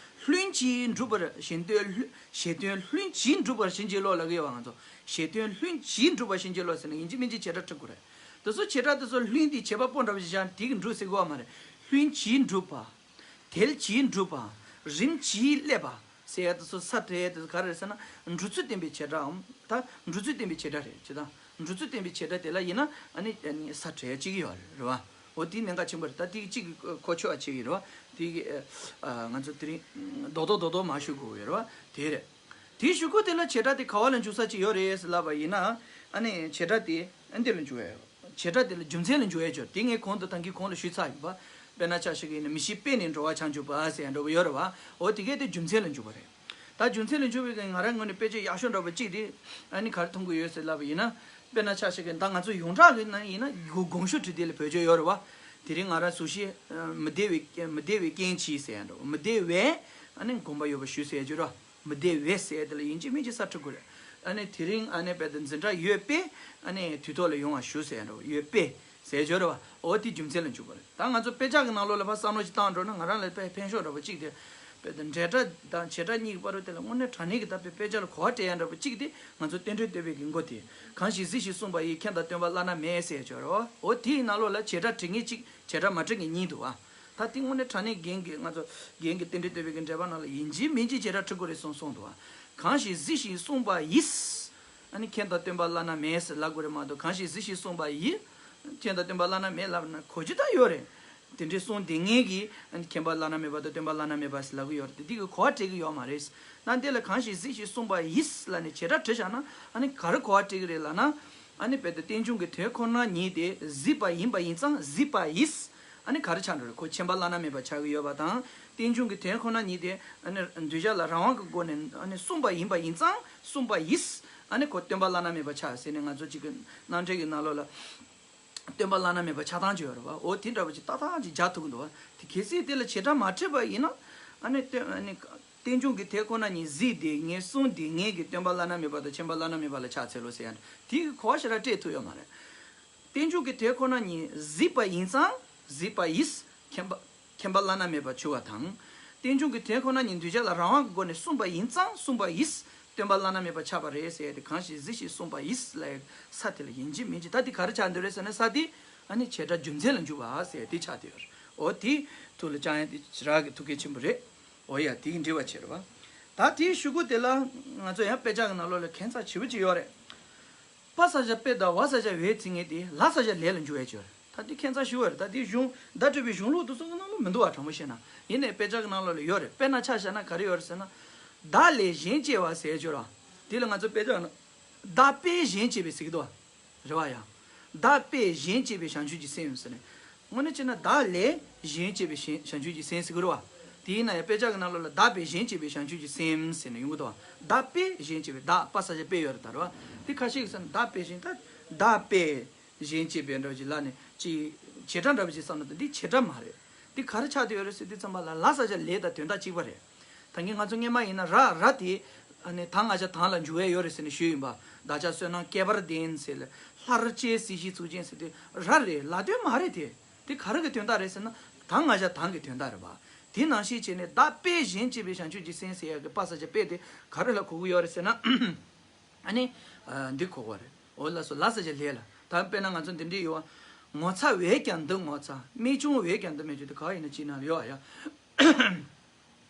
ལྷུན་གྱིས་འགྲུབ་པར་གཞན་དོན་ལྷུན། གཞན་དོན་ལྷུན་གྱིས་འགྲུབ་པར་བྱིན་གྱིས་རློབས་ལབ་ཀྱི་ཡོད་བ། ང་ཚོ་གཞན་དོན་ལྷུན་གྱིས་འགྲུབ་པར་བྱིན་གྱིས་རློབས་ཟེར་ན་ཡིན་གཅིག་མིན་གཅིག་བྱེད་སྒྲ་ཁྲིད་དགོས་རེད། དེ་ཚོ་བྱེད་སྒྲ་དེ་ཚོ་ལྷུན་དེ་བྱེད་པ་པོ་འདྲ་པོ་ཞིག་བཞག་ནས་དེ་གིས་འགྲུབ་ཟེར་གྱི་ཡོད་མ་རེད། ལྷུན་གྱིས་འགྲུབ་པ། དལ་གྱིས་འགྲུབ་པ། རིམ་གྱིས་སླེབས་པ་ཟེར་ཡ་དེ་ཚོ་ས་བྲལ་ཡ་དེ་ཚོ་ག་རེ་རེད་ཟེར་ན། འབྲུ་ཚུལ་བསྟན་པའི་བྱེད་སྒྲའམ། ད་འབྲུ་ཚུལ་བསྟན་པའི་བྱེད་སྒྲ་རེད། བྱེད་སྟངས་འབྲུ་ཚུལ་བསྟན་པའི་བྱེད་སྒྲ་དེ་ལ་ཡིན་ན་ཨ་ནི་ཨ་ནི་ས་བྲལ་ཡ་གཅིག་ཡོད་རེད་བ། འོ་དེ་གནད་འགག་ཆེན་པོ་རེད། ད་དེ་གཅིག་གི་གོ་ཆོད་པ་བྱེད་ཀྱི་རེད་བ། དེ་གི་ཨ་ང་ཚོ་དེ་རིང་རྡོག་རྡོག་རྡོག་རྡོག་མར་ཞུ་དགོས་ཡོད་རེད་བ། དེ་རེད། དེའི་གཞུག་གུ་དེ་ལ་བྱེད་སྒྲ་དེ་ག་བ་ལ་འཇུག་ས་ཅིག་ཡོད་རེད་ཟེར་ལབ་པ་ཡིན་ན། ཨ་ནི་བྱེད་སྒྲ་དེ་ཨ་འདི་ལ་འཇུག་ཡ་ཡོད། བྱེད་སྒྲ་དེ་ལ་རྒྱུ་མཚན་ལ་འཇུག་ཡ་ཡོད། དེ་ངས་གོང་དུ་ད་གིན་གོང་ལ་ཞུས་ཚར་ཡོད་པ། དཔེར་ན་ཆ་བཞག་གི་ཡིན་ན། མི་ཤིགས་པས་ནི་འགྲོ་བ་བྱང་ཆུབ་པ་ཟེར་ཡ་འདྲ་པོ་ཡོད་རེད་བ། འོ་དེ་གས་དེ་རྒྱུ་མཚན་ལ་འཇུག་པ་རེད། ད་རྒྱུ་མཚན་ལ་འཇུག་པའི་གི་ང་རང་ངོས་ནས་དཔེ་ཆ་ཡག་ཤོས་འདྲ་པོ་གཅིག་དེ་ཨ་ནི་ག་རེ་མཐོང་གི་ཡོད་ཟེར་ལབ་པ་ཡིན་ན། དཔེར་ན་ཆ་བཞག་གི་ད་ང་ཚོ་ཡོངས་གྲགས་ཀྱི་ནང་ཡིན་ན་དགོངས་ཞུ་བྲིས་དེ་ལ་བེད་སྤྱོད་ཡོད་རེད་བ། དེ་རིང་ང་རང་གཟུགས་གཞི་མི་བདེ་བའི་མི་བདེ་བའི་རྐྱེན་གྱིས་ཟེར་ཡ་འདྲ་པོ། མི་བདེ་བས་ཨ་ནི་དགོངས་པ་ཡོད་པ་ཞུས་ཟེར་ཡ་ཅིག་རེད་བ། མི་བདེ་བས་ཟེར་དེ་ལ་ཡིན་གཅིག་མིན་གཅིག་ས་ཁྲི་དགོས་རེད། ཨ་ནི་དེ་རིང་ཨ་ནི་དཔེ་དེ་འཛིན་གྲྭ་ཡོད་པས་ཨ་ནི་དུས་ཐོག་ལ་ཡོང་བ་ཞུ་ཟེར་ཡ་འགྲོ་ཡོད་པས་ཟེར་སྦྱོར་བ་འོ་དེ་རྒྱུ་མཚན་ལ་འཇུག་པ་རེད། ད་ང་ཚོ་དཔེ་ཆ་གི་ནང་ལོགས་ལ་ཕར་བསམ་བློ་ཞིག་བཏང་འགྲོ་ན་ང་རང་ལ་དཔེ་ཕན་ཤོས་འདྲ་པོ་གཅིག་དེ། དཔེ་དེ་འབྲེལ་སྒྲ་དང་བྱེད་སྒྲ་གཉིས་ཀྱི་བར་དུ་དེ་ལ་དངོས་གནས་དྲང་གནས་ཀྱི་ད་དཔེ་དཔེ་ཆ་ལ་གོ་བ་སྤྲད་ཡ་འདྲ་པོ་གཅིག་དེ་ང་ཚོ་རྟེན་འབྲེལ་བསྟོད་པའི་གི་མགོ་དེ། གང་ཞིག་གཟིགས་ཤིང་གསུངས་པ་ཡིས། མཁྱེན་དང་སྟོན་པ་བླ་ན་མེད་ཟེར་སྦྱོར་བ་འོ་དེའི་ནང་ལོགས་ལ་བྱེད་སྒྲ་བྲི་མཁན་གཅིག་བྱེད་སྒྲ་མ་བྲི་མཁན་གཉིས་འདུག་བ། ད་དེ་དངོས་གནས་དྲང་གནས་རྒན་གྱི་ང་ཚོ་རྒན་གྱི་རྟེན་འབྲེལ་བསྟོད་པའི་གི་འགྲེལ་པ་ནང་ལ་ཡིན་གཅིག་མིན་གཅིག་བྱེད་སྒྲ་བྲི་དགོས་རེད་གསུངས་གསུངས་འདུག་བ། གང་ཞིག་གཟིགས་ཤིང་གསུངས་པ་ཡིས། ཨ་ནི་མཁྱེན་དང་སྟོན་པ་བླ་ན་མེད་ཟེར་ལབ་དགོས་རེད་མ་གཏོགས་གང་ཞིག་གཟིགས་ཤིང་གསུངས་པ་ཡིས། མཁྱེན་དང་སྟོན་པ་བླ་ན་མེད་ལབ་ན་གོ་རྒྱུ་ད་ཡོད་རེད། དེ་འདྲའི་གསུང་དེ་ངེད་ཀྱིས་ཨ་ནི་མཁྱེན་པ་བླ་ན་མེད་པ་དང་སྟོན་པ་བླ་ན་མེད་པ་ཟེར་ལབ་གི་ཡོད་རེད་དེ་འདི་གི་གོ་བ་སྤྲད་གི་ཡོད་མ་རེད། ན་འདི་ལ་གང་ཞིག་གཟིགས་ཤིང་གསུངས་པ་ཡིས་ལབ་ནས་བྱེད་སྒྲ་བྲིས་བཞག་ན་ཨ་ནི་ག་རེ་གོ་བ་སྤྲད་གི་རེད་ལབ་ན། ཨ་ནི་དཔེ་དེ་རྟེན་འབྱུང་གི་དོན་ཁོ་ན་ཉིད་དེ་གཟིགས་པ་ཡིན་པ་ཡིན་ཙང་གཟིགས་པ་ཡིས། ཨ་ནི་ག་རེ་ཆགས་འགྲོ་རེད་ཁོ་མཁྱེན་པ་བླ་ན་མེད་པ་ཆགས་ཀྱི་ཡོད་པ་དང་རྟེན་འབྱུང་གི་དོན་ཁོ་ན་ཉིད་དེ་ཨ་ནི་འདོད་བྱ་ལ་རང་དབང་གི་སྒོ་ནས་ཨ་ནི་གསུངས་པ་ཡིན་པ་ཡིན་ཙང་གསུངས་པ་ཡིས། ཨ་ནི་ཁོ་སྟོན་པ་བླ་ན་མེད་པ་ཆགས་ཟེར་ནས་ང་ཚོ་གཅིག་གི་རྣམ་འགྲེལ་གྱི་ནང་ལོགས་ལ། སྟོན་པ་བླ་ན་མེད་པ་ཆགས་སྟངས་ཅིག་ཡོད་རེད་བ། འོ་དེ་འདྲ་བ་ཅིག་ཏག་ཏག་ཅིག་སྦྱར་ཐུབ་ཀྱི་འདུག་བ། དེ་གལ་སྲིད་དེ་ལ་བྱེད་སྒྲ་མ་འབྲི་བ་ཡིན་ན། ཨ་ནི་སྟོན་ཨ་ནི་རྟེན་འབྱུང་གི་དོན་ཁོ་ན་ཉིད་གཟིགས་དེ་ངས་གསུངས་དེ་ངས་ཀྱི་སྟོན་པ་བླ་ན་མེད་པ་དང་མཁྱེན་པ་བླ་ན་མེད་པ་ལ་ཕྱག་འཚལ་ལོ་ཟེར་ཡ་འདྲ་དེ་གི་གོ་བ་ཞེ་དྲག་སྤྲད་ཐུབ་ཡོད་མ་རེད། རྟེན་འབྱུང་གི་དོན་ཁོ་ན་ཉིད་གཟིགས་པ་ཡིན་ཙང་གཟིགས་པ་ཡིས་མཁྱེན་པ་མཁྱེན་པ་བླ་ན་མེད་པ་བྱུང་བ་དང་། རྟེན་འབྱུང་གི་དོན་ཁོ་ན་ཉིད་འདོད་བྱ་ལ་རང་དབང་གི་སྒོ་ནས་གསུངས་པ་ཡིན་ཙང་གསུངས་པ་ཡིས། སྟོན་པ་བླ་ན་མེད་པ་ཆགས་པ་རེད་ཟེར་ཏེ་གང་ཞིག་གཟིགས་ཤིང་གསུངས་པ་ཡིས་ལ་ཡང་ས་དེ་ལ་ཡིན་གཅིག་མིན་གཅིག་ད་དེ་ག་རེ་ཆགས་འདོད་རེད་ཟེར་ན་ས་དེ་ཨ་ནི་བྱེད་སྒྲ་རྒྱུ་མཚན་ལ་འཇུག་པ་ཟེར་དེ་ཆགས་བསྡད་ཡོད་རེད། འོ་དེ་ཐུགས་ལ་བཅངས་ཡ་དེ་ཞེ་དྲག་གི་ཐུགས་གལ་ཆེན་པོ་རེད། འོ་ཡ་དེ་གི་འགྲེལ་བ་བྱེད་རེད་བ། ད་དེའི་གཞུག་གུ་དེ་ལ་ང་ཚོ་ཡང་དཔེ་ཆ་གི་ནང་ལོགས་ལ་ཁྱད་མཚར་ཆེ་བོ་ཅིག་ཡོད་རེད། པ་ས་བཞག་པའི་དང་བ་ས་བཞག་བའི་ཚིག་ངེས་དེ་ལ་ས་བཞག་ལས་ལ་འཇུག་ཡ་ཅིག་ཡོད་རེད། ད་དེ་ཁྱད་མཚར་ཞེ་པོ་རེད། ད་དེ་གཞུང་བརྡ་སྤྲོད་པའི་གཞུང་ལུགས་དེ་ཚོ་གི་ནང་ལ་མི་འདུག་བ། དྲང་པོ་བཤད་ན་ཡིན་ནའི་དཔེ་ཆ་གི་ནང་ལོགས་ལ་ཡོད་རེད། དཔེར་ན་ཆ་བཞག་ན་ག་རེ་ཡོད་རེད་ཟེར་ན། བདག་ལས་གཞན་གཅེས་པ་ཟེར་ཡ་ཅིག་ཡོད་རེད་བ། དེ་ལ་ང་ཚོ་དཔེ་ཆ་ན་བདག་པས་གཞན་གཅེས་པའི་ཟེར་གི་འདུག་བ། རེད་བ་ཡ། བདག་པས་གཞན་གཅེས་པའི་བྱང་ཆུབ་ཀྱི་སེམས་ཟེར་ནས། དངོས་གནས་བྱས་ན་བདག་ལས་གཞན་གཅེས་པའི་བྱང་བྱང་ཆུབ་ཀྱི་སེམས་ཟེར་གི་རེད་བ། དེ་ཡིན་ན་ཡང་དཔེ་ཆ་གི་ནང་ལོགས་ལ་བདག་པས་གཞན་གཅེས་པའི་བྱང་ཆུབ་ཀྱི་སེམས་ཟེར་ནས་ཡོང་གི་འདུག་བ། བདག་པས་གཞན་གཅེས་པའི་བདག་པ་ས་བཞག་པས་ཡོད་རེད་ད་རེད་བ། དེ་ཁ་ཤས་ཀྱིས་ཟེར་ན་བདག་པས་གཞན་ད་བདག་པས་གཞན་གཅེས་པའི་འདྲ་བ་ཅིག་ལབ་ནས་ཅིག་བྱེད་སྒྲ་འདྲ་བ་ཅིག་བསམ་ན་ད་འདི་བྱེད་སྒྲ་མ་རེད། འདི་ག་རེ་ཆགས་བསྡད་ཡོད་རེད་ཟེར་དུས་ཙམ་པ་ལ་ལ་ས་བཞག་ལས་དང་དོན་དག་གཅིག་པ་རེད། ད་གིན་ང་ཚོ་སྔས་མ་ཡིན་ན་ར་ར་དེ་ཨ་ནི་ད་ང་ཅག་དང་ལ་འཇུག་ཡས་ཡོད་རེད་ཟེར་ནས་ཞུས་ཡིན་པ། བདག་ཅག་བསོད་ནམས་ཁྱད་པར་ལྡན་ཟེར་ལ་ལྷར་བཅས་སྲིད་ཞིའི་གཙུག་རྒྱན་ཟེར་དུས་ར་རེད་ལ་དོན་མ་རེད་དེ། དེ་ག་རེ་གི་དོན་དག་རེད་ཟེར་ན་ད་ང་ཅག་དང་གི་དོན་དག་རེད་པ། དེ་ནང་བཞིན་བྱས་ནས་བདག་པས་གཞན་གཅེས་པའི་བྱང་ཆུབ་ཀྱི་སེམས་ཟེར་ཡ་གི་པ་ས་བཞག་པས་དེ་ག་རེ་ལ་གོ་གི་ཡོད་རེད་ཟེར་ན། ཨ་ནི། འདི་གོ་གི་རེད། འོ་ལགས་སོ་ལ་ས་བཞག་ལས་ལ་ད་དཔེར་ན་ང་ཚོ་འདི་འདྲའི་ཡོད་བ། ངོ་ཚ་བས་ཀྱང་འདི་ངོ་ཚ། རྨད་བྱུང་བས་ཀྱང་འདི་རྨད་བྱུང་དེ་ག་བ་ཡིན་ན་ཅི་ན་ཡོད་ཨ་ཡ།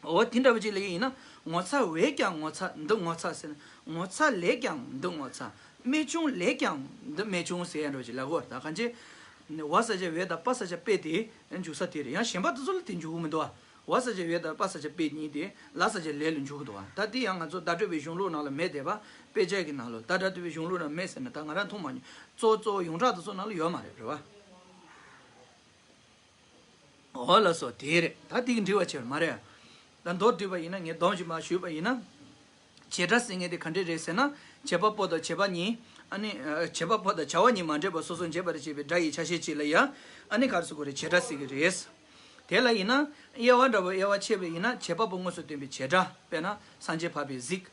འོ་དེ་འདྲ་བ་ཅིག་ལ་ཡིན་ན་ངོ་ཚ་བས་ཀྱང་ངོ་ཚ་འདི་ངོ་ཚ་ཟེར་ན་ངོ་ཚ་ལས་ཀྱང་འདི་ངོ་ཚ། རྨད་བྱུང་ལས་ཀྱང་འདི་རྨད་བྱུང་ཟེར་ཡ་འདྲ་བ་ཅིག་ལ་གོ་ད་གང་ཅི། བ་ས་བཞག་བས་དང་པ་ས་བཞག་པས་དེ་འཇུག་ས་དེ་རེད། ཡང་གཞན་པ་དེ་ཚོ་ལ་དེ་འཇུག་གི་མི་འདུག་བ། བ་ས་བཞག་བས་དང་པ་ས་བཞག་པས་གཉིས་དེ་ལ་ས་བཞག་ལས་ལ་འཇུག་གི་འདུག་བ། ད་དེ་ཡང་ང་ཚོ་བརྡ་སྤྲོད་པའི་གཞུང་ལུགས་ནང་ལ་མེད་བསྡད་པ། དཔེ་ཆ་གི་ནང་ལ་བརྡ་སྤྲོད་པའི་གཞུང་ལུགས་ནང་མེད་ཟེར་ན་ད་ང་རང་མཐོང་མ་མྱོང་། གཙོ་བོ་གཙོ་བོ་ཡོངས་གྲགས་དེ་ཚོ་ནང་ལ་ཡོད་མ་རེད་རེད་བ། འོ་ལགས་སོ་དེ་རེད། ད་དེ་གི་འགྲིག་པ་བྱས་པ་མ་རེད། ད་མདོར་བསྡུས་པ་ཡིན་ན་ངས་སྡོམ་ཞིག་མ་ཞུས་པ་ཡིན་ན། བྱེད་སྒྲ་ཟེར་མཁན་དེ་ག་འདྲས་རེད་ཟེར་ན། བྱེད་པ་པོ་དང་བྱེད་པ་གཉིས། ཨ་ནི། བྱེད་པ་པོ་དང་བྱ་བ་གཉིས་མ་འདྲེས་པར་སོ་སོར་འབྱེད་པར་བྱེད་པའི་སྒྲ་ཡི་ཆ་ཤས་གཅིག་ལ་ཡང་། ཨ་ནི་ག་རེ་ཟེར་དགོས་རེད། བྱེད་སྒྲ་ཟེར་གྱི་རེད། དེ་ལ་ཡིན་ན། དབྱེ་བ་འདྲ་པོ་དབྱེ་བ་ཕྱེ་བ་ཡིན་ན་བྱེད་པ་པོ་དངོས་སུ་སྟོན་པའི་བྱེད་སྒྲ་དཔེར་ན་སངས་རྒྱས་འཕགས་པས་གཟིགས།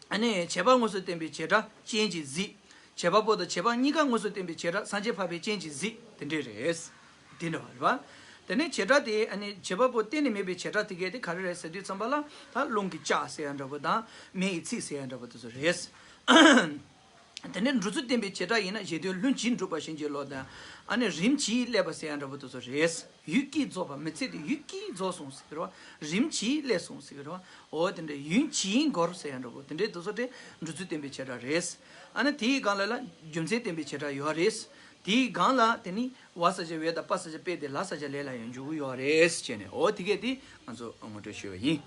ཨ་ནི་བྱེད་པ་དངོས་སུ་སྟོན་པའི་བྱེད་སྒྲ་སྤྱན་གྱིས་གཟིགས། བྱེད་པ་པོ་དང་བྱེད་པ་གཉིས་ཀ་དངོས་སུ་སྟོན་པའི་བྱེད་སྒྲ་སངས་རྒྱས་འཕགས་པའི་སྤྱན་གྱིས་གཟིགས་དེ་འདྲས་རེད། དེ་འདྲ་བ་རེད་བ། དེ་ནས་བྱེད་སྒྲ་དེ་ཨ་ནི་བྱེད་པ་པོ་གཏན་ནས་མེད་པའི་བྱེད་སྒྲ་དེ་གས་དེ་ག་རེ་རེད་ཟེར་དུས་ཙམ་པ་ལ་ད་རླུང་གི་ལྕགས་ཟེར་ཡ་འདྲ་པོ་དང་མེ་ཡི་ཚིག་ཟེར་ཡ་འདྲ་པོ་དེ་ཚོ་རེད། དེ་ནས་འབྲུ་ཚུལ་བསྟན་པའི་བྱེད་སྒྲ་ཡིན་ན་གཞན་དོན་ལྷུན་གྱིས་གྲུབ་པ་བྱིན་གྱིས་རློབ་དང་། ཨ་ནི་རིམ་གྱིས་བསླད་པ་ཟེར་ཡ་འདྲ་པོ་དེ་ཚོ་རེད། ཡུད་ཀྱིས་རྫོགས་པ་མི་ཚེ་དེ་ཡུད་ཀྱིས་རྫོགས་སོང་ཟེར་གི་རེད་བ། རིམ་གྱིས་བསླད་སོང་ཟེར་གི་རེད་བ། འོ་དེ་འདྲ་ཡུན་གྱིས་འགོར་ཟེར་ཡ་འདྲ་པོ་དེ་འདྲའི་དེ་ཚོ་དེ་འབྲུ་ཚུལ་བསྟན་པའི་བྱེད་སྒྲ་རེད། ཨ་ནི་དེའི་སྒང་ལ་ལ་རྒྱུ་མཚན་བསྟན་པའི་བྱེད་སྒྲ་ཡོད་རེད། དེའི་སྒང་ལ་དེ་ནི་བ་ས་བཞག་བས་དང་པ་ས་བཞག་པས་དེ་ལ་ས་བཞག་ལས་ལ་ཡང་འཇུག་གི་ཡོད་རེད་ཅེས་ནས་འོ་དེ་གས་དེ་ང་ཚོ་ངོ་སྤྲོད་ཞུས་པ་ཡིན།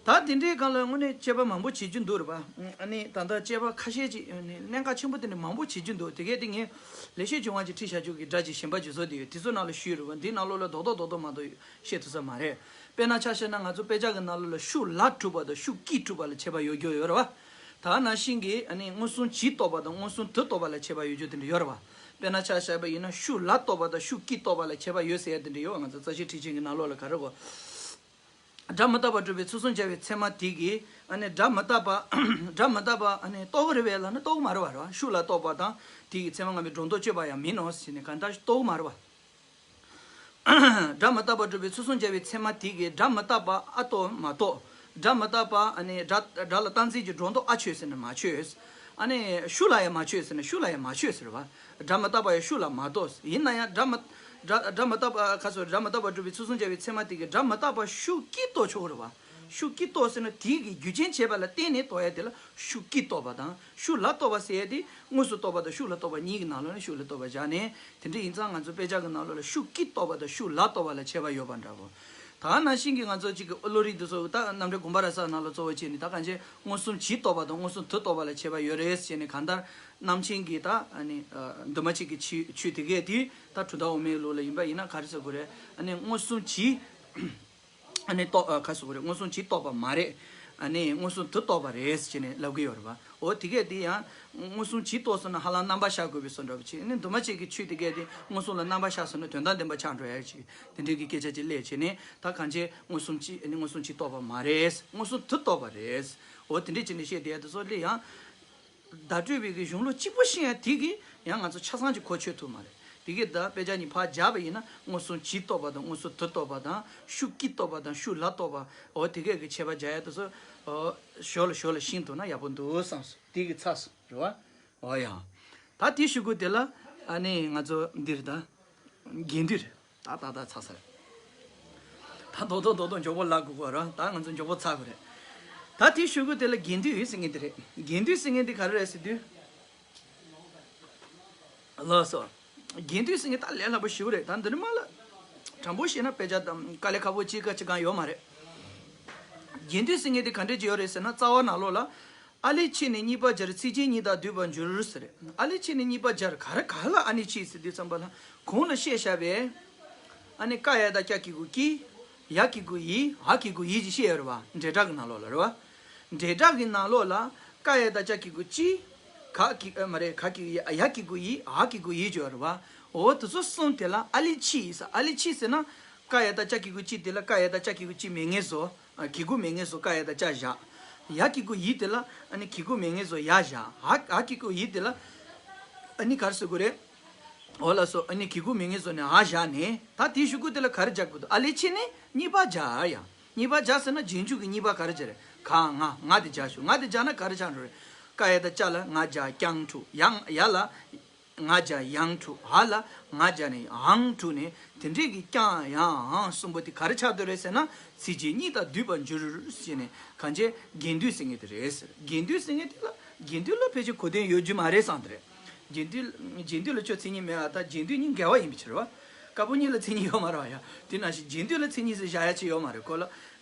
ད་དེ་འདྲའི་སྒང་ལ་དངོས་གནས་དཔྱད་པ་མང་པོ་བྱེད་རྒྱུ་འདུག་རེད་པ། ཨ་ནི་ད་ལྟ་དཔྱད་པ་ཁ་ཤས་ཅིག་ཨ་ནི་གནད་འགག་ཆེན་པོ་དེ་འདྲ་མང་པོ་བྱེད་རྒྱུ་འདུག་དེ་གས་དེ་ངས་ལེགས་བཤད་ལྗོན་དབང་གི་ཁྲིད་བྱ་རྒྱུ་གི་སྒྲ་གཅིག་གཞན་པ་ཅིག་བཟོ་དེ་ཡོད་དེ་ཚོ་ནང་ལ་ཞུས་རེད་པ། འདི་ནང་ལོགས་ལ་རྡོག་རྡོག་རྡོག་རྡོག་མ་གཏོགས་བཤད་ཐུབ་ས་མ་རེད། དཔེར་ན་ཆ་བཞག་ན་ང་ཚོ་དཔེ་ཆ་གི་ནང་ལོགས་ལ་ཤུགས་ལ་གྲུབ་པ་དང་ཤུགས་ཀྱིས་གྲུབ་པ་ལ་ཁྱད་པར་ཡོད་རྒྱུ་ཡོད་རེད་པ། ད་ནང་བཞིན་གྱི་ཨ་ནི་མངོན་སུམ་གྱིས་རྟོགས་པ་དང་མངོན་སུམ་དུ་རྟོགས་པ་ལ་ཁྱད་པར་ཡོད་རྒྱུ་དེ་འདྲ་ཡོད་རེད་པ། དཔེར་ན་ཆ་བཞག་པ་ཡིན་ན་ཤུགས་ལ་རྟོགས་པ་དང་ཤུགས་ཀྱིས་རྟོགས་པ་ལ་ཁྱད་པར་ཡོད་ཟེར་ཡ་དེ་འདྲ་ཡོད་པ། ང་ཚོ་རྩ་ཤེ་ཁྲིད་ཆེན་གྱི་ནང་ལོགས་ལ་ག་རེ་གོ། སྒྲ་མི་རྟག་པ་སྒྲུབ་པའི་ཚུལ་གསུམ་སྦྱར་བའི་ཚད་མ་དེ་གིས་ཨ་ནི་སྒྲ་མི་རྟག་པ་སྒྲ་མི་རྟག་པ་ཨ་ནི་རྟོགས་ཀྱི་རེད་པས་ལབ་ན་རྟོགས་ཀྱི་མ་རེད་པ་རེད་པ། ཤུགས་ལ་རྟོགས་པ་དང་དེ་གི་ཚད་མ་སྔ་མའི་སྒྲོ་འདོགས་གཅོད་པ་ཡང་མིན་ནོ་ཟེར་ནས་གང་ལྟར་རྟོགས་ཀྱི་མ་རེད་པ། སྒྲ་མི་རྟག་པ་སྒྲུབ་པའི་ཚུལ་གསུམ་སྦྱར་བའི་ཚད་མ་དེ་གིས་སྒྲ་མི་རྟག་པ་ཨ་རྟོགས་མ་རྟོགས། སྒྲ་མི་རྟག་པ་ཨ་ནི་སྒྲ་སྒྲ་ལ་རྟག་འཛིན་གྱི་སྒྲོ་འདོགས་ཨ་ཆོད་ཟེར་ན་མ་ཆོད། ཨ་ནི་ཤུགས་ལ་ཡང་མ་ཆོད་ཟེར་ན་ཤུགས་ལ་ཡང་མ་ཆོད་ཟེར་བ། སྒྲ་མི་རྟག་པ་ཡང་ཤུགས་ལ་མ་རྟོགས། ཡིན་ན་ཡང་སྒྲ་མི་སྒྲ་སྒྲ་མི་རྟག་པ་ཁ་སོ་སྒྲ་མི་རྟག་པ་སྒྲུབ་པའི་ཚུལ་གསུམ་སྦྱར་བའི་ཚད་མ་དེ་གིས་སྒྲ་མི་རྟག་པ་ཤུགས་ཀྱིས་རྟོགས་ཆོག་གི་རེད་བ། ཤུགས་ཀྱིས་རྟོགས་ཟེར་ན་དེ་གི་རྒྱུ་རྐྱེན་བྱས་པ་ལ་བརྟེན་ནས་རྟོགས་ཡ་དེ་ལ་ཤུགས་ཀྱིས་རྟོགས་པ་དང་ཤུགས་ལ་རྟོགས་པ་ཟེར་ཡ་དེ་དངོས་སུ་རྟོགས་པ་དང་ཤུགས་ལ་རྟོགས་པ་གཉིས་ཀྱི་ནང་ལོགས་ནས་ཤུགས་ལ་རྟོགས་པ་བཞག་ནས་དེ་འདྲ་ཡིན་ཙང་ང་ཚོ་དཔེ་ཆ་གི་ནང་ལོགས་ལ་ཤུགས་ཀྱིས་རྟོགས་པ་དང་ཤུགས་ལ་རྟོགས་པ་ལ་ཁྱད་པར་ཡོད་པ་འདྲ་བོ། ད་ནང་བཞིན་གྱི་ང་ཚོ་གཅིག་གི་བློ་རིག་འདི་ཚོ་ད་རྣམ་འགྲེལ་དགོངས་པ་རབ་གསལ་ནང་ལ་གཙོ་བོ་བྱས་ནས་ད་གང་ཅི་མངོན་སུམ་གྱིས་རྟོགས་པ་དང་མངོན་སུམ་དུ་རྟོགས་པ་ལ་ཁྱད་པར་ཡོད་རེད་ཟེར་ནས་གང་ལྟར་རྣམ་མཁྱེན་གྱི་ད་ཨ་ནི་འདུས་མ་བྱས་ཀྱི་ཆོས་ཆོས་དེ་གས་དེ་ད་གྲུབ་མཐའ་དབུ་མའི་ལུགས་ལ་ཡིན་པ་ཡིན་ན་ག་རེ་ཟེར་དགོས་རེད། ཨ་ནི་མངོན་སུམ་གྱིས་ཨ་ནི་རྟོགས་ཨ་ག་ཟེར་དགོས་རེད། མངོན་སུམ་གྱིས་རྟོགས་པ་མ་རེད། ཨ་ནི་མངོན་སུམ་དུ་རྟོགས་པ་རེད་ཟེར་ནས་ལབ་ཀྱི་ཡོད་རེད་པ། འོ་དེ་གས་དེ་ཡང་མངོན་སུམ་གྱིས་རྟོགས་སོང་ན་ཧ་ལམ་རྣམ་པར་ཤར་དགོས་པའི་བཟོ་འདྲ་བོ་བྱས་ནས་འདུས་མ་བྱས་ཀྱི་ཆོས་དེ་གས་དེ་མངོན་སུམ་ལ་རྣམ་པར་ཤར་སོང་ན་དོན་དམ་བདེན་པ་ཆགས་འགྲོ་ཡ་ཅིག་དེ་འདྲའི་གི་སྐད་ཆ་ཅིག་སླེབས་བྱས་ནས་ད་གང་ཅི་མངོན་སུམ་གྱིས་ཨ་ནི་མངོན་སུམ་གྱིས་རྟོགས་པ་མ་རེད། མངོན་སུམ་དུ་རྟོགས་པ་རེད། འོ་དེ་འདྲས་བྱས་ནས་བཤད་བསྡད་ཡ་དེ་ཚོ་སླེབས་ཡང་བརྡ་སྤྲོད་པའི་གི་གཞུང་ལུགས་གཅིག་པོ་ཤེས་ཡ་དེ་གིས་ཡང་ང་ཚོ་ཆ་ཚང་ཅིག་གོ་ཆོད་ཐུབ་མ་རེད། དེ་གིས་ད་དཔེ་ཆ་གཉིས་ཕར་སྦྱར་བ་ཡིན་ན་མངོན་སུམ་གྱིས་རྟོགས་པ་དང་མངོན་སུམ་དུ་རྟོགས་པ་དང་ཤུགས་ཀྱིས་རྟོགས་པ་དང་ཤུགས་ལ་རྟོགས་པ། འོ་དེ་གས་གི་ཁྱད་པར་སྦྱར་ཡ་དེ་ཚོ་འོ་ཞོར་ལ་ཞོར་ལ་ཤེས་ཐུབ་ན་ཡག་པོ་འདུག་བསམ་སོང་། དེ་གི་ཚབ་སོང་རེད་བ། འོ་ཡ། ད་དེའི་གཞུག་གུ་དེ་ལ་ཨ་ནི་ང་ཚོ་འདིར་ད་དགེ་འདུན་རེད། ད་ད་ད་ཚར་ས་རེད། ད་རྡོག་རྡོག་རྡོག་རྡོག་མགྱོགས་པོ་ལབ་དགོས་ཀྱི་རེད། ད་ང་ཚོ་མགྱོགས་པོ་ཚར་དགོས་རེད། ད་དེའི་གཞུག་གུ་དེ་ལ་དགེ་འདུན་ཟེར་མཁན་དེ་རེད། དགེ་འདུན་ཟེར་མཁན་དེ་ག་རེ་རེད་ཟེར་དུས། ལགས་སོ། དགེ་འདུན་ཟེར་མཁན་ད་ལས་སླ་པོ་ཞེ་པོ་རེད། ད་འདི་ནི་མ་ལ་དྲང་པོ་བཤད་ན་དཔེ་ཆ་དང་དཀའ་ལས་ཁག་པོ་ཅིག་ག་ཅིག་གང་ཡོད་མ་རེད། དགེ་འདུན་ཟེར་མཁན་དེ་ག་འདྲས་ཅིག་ཡོད་རེད་ཟེར་ན་རྩ་བ་ནང་ལོགས་ལ། ཨ་ལས་ཕྱིས་ནས་གཉིས་པ་སྦྱར་ཚིག་རྗེས་གཉིས་དང་བསྡུས་པར་འགྱུར་ཟེར་རེད། ཨ་ལས་ཕྱིས་ནས་གཉིས་པ་སྦྱར་ག་རེ་ག་ལ་ཨ་ནི་ཕྱིས་ཟེར་དུས་ཙམ་པ་ལ་གོང་ལ་བཤད་བཞག་པའི་ཨ་ནི་ཀ་ཡ་བཏགས་ཀྱ་གི་གུ་ཀྱི། ཡ་གི་གུ་ཡི། འ་གི་གུ་ཡི་ཅེས་བཤད་ཡོད་རེད་བ། འབྲེལ་སྒྲ་གི་ནང་ལོགས་ལ་རེད་བ། འབྲེལ་སྒྲ་གི་ནང་ལོགས་ལ་ཀ་ཡ་བཏགས་ཀྱ་གི་གུ་ཀྱི། ག་གི་ཨ་མ་རེད། ག་གི་གུ་ཡ། ཡ་གི་གུ་ཡི། འ་གི་གུ་ཡི་ཅེས་ཡོད་རེད་བ། འོ་དེ་ཚོ་གསུམ་དེ་ལ་ཨ་ལས་ཕྱིས་ཟེར། ཨ་ལས་ཕྱིས་ཟེར་ན་ཀ་ཡ་བཏགས་ཀྱ་གི་གུ་ཀྱི་དེ་ལ་ཀ་ཡ་བཏགས་ཀྱ་གི་གུ་ཀྱི་མེ་ངེས་བཟོ། ཨ་གི་གུ་མེ་ངེས་བཟོ་ཀ་ཡ་བཏགས་ཀྱ་བཞག། ཡ་གི་གུ་ཡི་དེ་ལ་ཨ་ནི་གི་གུ་མེ་ངེས་བཟོ་ཡ་བཞག། འ་འ་གི་གུ་ཡི་དེ་ལ་ཨ་ནི་ག་རེ་ཟེར་དགོས་རེད། འོ་ལགས་སོ། ཨ་ནི་གི་གུ་མེ་ངེས་བཟོ་ནས་འ་བཞག་ནས་ད་དེའི་གཞུག་གུ་དེ་ལ་ག་རེ་སྦྱར་དགོས་འདུག་ཨ་ལས་ཕྱིས་ནས་གཉིས་པ་སྦྱར་ཡ། གཉིས་པ་སྦྱར་ཟེར་ན་རྗེས་འཇུག་གི་གཉིས་པ་ག་རེ་སྦྱར་རེད། ག་ང་། ང་དེ་སྦྱར་ཤོག་ང་དེ་སྦྱར་ན་ག་རེ་ཆགས་འགྲོ་རེད། ཀ་ཡ་བཏགས་ཀྱ་ལ་ང་སྦྱར་ཀྱང་འཁྲུག་ཡང་ཡ་ལ་ང་སྦྱར་ཡང་འཁྲུག་འ་ལ་ང་སྦྱར་ནས་འང་འཁྲུག་ནས་དེ་འདྲས་ཀྱི་ཀྱང་ཡང་འང་གསུམ་པོ་དེ་ག་རེ་ཆགས་འདུག་རེད་ཟེར་ན་ཚིག་རྗེས་གཉིས་དང་བསྡུས་པར་འགྱུར་ཞེས་ནས་གང་བྱས་དགེ་འདུན་ཟེར་མཁན་དེ་རེད་ཟེར། དགེ་འདུན་ཟེར་མཁན་དེ་ལ་དགེ་འདུན་ལ་ཕལ་ཆེར་གོ་དོན་ཡོད་རྒྱུ་མ་རེད་བསམ་དེ་རེད། དགེ་འདུན། དགེ་འདུན་ལ་ཁྱོད་མཚན་ཉིད་མེད་པ་དང་དགེ་འདུན་གཉིས་འགལ་བ་ཡིན་པའི་ཕྱིར་བ། དཀར་པོ་གཉིས་ལ་མཚན་ཉིད་ཡོད་མ་རེད་བ་ཡ། དེ་ནང་བཞིན་དགེ་འདུན་ལ་མཚན་ཉིད་ཟེར་བཞག་ཡ་ཅིག་ཡོད་མ་རེད། ཁོ་ལ།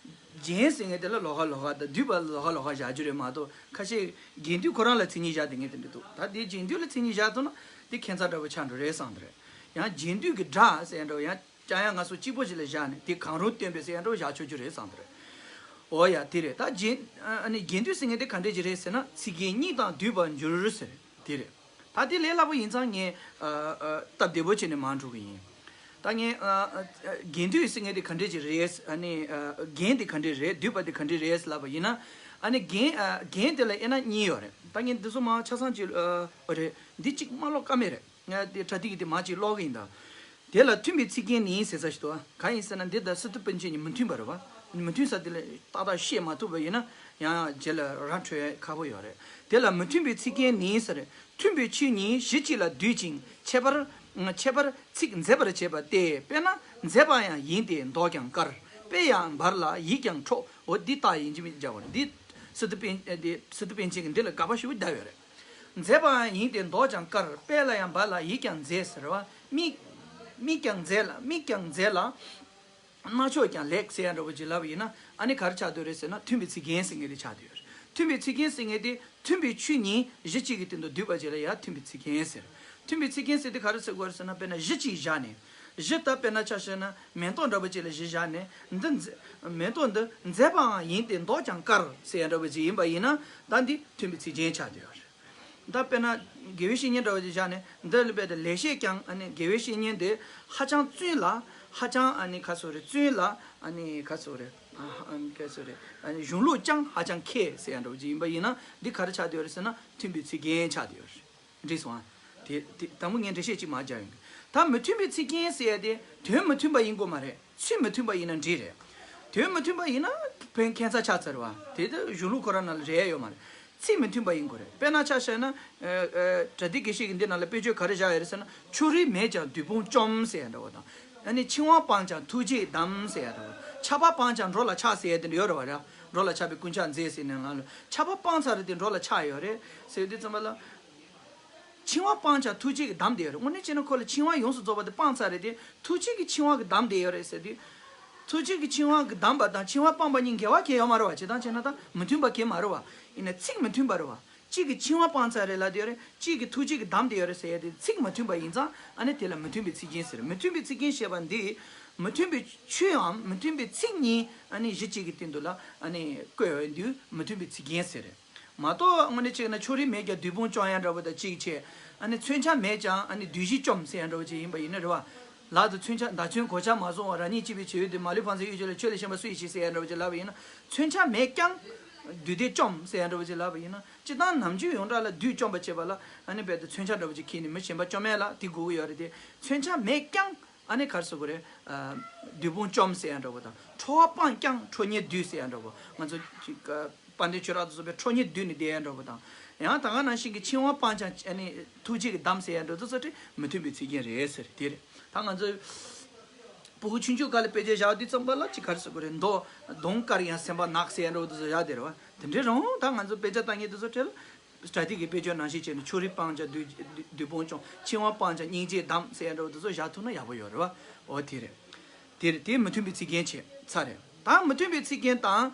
རྒན་ཟེར་མཁན་དེ་ལ་ལོགས་ཀ་ལོགས་ཀ་དང་བསྡུས་པ་ལོགས་ཀ་ལོགས་ཀ་བཞག་རྒྱུ་རེད་མ་གཏོགས་ཁ་ཤས་དགེ་འདུན་ཁོ་རང་ལ་མཚན་ཉིད་བཞག་བསྡད་མཁན་དེ་འདྲ་འདུག་ད་དེ་དགེ་འདུན་ལ་མཚན་ཉིད་བཞག་ཐུབ་ན་དེ་ཁྱད་མཚར་འདྲ་པོ་ཆགས་འགྲོ་རེད་བསམ་དེ་རེད། ཡང་དགེ་འདུན་གྱི་སྒྲ་ཟེར་ཡ་འདྲ་བོ་ཡང་། ཀྱང་ཡང་ང་ཚོ་གཅིག་པོ་ཞིག་ལ་བཞག་ནས་དེ་གང་རུང་སྟོན་པའི་ཟེར་ཡ་འདྲ་བོ་བཞག་ཆོག་རྒྱུ་རེད་བསམ་གྱི་རེད། འོ་ཡ་དེ་རེད། ད་རྗེས་ཨ་ནི་དགེ་འདུན་ཟེར་མཁན་དེ་ག་འདྲས་ཅིག་རེད་ཟེར་ན་ཚིག་རྒྱན་གཉིས་དང་བསྡུས་པར་འགྱུར་ཟེར་དེ་རེད། ད་དེ་ལས་སླ་པོ་ཡིན་ཙང་ངས་ཨ་ཨ་སྟབས་བདེ་པོ་བྱས་ནས་མར་འགྲོ་གི་ཡིན། ད་ངས་ཨ་ཨ་དགེ་འདུན་ཟེར་མཁན་དེ་ག་འདྲས་ཅིག་རེད། ཨ་ནི་ཨ་རྒྱན་དེ་ག་འདྲས་རེད། བསྡུས་པ་དེ་ག་འདྲས་རེད་ལབ་པ་ཡིན་ན། ཨ་ནི་རྒྱན་ཨ་རྒྱན་དེ་ལ་དབྱེ་ན་གཉིས་ཡོད་རེད། ད་ངས་འདི་ཚོ་མར་ཆ་ཚང་ཅིག་ཨ་རེད། འདི་གཅིག་མ་ཀློག་ཀ་མེད་རེད། ང་དེ་པྲ་ཏི་གི་དེ་མ་ཅིག་ཀློག་གི་ཡིན་ད། དེ་ལ་མཐུན་པའི་ཚིག་རྒྱན་ནི་ཟེར་ས་ཞིག་འདུག་ག་གང་ཡིན་ཟེར་ན་འདི་དང་སི་ཏུ་པཎ་ཆེན་གཉིས་མི་མཐུན་པ་རེད་བ། མི་མཐུན་ས་དེ་ལ་ཏག་ཏག་བཤད་མ་ཐུབ་པ་ཡིན་ན་ཡང་ཡང་རྗེས་ལ་ར་འཕྲོད་ཡ་ཁག་པོ་ཡོད་རེད། དེ་ལ་མི་མཐུན་པའི་ཚིག་རྒྱན་ནི་ཟེར། མཐུན་པའི་ཆོས་གཉིས་གཞི་གཅིག་ལ་འདུས་ཅིང་ཁྱད་པར། ཁྱད་པར་ཚིག་མཛེས་པར་བྱེད་པ་སྟེ། དཔེར་ན་མཛེས་པ་ཡང་ཡིན་ཏེ་མདོག་ཀྱང་དཀར། དཔེ་ཡང་འབར་ལ་ཡིད་ཀྱང་འཕྲོག་འོ་འདི་ལྟ་ཡིན་གཅིག་མིན་གཅིག་སྦྱར་བ་རེད། འདི་སི་ཏུ་པཎ་འདི་སི་ཏུ་པཎ་ཆེན་གྱིས་འདི་ལ་དགག་པ་ཞེ་པོ་བརྒྱབ་ཡོད་རེད། མཛེས་པའང་ཡིན་ཏེ་མདོག་ཀྱང་དཀར། དཔེ་ལ་ཡང་འབར་ལ་ཡིད་ཀྱང་མཛེས་ཟེར་བ། མིག་མིག་ཀྱང་མཛེས་ལ་མིག་ཀྱང་མཛེས་ལ། རྣ་ཆོག་ཀྱང་ལེགས་ཟེར་ཡ་འདྲ་པོ་ཅིག་ལབ་པ་ཡིན་ན་ཨ་ནི་ག་རེ་ཆགས་བསྡད་རེད་ཟེར་ན་མཐུན་པའི་ཚིག་རྒྱན་ཟེར་མཁན་དེ་ཆགས་བསྡད་ཡོད་རེད། མཐུན་པའི་ཚིག་རྒྱན་ཟེར་མཁན་དེ་མཐུན་པའི་ཆོས་གཉིས་གཞི་གཅིག་གི་སྟེང་དུ་འདུས་པ་ཅིག་ལ་ཡང་མཐུན་པའི་ཚིག་རྒྱན་ཟེར། མཐུན་པའི་ཚིག་རྒྱན་ཟེར་དེ་ག་རེ་ཟེར་དགོས་རེད་ཟེར་ན་དཔེར་ན་གཞི་གཅིག་བཞག་ནས། གཞི་ད་དཔེར་ན་ཆ་བཞག་ན་མེ་ཏོག་འདྲ་པོ་ཅིག་ལ་གཞི་བཞག་ནས་འདི་མཛེས། མེ་ཏོག་འདི་མཛེས་པའང་ཡིན་ཏེ་མདོག་ཀྱང་དཀར་ཟེར་ཡ་འདྲ་པོ་ཅིག་ཡིན་པ་ཡིན་ན་ད་འདི་མཐུན་པའི་ཚིག་རྒྱན་ཆགས་བསྡད་ཡོད་རེད། ད་དཔེར་ན་དགེ་བའི་བཤེས་གཉེན་འདྲ་བ་ཅིག་བཞག་ནས་འདི་ལ་དཔེ་དེ་ལེགས་བཤད་ཀྱང་ཨ་ནི་དགེ་བའི་བཤེས་གཉེན་དེ་ཧ་ཅང་བཙུན་ལ་ཧ་ཅང་ཨ་ནི་ག་ཚོད་རེད་བཙུན་ལ་ཨ་ནི་ག་ཚོད་རེད། ཨ་ཨ་ག་ཟེར་རེད། ཨ་ནི་གཞུང་ལུགས་ཀྱང་ཧ་ཅང་མཁས་ཟེར་ཡ་འདྲ་བོ་ཅིག་ཡིན་པ་ཡིན་ན། འདི་ག་རེ་ཆགས་བསྡད་ཡོད་རེད་ཟེར་ན། མཐུན་པའི་ཚིག་རྒྱན་ཆགས་བསྡད་ཡོད་རེད། འགྲིག་སོང་ཨ། དེ་དེ་དང་པོ་ངས་འགྲེལ་བཤད་ཅིག་མར་རྒྱག་ཡོང་གི། ད་མི་མཐུན་པའི་ཚིག་རྒྱན་ཟེར་ཡ་དེ་དོན་མི་མཐུན་པ་ཡིན་དགོས་མ་རེད། ཚིག་མི་མཐུན་པ་ཡིན་ན་འགྲིག་རེད། དོན་མི་མཐུན་པ་ཡིན་ན་ཕན་ཁྱད་མཚར་ཆགས་ཚར་བ་དེ། ད་གཞུང་ལུགས་ཁོ་རང་ནང་ལ་རེད་ཡོད་མ་རེད། ཚིག་མི་མཐུན་པ་ཡིན་དགོས་རེད། དཔེར་ན་ཆ་བཞག་ན། ཨ་ཨ་བྲ་ཏི་དགེ་བཤེས་ཀྱིས་འདི་ནང་ལ་དཔེ་བརྗོད་ག་རེ་བཞག་ཡོད་རེད་ཟེར་ན། ཕྱོགས་རིས་མེད་ཀྱང་བདུད་དཔུང་བཅོམ་ཟེར་ཡ་འདྲ་བོ་དང་། ཨ་ནི་འཆིང་བ་སྤངས་ཀྱང་ཐུགས་རྗེས་བསྡམས་ཟེར་ཡ་འདྲ་བོ། ཆགས་པ་སྤངས་ཀྱང་འགྲོ་ལ་ཆགས་ཟེར་ཡ་དེ་འདྲ་ཡོད་རེད་བ་ར། འགྲོ་ལ་ཆགས་པའི་རྐུན་ཇག་མཛེས་ཟེར་ནས་ང་ལ་ཆགས་པ་སྤངས་ཚར་རེད་དེ་འགྲོ་ལ་ཆགས་ཡོད་རེད་ཟེར་དུས་ཙམ་པ་ལ། འཆིང་བ་སྤངས་ཀྱང་ཐུགས་རྗེས་ཀྱིས་བསྡམས་བསྡད་ཡོད་རེད། དངོས་གནས་བྱས་ན་ཁོ་ལ་འཆིང་བ་ཡོངས་སུ་རྫོགས་པ་དེ་སྤངས་ཚར་རེད་དེ། ཐུགས་རྗེས་ཀྱིས་འཆིང་བ་གིས་བསྡམས་བསྡད་ཡོད་རེད་ཟེར་དུས། ཐུགས་རྗེས་ཀྱིས་འཆིང་བ་གིས་བསྡམས་པ་དང་འཆིང་བ་སྤངས་པ་གཉིས་འགལ་བ་གང་ཡང་ཡོད་མ་རེད་བ། བྱས་ཙང་བྱས་ན་ད་མི་མཐུན་པ་གང་ཡང་མ་རེད་བ། ཡིན་ན་ཚིག་མི་མཐུན་པ་རེད་བ། གཅིག་གིས་འཆིང་བ་སྤངས་ཚར་རེད་ལབ་བསྡད་ཡོད་རེད། གཅིག་གིས་ཐུགས་རྗེས་ཀྱིས་བསྡམས་བསྡད་ཡོད་རེད་ཟེར་ཡ་དེ་ཚིག་མ་མཐུན་པ་ཡིན་ཙང་། ཨ་ནི་དེ་ལ་མི་མཐུན་པའི་ཚིག་རྒྱན་ཟེར། མི་མཐུན་པའི་ཚིག་རྒྱན་ཞེས་པ་འདི། མི་མཐུན་པའི་ཆོས་འམ་མི་མཐུན་པའི་ཚིག་གཉིས་ཨ་ནི་གཞི་གཅིག་གི་སྟེང་དུ་ལ་ཨ་ནི་བཀོད་ཡོང་དུས་མི་མཐུན་པའི་ཚིག་རྒྱན་ཟེར། མ་གཏོགས་དངོས་གནས་བྱས་ན་ཕྱོགས་རིས་མེད་ཀྱང་བདུད་དཔུང་བཅོམ་ཡ་འདྲ་བོ་དང་གཅིག་བྱས། ཨ་ནི་མཚོན་ཆ་མེད་ཀྱང་ཨ་ནི་བདུད་བཞི་བཅོམ་ཟེར་ཡ་འདྲ་བོ་ཅིག་ཡིན་པ་ཡིན་ན་རེད་བ། ལག་ཏུ་མཚོན་ཆ་མདའ་མཚོན་གོ་ཆ་མ་བཟུང་བར་རང་ཉིད་གཅེས་པའི་བྱེའུ་དེ། མ་ལུས་ཕངས་སེལ་གཡུལ་ལྕི་ལ། ཁྱོད་ལས་གཞན་པ་སུ་ཡིས་ཞི་ཟེར་ཡ་འདྲ་བོ་ཅིག་ལབ་པ་ཡིན་ན། མཚོན་ཆ་མེད་ཀྱང་བདུད་སྡེ་བཅོམ་ཟེར་ཡ་འདྲ་བོ་ཅིག་ལབ་པ་ཡིན་ན། སྤྱིར་བཏང་ནམ་རྒྱུན་ཡོངས་གྲགས་ལ་བདུད་བཅོམ་པ་བྱེད་པ་ལ་ཨ་ནི་རྦད་དེ་མཚོན་ཆ་འདྲ་བོ་ཅིག་འཁྱེར་ནས་མི་གཞན་པ་བཅོམ་ཡ་ལ་དེ་དགོས་ཀྱི་ཡོད་རེད་དེ། མཚོན་ཆ་མེད་ཀྱང་ཨ་ནི་ག་རེ་ཟེར་དགོས་རེད། ཨ། བདུད་དཔུང་བཅོམ་ཟེར་ཡ་འདྲ་བོ་དང་། ཁྲོ་བ་སྤངས་ཀྱང་ཁྲོ་གཉེར་བདུད་ཟེར་ཡ་འདྲ་བོ། ང་ཚོ་ཅིག་ཨ། དཔལ་ལྡན་ཆོས་གྲགས་དང་སོགས་པས་ཁྲོ་གཉེར་བདུད་ནི་བསྡད་ཡ་འདྲ་བོ་དང་། ཡང་ད་ག་ནང་བཞིན་གྱི་འཆིང་བ་སྤངས་ཀྱང་ཨ་ནི་ཐུགས་རྗེས་ཀྱིས་བསྡམས་ཟེར་ཡ་འདྲ་བོ་དེ་ཚོ་དེ་མི་མཐུན་པའི་ཚིག་རྒྱན་རེད་ཟེར་དེ་རེད། ད་ང་ཚོ་ཕྲུ་གུ་ཆུང་ཆུང་སྐབས་ལ་དཔེ་ཆ་བཞག་དུས་ཙམ་པ་ལ་ཅིག་ག་རེ་ཟེར་དགོས་རེད། མདོ་གདོང་དཀར་ཡང་སེམས་པ་ནག་ཟེར་ཡ་འདྲ་བོ་དེ་ཚོ་བཞག་བསྡད་རེད་བ། དེ་འདྲའི་རང་ད་ང་ཚོ་དཔེ་ཆ་ལྟ་མཁན་དེ་ཚོ་གྲས་ལ། བྲ་ཏི་གི་དཔེ་བརྗོད་ནང་བཞིན་བྱས་ནས་ཕྱོགས་རིས་སྤངས་ཀྱང་བདུད་བདུད་དཔུང་བཅོམ། འཆིང་བ་སྤངས་ཀྱང་སྙིང་རྗེས་བསྡམས་ཟེར་ཡ་འདྲ་བོ་དེ་ཚོ་བཞག་ཐུབ་ན་ཡག་པོ་ཡོད་རེད་བ། འོ་དེ་རེད། དེ་རེད། དེ་མི་མཐུན་པའི་ཚིག་རྒྱན་བྱས་ཚར་རེད། ད་མི་མཐུན་པའི་ཚིག་རྒྱན་དང་།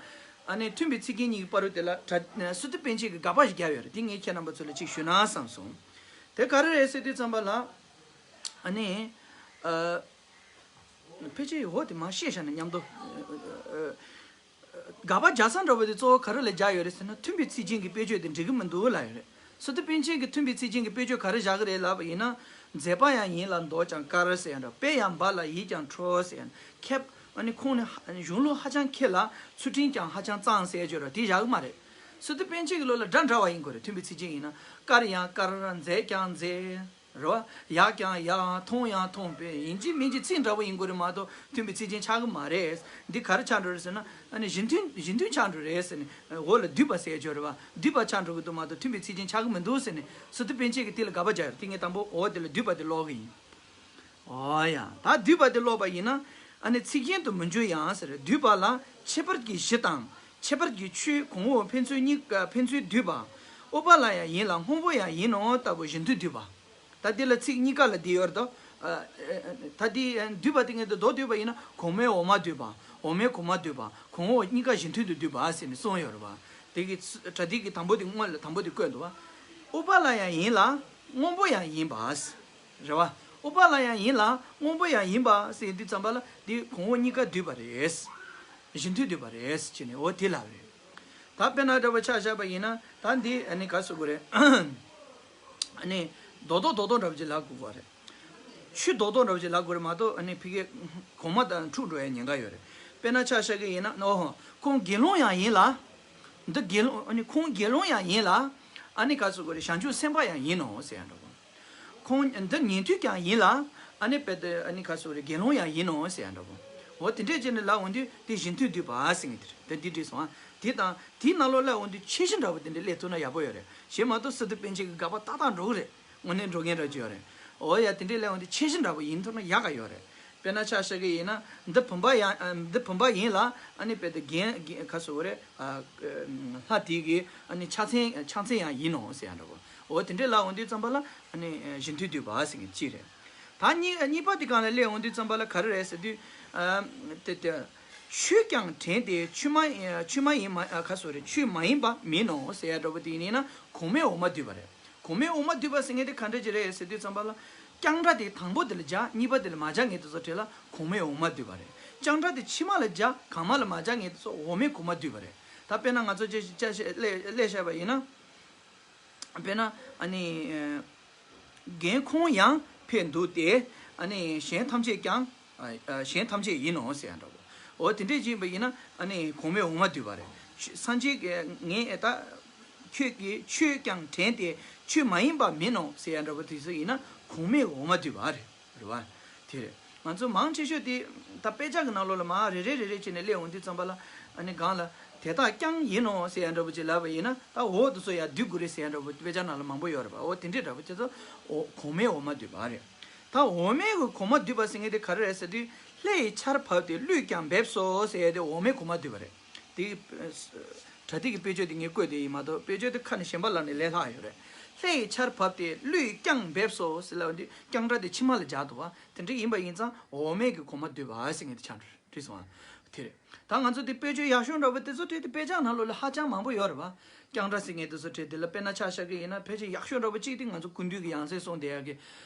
ཨ་ནི་མཐུན་པའི་ཚིག་རྒྱན་གཉིས་ཀྱི་བར་དུ་དེ་ལ་བྲ་སི་ཏུ་པཎ་ཆེན་གྱིས་དགག་པ་ཞིག་བརྒྱབ་ཡོད་རེད། དེ་ངས་ཁྱེད་རྣམ་པ་ཚོ་ལ་ཅིག་ཞུས་ན་བསམ་སོང་། དེ་ག་རེ་རེད་ཟེར་དུས་ཙམ་པ་ལ། ཨ་ནི། ཨ། ཕལ་ཆེར་འོ་དེ་མར་བཤད་བཞག་ན་མཉམ་དུ། ཨ། ཨ། དགག་པ་རྒྱག་ས་འདྲ་བོ་དེ་གཙོ་བོ་ག་རེ་ལ་རྒྱག་ཡོད་རེད་ཟེར་ན། མཐུན་པའི་ཚིག་རྒྱན་གྱི་དཔེ་བརྗོད་དེ་འགྲིག་གི་མི་འདུག་ལབ་ཡོད་རེད། སི་ཏུ་པཎ་ཆེན་གྱིས་མཐུན་པའི་ཚིག་རྒྱན་གྱི་དཔེ་བརྗོད་ག་རེ་བཞག་གི་རེད་ལབ་པ་ཡིན་ན། མཛེས་པ་ཡང་ཡིན་ལ་མདོག་ཀྱང་དཀར་ཟེར་ཡ་འདྲ། དཔེ་ཡང་འབའ་ལ་ཡིད་ཀྱང་འཕྲོག་ཟེར་ཡ་འདྲ། མཁས། ཨ་ནི་ཁོང་ནི་ཧ་གཞུང་ལུགས་ཧ་ཅང་མཁས་ལ་ཚུལ་ཁྲིམས་ཀྱང་ཧ་ཅང་གཙང་ཟེར་ཡ་བརྗོད་ར་དེ་བཞག་གི་མ་རེད། སི་ཏུ་པཎ་ཆེན་གྱི་ལུགས་ལ་སྒྲ་འདྲ་བ་ཡིན་དགོས་རེད། མཐུན་པའི་ཚིག་རྒྱན་ཡིན་ན། དཀར་ཡང་དཀར། མཛེས་ཀྱང་མཛེས། རེད་བ། ཡག་ཀྱང་ཡག། མཐོང་ཡང་མཐོང་བས། ཡིན་གཅིག་མིན་གཅིག་ཚིག་འདྲ་བོ་ཡིན་དགོས་རེད་མ་གཏོགས་མཐུན་པའི་ཚིག་རྒྱན་ཆགས་ཀྱི་མ་རེད། འདི་ག་རེ་ཆགས་འགྲོ་རེད་ཟེར་ན། ཨ་ནི་གཞི་མཐུན་གཞི་མཐུན་ཆགས་འགྲོ་རེད་ཟེར་ནས། འོག་ལ་བསྡུས་པ་ཟེར་ཡ་ཅིག་ཡོད་རེད་བ། བསྡུས་པ་ཆགས་འགྲོ་གི་འདུག་མ་གཏོགས་མཐུན་པའི་ཚིག་རྒྱན་ཆགས་ཀྱི་མི་འདུག་ཟེར་ནས་སི་ཏུ་པཎ་ཆེན་གྱིས་དེ་ལ་དགག་པ་རྒྱག་ཡོད་རེད། དེ་ངས་དང་པོ་འོག་དེ་ལ་བསྡུས་པ་དེ་ཀློག་གི་ཡིན། འོ་ཡ། ད་བསྡུས་པ་དེ་ཀློག་པ་ཡིན་ན། ཨ་ནི་ཚིག་རྒྱན་དུ་མི་འགྱུར་ཡང་ཟེར། བསྡུས་པ་ལ་ཁྱད་པར་གྱི་གཞི་དང་ཁྱད་པར་གྱི་ཆོས་གོང་འོག་ཕན་ཚུན་གཉིས་ཀ་ཕན་ཚུན་བསྡུས་པ། ཨུཏྤ་ལ་ཡང་ཡིན་ལ་སྔོན་པོ་ཡང་ཡིན་ནོ་ལྟ་བུ་གཞི་མཐུན་བསྡུས་པ། ད་འདི་ལ་ཚིག་གཉིས་ཀ་ལ་འདི་ཡོད་དོ། ཨ། ཨ། ད་འདི་བསྡུས་པ་དེ་ངས་མདོར་བསྡུས་པ་ཡིན་ན། གོང་མའི་འོག་མ་བསྡུས་པ། འོག་མའི་གོང་མ་བསྡུས་པ། གོང་འོག་གཉིས་ཀ་གཞི་མཐུན་དུ་བསྡུས་པ་ཟེར་ནས་གསུངས་ཡོད་རེད་བ། དེ་གི་ཚུ་བྲ་ཏི་གི་དང་པོ་དེ་སྔོན་ལ་དང་པོ་དེ་བཀོད་འདུག་བ། ཨུཏྤ་ལ་ཡང་ཡིན་ལ་སྔོན་པོ་ཡང་ཡིན་པ། རེད་བ། ཨུཏྤ་ལ་ཡང་ཡིན་ལ་སྔོན་པོ་ཡང་ཡིན་པ་ཟེར་དུས་ཙམ་པ་ལ་འདི་གོང་འོག་གཉིས་ཀ་བསྡུས་པ་རེད། གཞི་མཐུན་བསྡུས་པ་རེད་ཅེས་ནས་འོ་དེ་ལབ་རེད། ད་དཔེར་ན་འདྲ་བོ་ཆ་བཞག་པ་ཡིན་ན། ད་འདི་ཨ་ནི་ག་ཟེར་དགོས་རེད། ཨ་ནི་རྡོག་རྡོག་རྡོག་རྡོག་འདྲ་བོ་ཅིག་ལབ་དགོས་པ་རེད། ཆུ་རྡོག་རྡོག་འདྲ་བོ་ཅིག་ལབ་དགོས་རེད་མ་གཏོགས། ཨ་ནི་ཕ་གི་གོང་མ་དང་འཁྲུག་འགྲོ་ཡའི་ཉེན་ཁ་ཡོད་རེད། དཔེར་ན་ཆ་བཞག་གི་ཡིན་ན། ཨོ་ཧོ། ཁོང་དགེ་སློང་ཡང་ཡིན་ལ། འདི་དགེ་སློང་། ཨ་ནི་ཁོང་དགེ་སློང་ཡང་ཡིན་ལ། ཨ་ནི་ག་ཟེར་དགོས་རེད། བྱང་ཆུབ་སེམས་དཔའ་ཡང་ཡིན་ནོ་ཟེར་ཡ་འདྲ་བོ། ཁོང་འདི་ཉན་ཐོས་ཀྱང་ཡིན་ལ། ཨ་ནི་རྦད་དེ་ཨ་ནི་ག་ཟེར་དགོས་རེད། དགེ་སློང་ཡང་ཡིན་ནོ་ཟེར་ཡ་འདྲ་བོ། འོ་དེ་འདྲས་བྱས་ནས་ལབ་འོང་དུས་དེ་གཞི་མཐུན་བསྡུས་པ་ཟེར་མཁན་དེ་རེད། དེ་འདི་འགྲིག་སོང་ཨ། དེ་དང་དེའི་ནང་ལོགས་ལ་འོང་དུས་ཁྱད་གཞི་འདྲ་བོ་དེ་འདྲས་སླེབས་ཐུབ་ན་ཡག་པོ་ཡོད་རེད། གཞན་མ་གཏོགས་སི་ཏུ་པཎ་ཆེན་གྱི་དགག་པ་ཏག་ཏག་འགྲོ་གི་རེད། དངོས་གནས་འགྲོ་མཁན་འདྲ་ཅིག་ཡོད་རེད། འོ་ཡ། དེ་འདྲས་ལབ་འོང་དུས་ཁྱད་གཞི་འདྲ་བོ་ཡིན་ཐུབ་ན་ཡག་ག་ཡོད་རེད། དཔེར་ན་ཆ་བཞག་གི་ཡིན་ན། འདི་བུམ་པ་ཡང་། ཨ། འདི་བུམ་པ་ཡིན་ལ། ཨ་ནི་རྦད་དེ་རྒན་རྒན་ག་ཟེར་དགོས་རེད། ཨ། ལྷ་དེ་གི་ཨ་ནི་ཕྱག་མཚན་ཕྱག་མཚན་ཡང་ཡིན་ནོ་ཟེར་ཡ་འདྲ་བོ། འོ་དེ་འདྲས་ལབ་འོང་དུས་ཙམ་པ་ལ་ཨ་ནི་གཞི་མཐུན་བསྡུས་པ་ཟེར་མཁན་གཅིག་རེད། ད་གཉིས་གཉིས་པ་དེ་སྒང་ལ་སླེབས་འོང་དུས་ཙམ་པ་ལ་ག་རེ་རེད་ཟེར་དུས། ཨ། དེ་དེ། ཆོས་ཀྱང་དྲན་ཏེ་ཆོས་མ་ཆོས་མ་ཡིན་མ། ཨ། ག་ཟེར་དགོས་རེད། ཆོས་མ་ཡིན་པ་མིན་ནོ་ཟེར་ཡ་འདྲ་བོ་དེ་ཡིན་ན། གོང་མའི་འོག་མ་བསྡུས་པ་རེད། གོང་མའི་འོག་མ་བསྡུས་པ་ཟེར་མཁན་དེ་ག་འདྲ་ཅིག་རེད་ཟེར་དུས་ཙམ་པ་ལ། རྐྱང་སྒྲ་དེ་དང་པོ་དེ་ལ་སྦྱར། གཉིས་པ་དེ་ལ་མ་སྦྱར་མཁན་དེ་ཚོ་གྲས་ལ་གོང་མའི་འོག་མ་བསྡུས་པ་རེད། རྐྱང་སྒྲ་དེ་ཕྱི་མ་ལ་སྦྱར། གོང་མ་ལ་མ་སྦྱར་མཁན་དེ་ཚོ་འོག་མའི་གོང་མ་བསྡུས་པ་རེད། ད་དཔེར་ན་ང་ཚོ་ཅིག་ཅིག་ཅིག་སླེབས་སླེབས་བཞག་པ་ཡིན་ན། དཔེར་ན་ཨ་ནི། རྒན་ཁོང་ཡང་ཕེབས་འདུག་སྟེ། ཨ་ནི་གཞན་ཐམས་ཅད་ཀྱང་། ཨ། གཞན་ཐམས་ཅད་ཡིན་ནོ་ཟེར་ཡ་འདྲ་བོ། འོ་དེ་འདྲས་ཅིག་ཡིན་པ་ཡིན་ན་ཨ་ནི་གོང་མའི་འོག་མ་བསྡུས་པ་རེད། ཆོས་སངས་རྒྱས་ཀྱིས་ངས་ད་ཁྱོད་ཀྱིས་ཆོས་ཀྱང་དྲན་ཏེ་ཆོས་མ་ཡིན་པ་མིན་ནོ་ཟེར་ཡ་འདྲ་པོ་དེ་ཚོ་ཡིན་ན་གོང་མའི་འོག་མ་བསྡུས་པ་རེད། རེད་བ། དེ་རེད། ང་ཚོ་མང་ཆེ་ཤོས་དེ་ད་དཔེ་ཆ་གི་ནང་ལོགས་ལ་མར་རེ་རེ་རེ་རེ་བྱས་ནས་སླེབས་འོང་དུས་ཙམ་པ་ལ་ཨ་ནི་གང་ལ་དེ་དག་ཀྱང་ཡིན་ནོ་ཟེར་ཡ་འདྲ་པོ་ཅིག་ལབ་པ་ཡིན་ན་ད་འོག་དེ་ཚོ་ཡར་བསྡུ་དགོས་རེད་ཟེར་ཡ་འདྲ་པོ་དཔེ་ཆ་ནང་ལ་མང་པོ་ཡོད་རེད་བ། འོ་དེ་འདྲས་འདྲ་པོ་དེ་ཚོ་འོ་གོང་མའི་འོག་མ་བསྡུས་པ་རེད། ད་འོག་མའི་གི་གོང་མ་བསྡུས་པ་ཟེར་མཁན་དེ་ག་རེ་རེད་ཟེར་དུས་ལྷ་ཡི་ཆར་བབས་ཏེ་ཀླུས་ཀྱང་འབེབས་སོ་ཟེར་ཡ་དེ་འོག་མའི་གོང་མ་བསྡུས་པ་རེད། དེ་གི་ཨ་སི་པྲ་ཏི་གི་དཔེ་བརྗོད་དེ་ངས་བཀོད་དེ་ཡིན་མ་གཏོགས་དཔེ་བརྗོད་དེ་ཁ་ནས་གཞན་པ་ལ་ནས་ལས་ལྷག་ཡོད་རེད། ལྷ་ཡི་ཆར་བབས་ཏེ་ཀླུས་ཀྱང་འབེབས་སོ་ཟེར་ལབ་དུས་ཀྱང་སྒྲ་དེ་ཕྱི་མ་ལ་སྦྱར་འདུག་བ། དེ་འདྲ་ཡིན་པ་ཡིན་ཙང་འོག་མའི་གི་གོང་མ་བསྡུས་པ་ཟེར་མཁན་དེ་ཆགས་འགྲོ་རེད་སོང་བ། དེ་རེད། ད་ང་ཚོ་དེ་དཔེ་བརྗོད་ཡག་ཤོས་འདྲ་པོ་དེ་ཚོ་བྲིས་ཏེ་དཔེ་ཆ་ནང་ལོགས་ལ་ཧ་ཅང་མང་པོ་ཡོད་རེད་བ། ཀྱང་སྒྲ་ཟེར་མཁན་དེ་ཚོ་བྲིས་དེ་ལ་དཔེར་ན་ཆ་བཞག་གི་ཡིན་ན་ཕལ་ཆེར་ཡག་ཤོས་འདྲ་པོ་གཅིག་དེ་ང་ཚོ་ཀུན་འདུས་ཀྱི་ཡང་སྲིད་གསུངས་བསྡད་ཡག་གི་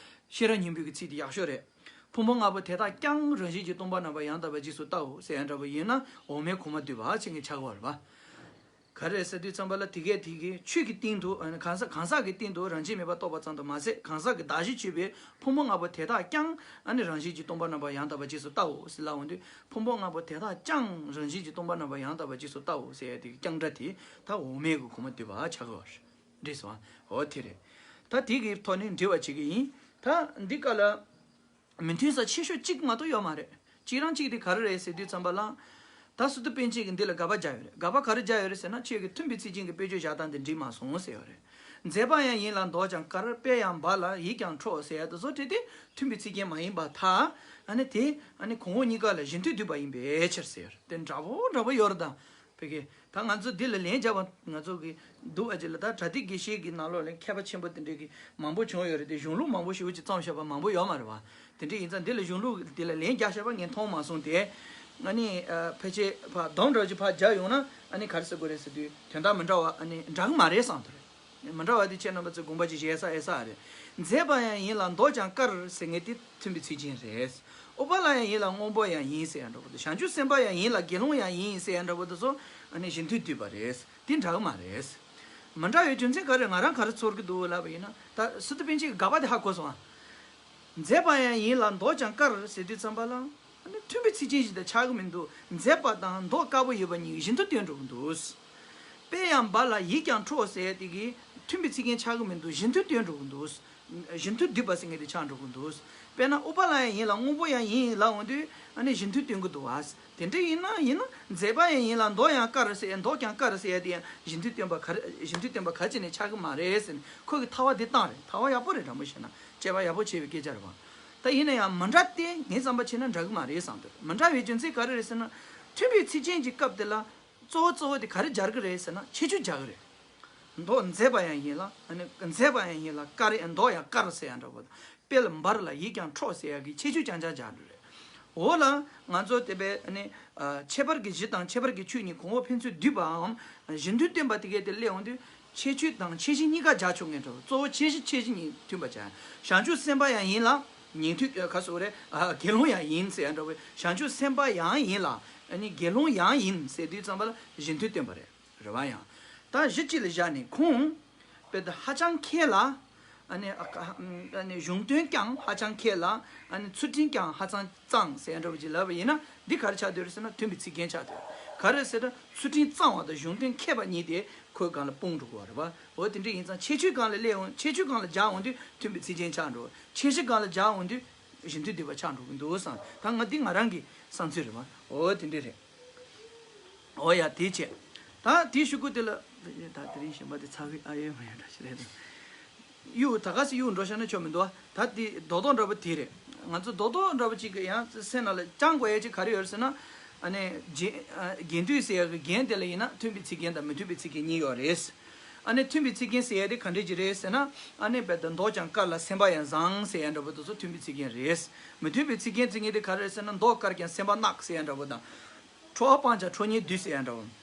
ཤེས་རབ་སྙིང་པོའི་གི་ཚིག་དེ་ཡག་ཤོས་རེད། ཕུང་པོ་ལྔ་པོ་དེ་དག་ཀྱང་རང་བཞིན་གྱིས་སྟོང་པར་རྣམ་པར་ཡང་དག་པར་རྗེས་སུ་བལྟའོ་ཟེར་ཡ་འདྲ་པོ་ཡིན་ན་འོག་མའི་གོང་མ་བསྡུས་པ་ཟེར་མཁན་ཆགས་ཀྱི་ཡོད་རེད་བ། ག་རེ་ཟེར་དུས་ཙམ་པ་ལ་དེ་གས་དེ་གས་ཆོས་ཀྱི་སྟེང་དུ་གང་ཟག་གང་ཟག་གི་སྟེང་དུ་རང་བཞིན་མེད་པར་རྟོགས་པ་ཙམ་དུ་མ་ཟད་གང་ཟག་གི་གདགས་གཞི་བྱེད་པའི་ཕུང་པོ་ལྔ་པོ་དེ་དག་ཀྱང་ཨ་ནི་རང་བཞིན་གྱིས་སྟོང་པར་རྣམ་པར་ཡང་དག་པར་རྗེས་སུ་བལྟའོ་ཟེར་ལབ་འོང་དུས་ཕུང་པོ་ལྔ་པོ་དེ་དག་ཀྱང་རང་བཞིན་གྱིས་སྟོང་པར་རྣམ་པར་ཡང་དག་པར་རྗེས་སུ་བལྟའོ་ཟེར་ཡ་དེ་གི་ཀྱང་སྒྲ་དེ་ད་འོག་མའི་གི་གོང་མ་བསྡུས་པ་ཆགས་ཀྱི་ཡོད་རེད། འགྲིག་སོང་ཨ། འོ་དེ་རེད། ད་དེ་གི་ཐོག་ནས་འབྲེལ་བ་བྱེད་ཀྱི་ཡིན། ད་འདི་ག་ལ། མི་མཐུན་ས་ཆེ་ཤོས་གཅིག་མ་གཏོགས་ཡོད་མ་རེད། གཅིག་རང་གཅིག་དེ་ག་རེ་རེད་ཟེར་དུས་ཙམ་པ་ལ། ད་སི་ཏུ་པཎ་ཆེན་གྱིས་འདི་ལ་དགག་པ་རྒྱག་ཡོད་རེད། དགག་པ་ག་རེ་རྒྱག་ཡོད་རེད་ཟེར་ན་ཁྱོད་ཀྱིས་མཐུན་པའི་ཚིག་ཅན་གྱི་དཔེ་བརྗོད་བཞག་སྟངས་དེ་འགྲིག་མ་སོང་ཟེར་ཡོད་རེད། མཛད་པ་ཡང་ཡིན་ལ་མདོག་ཀྱང་དཀར། དཔེ་ཡང་འབའ་ལ་ཡིད་ཀྱང་འཕྲོག་ཟེར་ཡ་དེ་ཚོ་བྲིས་ཏེ་མཐུན་པའི་ཚིག་ཅན་མ་ཡིན་པར་ཐལ། ཨ་ནི་དེ་ཨ་ནི་གོང་འོག་གཉིས་ཀ་ལ་གཞི་མཐུན་འདུས་པ་ཡིན་པའི་ཕྱིར་ཟེར་ཡོད་རེད། དེ་འདྲ་པོ་འདྲ་པོ་ཡོད་རེད་ད། བོད་སྐད། ད་ང་ཚོ་འདི་ལ་ལན་རྒྱབ་པ་ང་ཚོ་གི་འདུག་ཨ་ཅེ་ལ་ད་པྲ་ཏི་དགེ་བཤེས་ཀྱི་ནང་ལོགས་ལ་མཁས་པ་ཆེན་པོ་དེ་འདྲས་ཀྱི་མང་པོ་བྱུང་ཡོད་རེད་དེ་གཞུང་ལུགས་མང་པོ་ཞེ་པོ་ཅིག་བརྩམས་བཞག་པ་མང་པོ་ཡོད་མ་རེད་བ། དེ་འདྲས་ཡིན་ཙང་འདི་ལ་གཞུང་ལུགས་འདི་ལ་ལན་རྒྱག་བཞག་པ་ངས་མཐོང་མ་སོང་སྟེ། ཨ་ནི་ཨ་ཕལ་ཆེར་ཕར་སྡོམ་འདྲ་ཅིག་ཕར་རྒྱག་ཡོང་ན་ཨ་ནི་ག་རེ་ཟེར་དགོས་རེད་ཟེར་དུས་དོན་དག་མི་འདྲ་བ་ཨ་ནི་འདྲ་གི་མ་རེད་བསམ་དུ་རེད། མི་འདྲ་བ་དེ་ཁྱེད་རྣམ་པ་ཚོས་དགོངས་པ་ཅིག་བཞེས་ས་ཨེ་ས་རེད། མཛད་པ་ཡང་ཡིན་ལ་མདོག་ཀྱང་དཀར་ཟེར་མཁན་དེ་མཐུན་པའི་ཚིག་ཅན་རེད། ཨུཏྤ་ལ་ཡང་ཡིན་ལ་སྔོན་པོ་ཡང་ཡིན་ཟེར་ཡ་འདྲ་པོ་དང་བྱང་ཆུབ་སེམས་དཔའ་ཡང་ཡིན་ལ་དགེ་སློང་ཡང་ཡིན་ཟེར་ཡ་འདྲ་པོ་དེ་ཚོ་ཨ་ནི་གཞི་མཐུན་འདུས་པ་རེད། དེ་འདྲ་གི་མ་རེད། མི་འདྲ་བའི་རྒྱུ་མཚན་ག་རེ་ང་རང་ག་རེ་ཚོར་གི་འདུག་ལབ་པ་ཡིན་ན་ད་སི་ཏུ་པཎ་ཆེན་གྱི་དགག་པ་དེ་ཧ་གོ་སོང་ཨ། མཛད་པ་ཡང་ཡིན་ལ་མདོག་ཀྱང་དཀར་ཟེར་དུས་ཙམ་པ་ལ། ཨ་ནི་མཐུན་པའི་ཚིག་ཅན་ཞིག་དང་ཆགས་ཀྱི་མི་འདུག་མཛད་པ་དང་མདོག་དཀར་པོ་ཡོད་པ་གཉིས་ཀྱི་གཞི་མཐུན་སྟོན་འགྲོ་གི་འདུག་དཔེ་ཡང་འབའ་ལ་ཡིད་ཀྱང་འཕྲོག་ཟེར་ཡ་དེ་གིས་མཐུན་པའི་ཚིག་རྒྱན་ཆགས་ཀྱི་མི་འདུག་གཞི་མཐུན་སྟོན་འགྲོ་གི་འདུག་གཞི་མཐུན་འདུས་པ་ཟེར་མཁན་དེ་ཆགས་འགྲོ་གི་འདུག་དཔེར་ན་ཨུཏྤ་ལ་ཡང་ཡིན་ལ་སྔོན་པོ་ཡང་ཡིན་ལབ་འོང་དུས་ཨ་ནི་གཞི་མཐུན་སྟོན་གྱི་འདུག་བ། དེ་འདྲ་ཡིན་ན་ཡིན་ན་མཛད་པ་ཡང་ཡིན་ལ་མདོག་ཡང་དཀར་ཟེར་མདོག་ཀྱང་དཀར་ཟེར་ཡ་དེ་ཡང་གཞི་མཐུན་སྟོན་པ་ག་རེ་གཞི་མཐུན་སྟོན་པ་ག་ཅི་ནས་ཆགས་ཀྱི་མ་རེད་ཟེར་ནས་ཁོ་གི་ཐ་བ་འདི་བཏང་རེད། ཐ་བ་ཡག་པོ་རེད། དྲང་པོ་བཤད་ན་དཔྱད་པ་ཡག་པོ་བྱས་པའི་སྐད་ཆ་རེད་བ། ད་ཡིན་ན་ཡང་མི་འདྲ་སྟེ་ངའི་བསམ་པ་བྱས་ན་འདྲ་གི་མ་རེད་བསམ་འདུག་མི་འདྲ་བའི་རྒྱུ་མཚན་ག་རེ་རེད་ཟེར་ན། མཐུན་པའི་ཚིག་རྒྱན་གྱི་སྐབས་དེ་ལ་གཙོ་བོ་གཙོ་བོ་དེ་ག་རེ་སྦྱར་གི་རེད་ཟེར་ན་ཁྱད་ཆོས་སྦྱར་གི་རེད། མདོག་མཛད་པ་ཡང་ཡིན་ལ་ཨ་ནི་མཛད་པ་ཡང་ཡིན་ལ་དཀར་རེད། མདོག་ཡང་དཀར་ཟེར་ཡང་འདྲ་པོ་དང་དཔེ་ལ་འབར་ལ་ཡིད་ཀྱང་འཕྲོག་ཟེར་ཡ་གི་ཁྱད་ཆོས་རྐྱང་རྐྱང་སྦྱར་གི་རེད། འོ་ལ་ང་ཚོ་དེ་པའི་ཨ་ནི་ཨ་ཁྱད་པར་གྱི་གཞི་དང་ཁྱད་པར་གྱི་ཆོས་གཉིས་གོང་འོག་ཕན་ཚུན་བསྡུས་པའམ་གཞི་མཐུན་སྟོན་པ་དེ་གས་དེ་སླེབས་འོང་དུས། ཁྱད་ཆོས་དང་ཁྱད་གཞི་གཉིས་ཀ་སྦྱར་ཆོག་ངེས་འགྲོ། གཙོ་བོ་ཁྱད་གཞི་ཁྱད་གཞི་གཉིས་མཐུན་པ་བྱ། བྱང་ཆུབ་སེམས་དཔའ་ཡང་ཡིན་ལ། ཉན་ཐོས་ག་སོགས་རེད། ཨ་དགེ་སློང་ཡང་ཡིན་ཟེར་ཡ་འདྲ་བོ། བྱང་ཆུབ་སེམས་དཔའ་ཡང་ཡིན་ལ། ཨ་ནི་དགེ་སློང་ཡང་ཡིན་ཟེར་དུས་ཙམ་པ་ལ་གཞི་མཐུན་སྟོན་པ་རེད། རེད་བ། ཡང་ད་གཞི་གཅིག་ལ་བཞག་ནས་ཁོང་དཔེ་དེ་ཧ་ཅང་མཁས་ལ། ཨ་ནི་ཨ་ཨ་ནི་གཞུང་དོན་ཀྱང་ཧ་ཅང་མཁས་ལ། ཨ་ནི་ཚུལ་ཁྲིམས་ཀྱང་ཧ་ཅང་གཙང་ཟེར་ཡ་འདྲ་བོ་ཅིག་ལབ་པ་ཡིན་ན་འདི་ག་རེ་ཆགས་བསྡད་རེད་ཟེར་ན་མཐུན་པའི་ཚིག་རྒྱན་ཆགས་བསྡད་རེད། ག་རེ་ཟེར་ན་ཚུལ་ཁྲིམས་གཙང་བ་དང་གཞུང་དོན་མཁས་པ་གཉིས་དེ་ཁོའི་སྒང་ལ་སྤུངས་འགྲོ་གི་རེད་བ། འོ་དེ་འདྲ་ཡིན་ཙང་ཁྱད་ཆོས་སྒང་ལ་སླེབས་འོང་། ཁྱད་ཆོས་སྒང་ལ་སྦྱར་འོང་དུས་མཐུན་པའི་ཚིག་རྒྱན་ཆགས་འགྲོ། ཁྱད་གཞི་སྒང་ལ་སྦྱར་འོང་དུས་གཞི་མཐུན་འདུས་པ་ཆགས་འགྲོ་གི་འདུག་བསམ། ད་ང་འདི་ང་རང་གི་བསམ་ཚུལ་རེད་བ། འོ་དེ་འདྲ་རེད། འོ་ཡ་དེ་བྱས། ད་དེའི་གཞུག་གུ་དེ་ལ། ད་དེ་རིང་གཞན་པ་དེ་ཚ་གི་ཨ་ཡོད་མ་ཡོད་འདྲ་ཞིག་རེད་དོ། གཡུག་ད་ག་སེ་གཡུག་འགྲོ་ཤ་ན་ཆོ་མི་འདུག་ཨ། ད་དེ་རྡོག་རྡོག་འདྲ་པོ་དེ་རེད། ང་ཚོ་རྡོག་རྡོག་འདྲ་པོ་གཅིག་གི་ཡང་སེམས་ནང་ལ་བཅང་དགོས་ཡ་གཅིག་ག་རེ་ཡོད་རེད་ཟེར་ན། ཨ་ནི་རྒྱན་ཨ་རྒྱན་སྡུད་ཟེར་ཡ་གི་རྒྱན་དེ་ལ་ཡིན་ན་མཐུན་པའི་ཚིག་རྒྱན་དང་མི་མཐུན་པའི་ཚིག་རྒྱན་གཉིས་ཡོད་རེད། ཨ་ནི་མཐུན་པའི་ཚིག་རྒྱན་ཟེར་ཡ་དེ་ག་འདྲས་ཅིག་རེད་ཟེར་ན། ཨ་ནི་རྦད་དེ་མདོག་ཀྱང་དཀར་ལ་སེམས་པ་ཡང་བཟང་ཟེར་ཡ་འདྲ་པོ་དེ་ཚོ་མཐུན་པའི་ཚིག་རྒྱན་རེད། མི་མཐུན་པའི་ཚིག་རྒྱན་ཟེར་མཁན་དེ་ག་རེ་རེད་ཟེར་ན་མདོག་དཀར་ཀྱང་སེམས་པ་གནག་ཟེར་ཡ་འདྲ་པོ་དང་། ཁྲོ་བ་སྤངས་ཀྱང་ཁྲོ་གཉེར་སྡུད་ཟེར་ཡ་འདྲ་པོ།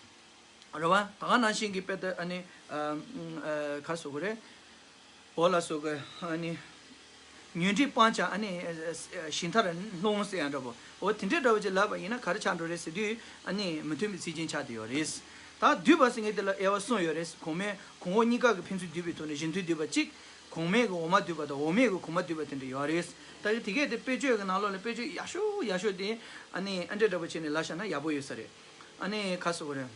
རེད་བ། ད་ག་ནང་བཞིན་གྱི་དཔེ་དེ་ཨ་ནི་ཨ་ཨ་ག་རེ་ཟེར་དགོས་རེད། འོ་ལ་སོགས་ཀྱི་ཨ་ནི། ཉོན་སྒྲིབ་སྤངས་ཀྱང་ཨ་ནི་ཨ་ཨ་ཞི་མཐར་ལྷུང་ཟེར་ཡ་འདྲ་པོ། འོ་དེ་འདྲའི་འདྲ་པོ་ཅིག་ལབ་པ་ཡིན་ན་ག་རེ་ཆགས་འགྲོ་རེད་ཟེར་དུས་ཨ་ནི་མི་མཐུན་པའི་ཚིག་རྒྱན་ཆགས་བསྡད་ཡོད་རེད། ད་བསྡུས་པ་ཟེར་མཁན་དེ་ལ་དབྱེ་བ་གསུམ་ཡོད་རེད། གོང་མའི་གོང་འོག་གཉིས་ཀ་གི་ཕན་ཚུན་བསྡུས་པའི་ཐོག་ནས་གཞི་མཐུན་བསྡུས་པ་གཅིག་གོང་མའི་གི་འོག་མ་བསྡུས་པ་དང་འོག་མའི་གི་གོང་མ་བསྡུས་པ་དེ་འདྲ་ཡོད་རེད། ད་དེ་གས་དེ་དཔེ་བརྗོད་ཀྱི་ནང་ལོགས་ལ་དཔེ་བརྗོད་ཡག་ཤོས་ཡག་ཤོས་དེ་ཨ་ནི་ཨ་འདྲ་འདྲ་པོ་བྱས་ནས་ལབ་བཞག་ན་ཡག་པོ་ཡོད་ས་རེད། ཨ་ནི་ཁ་གསོ་བ་རེད།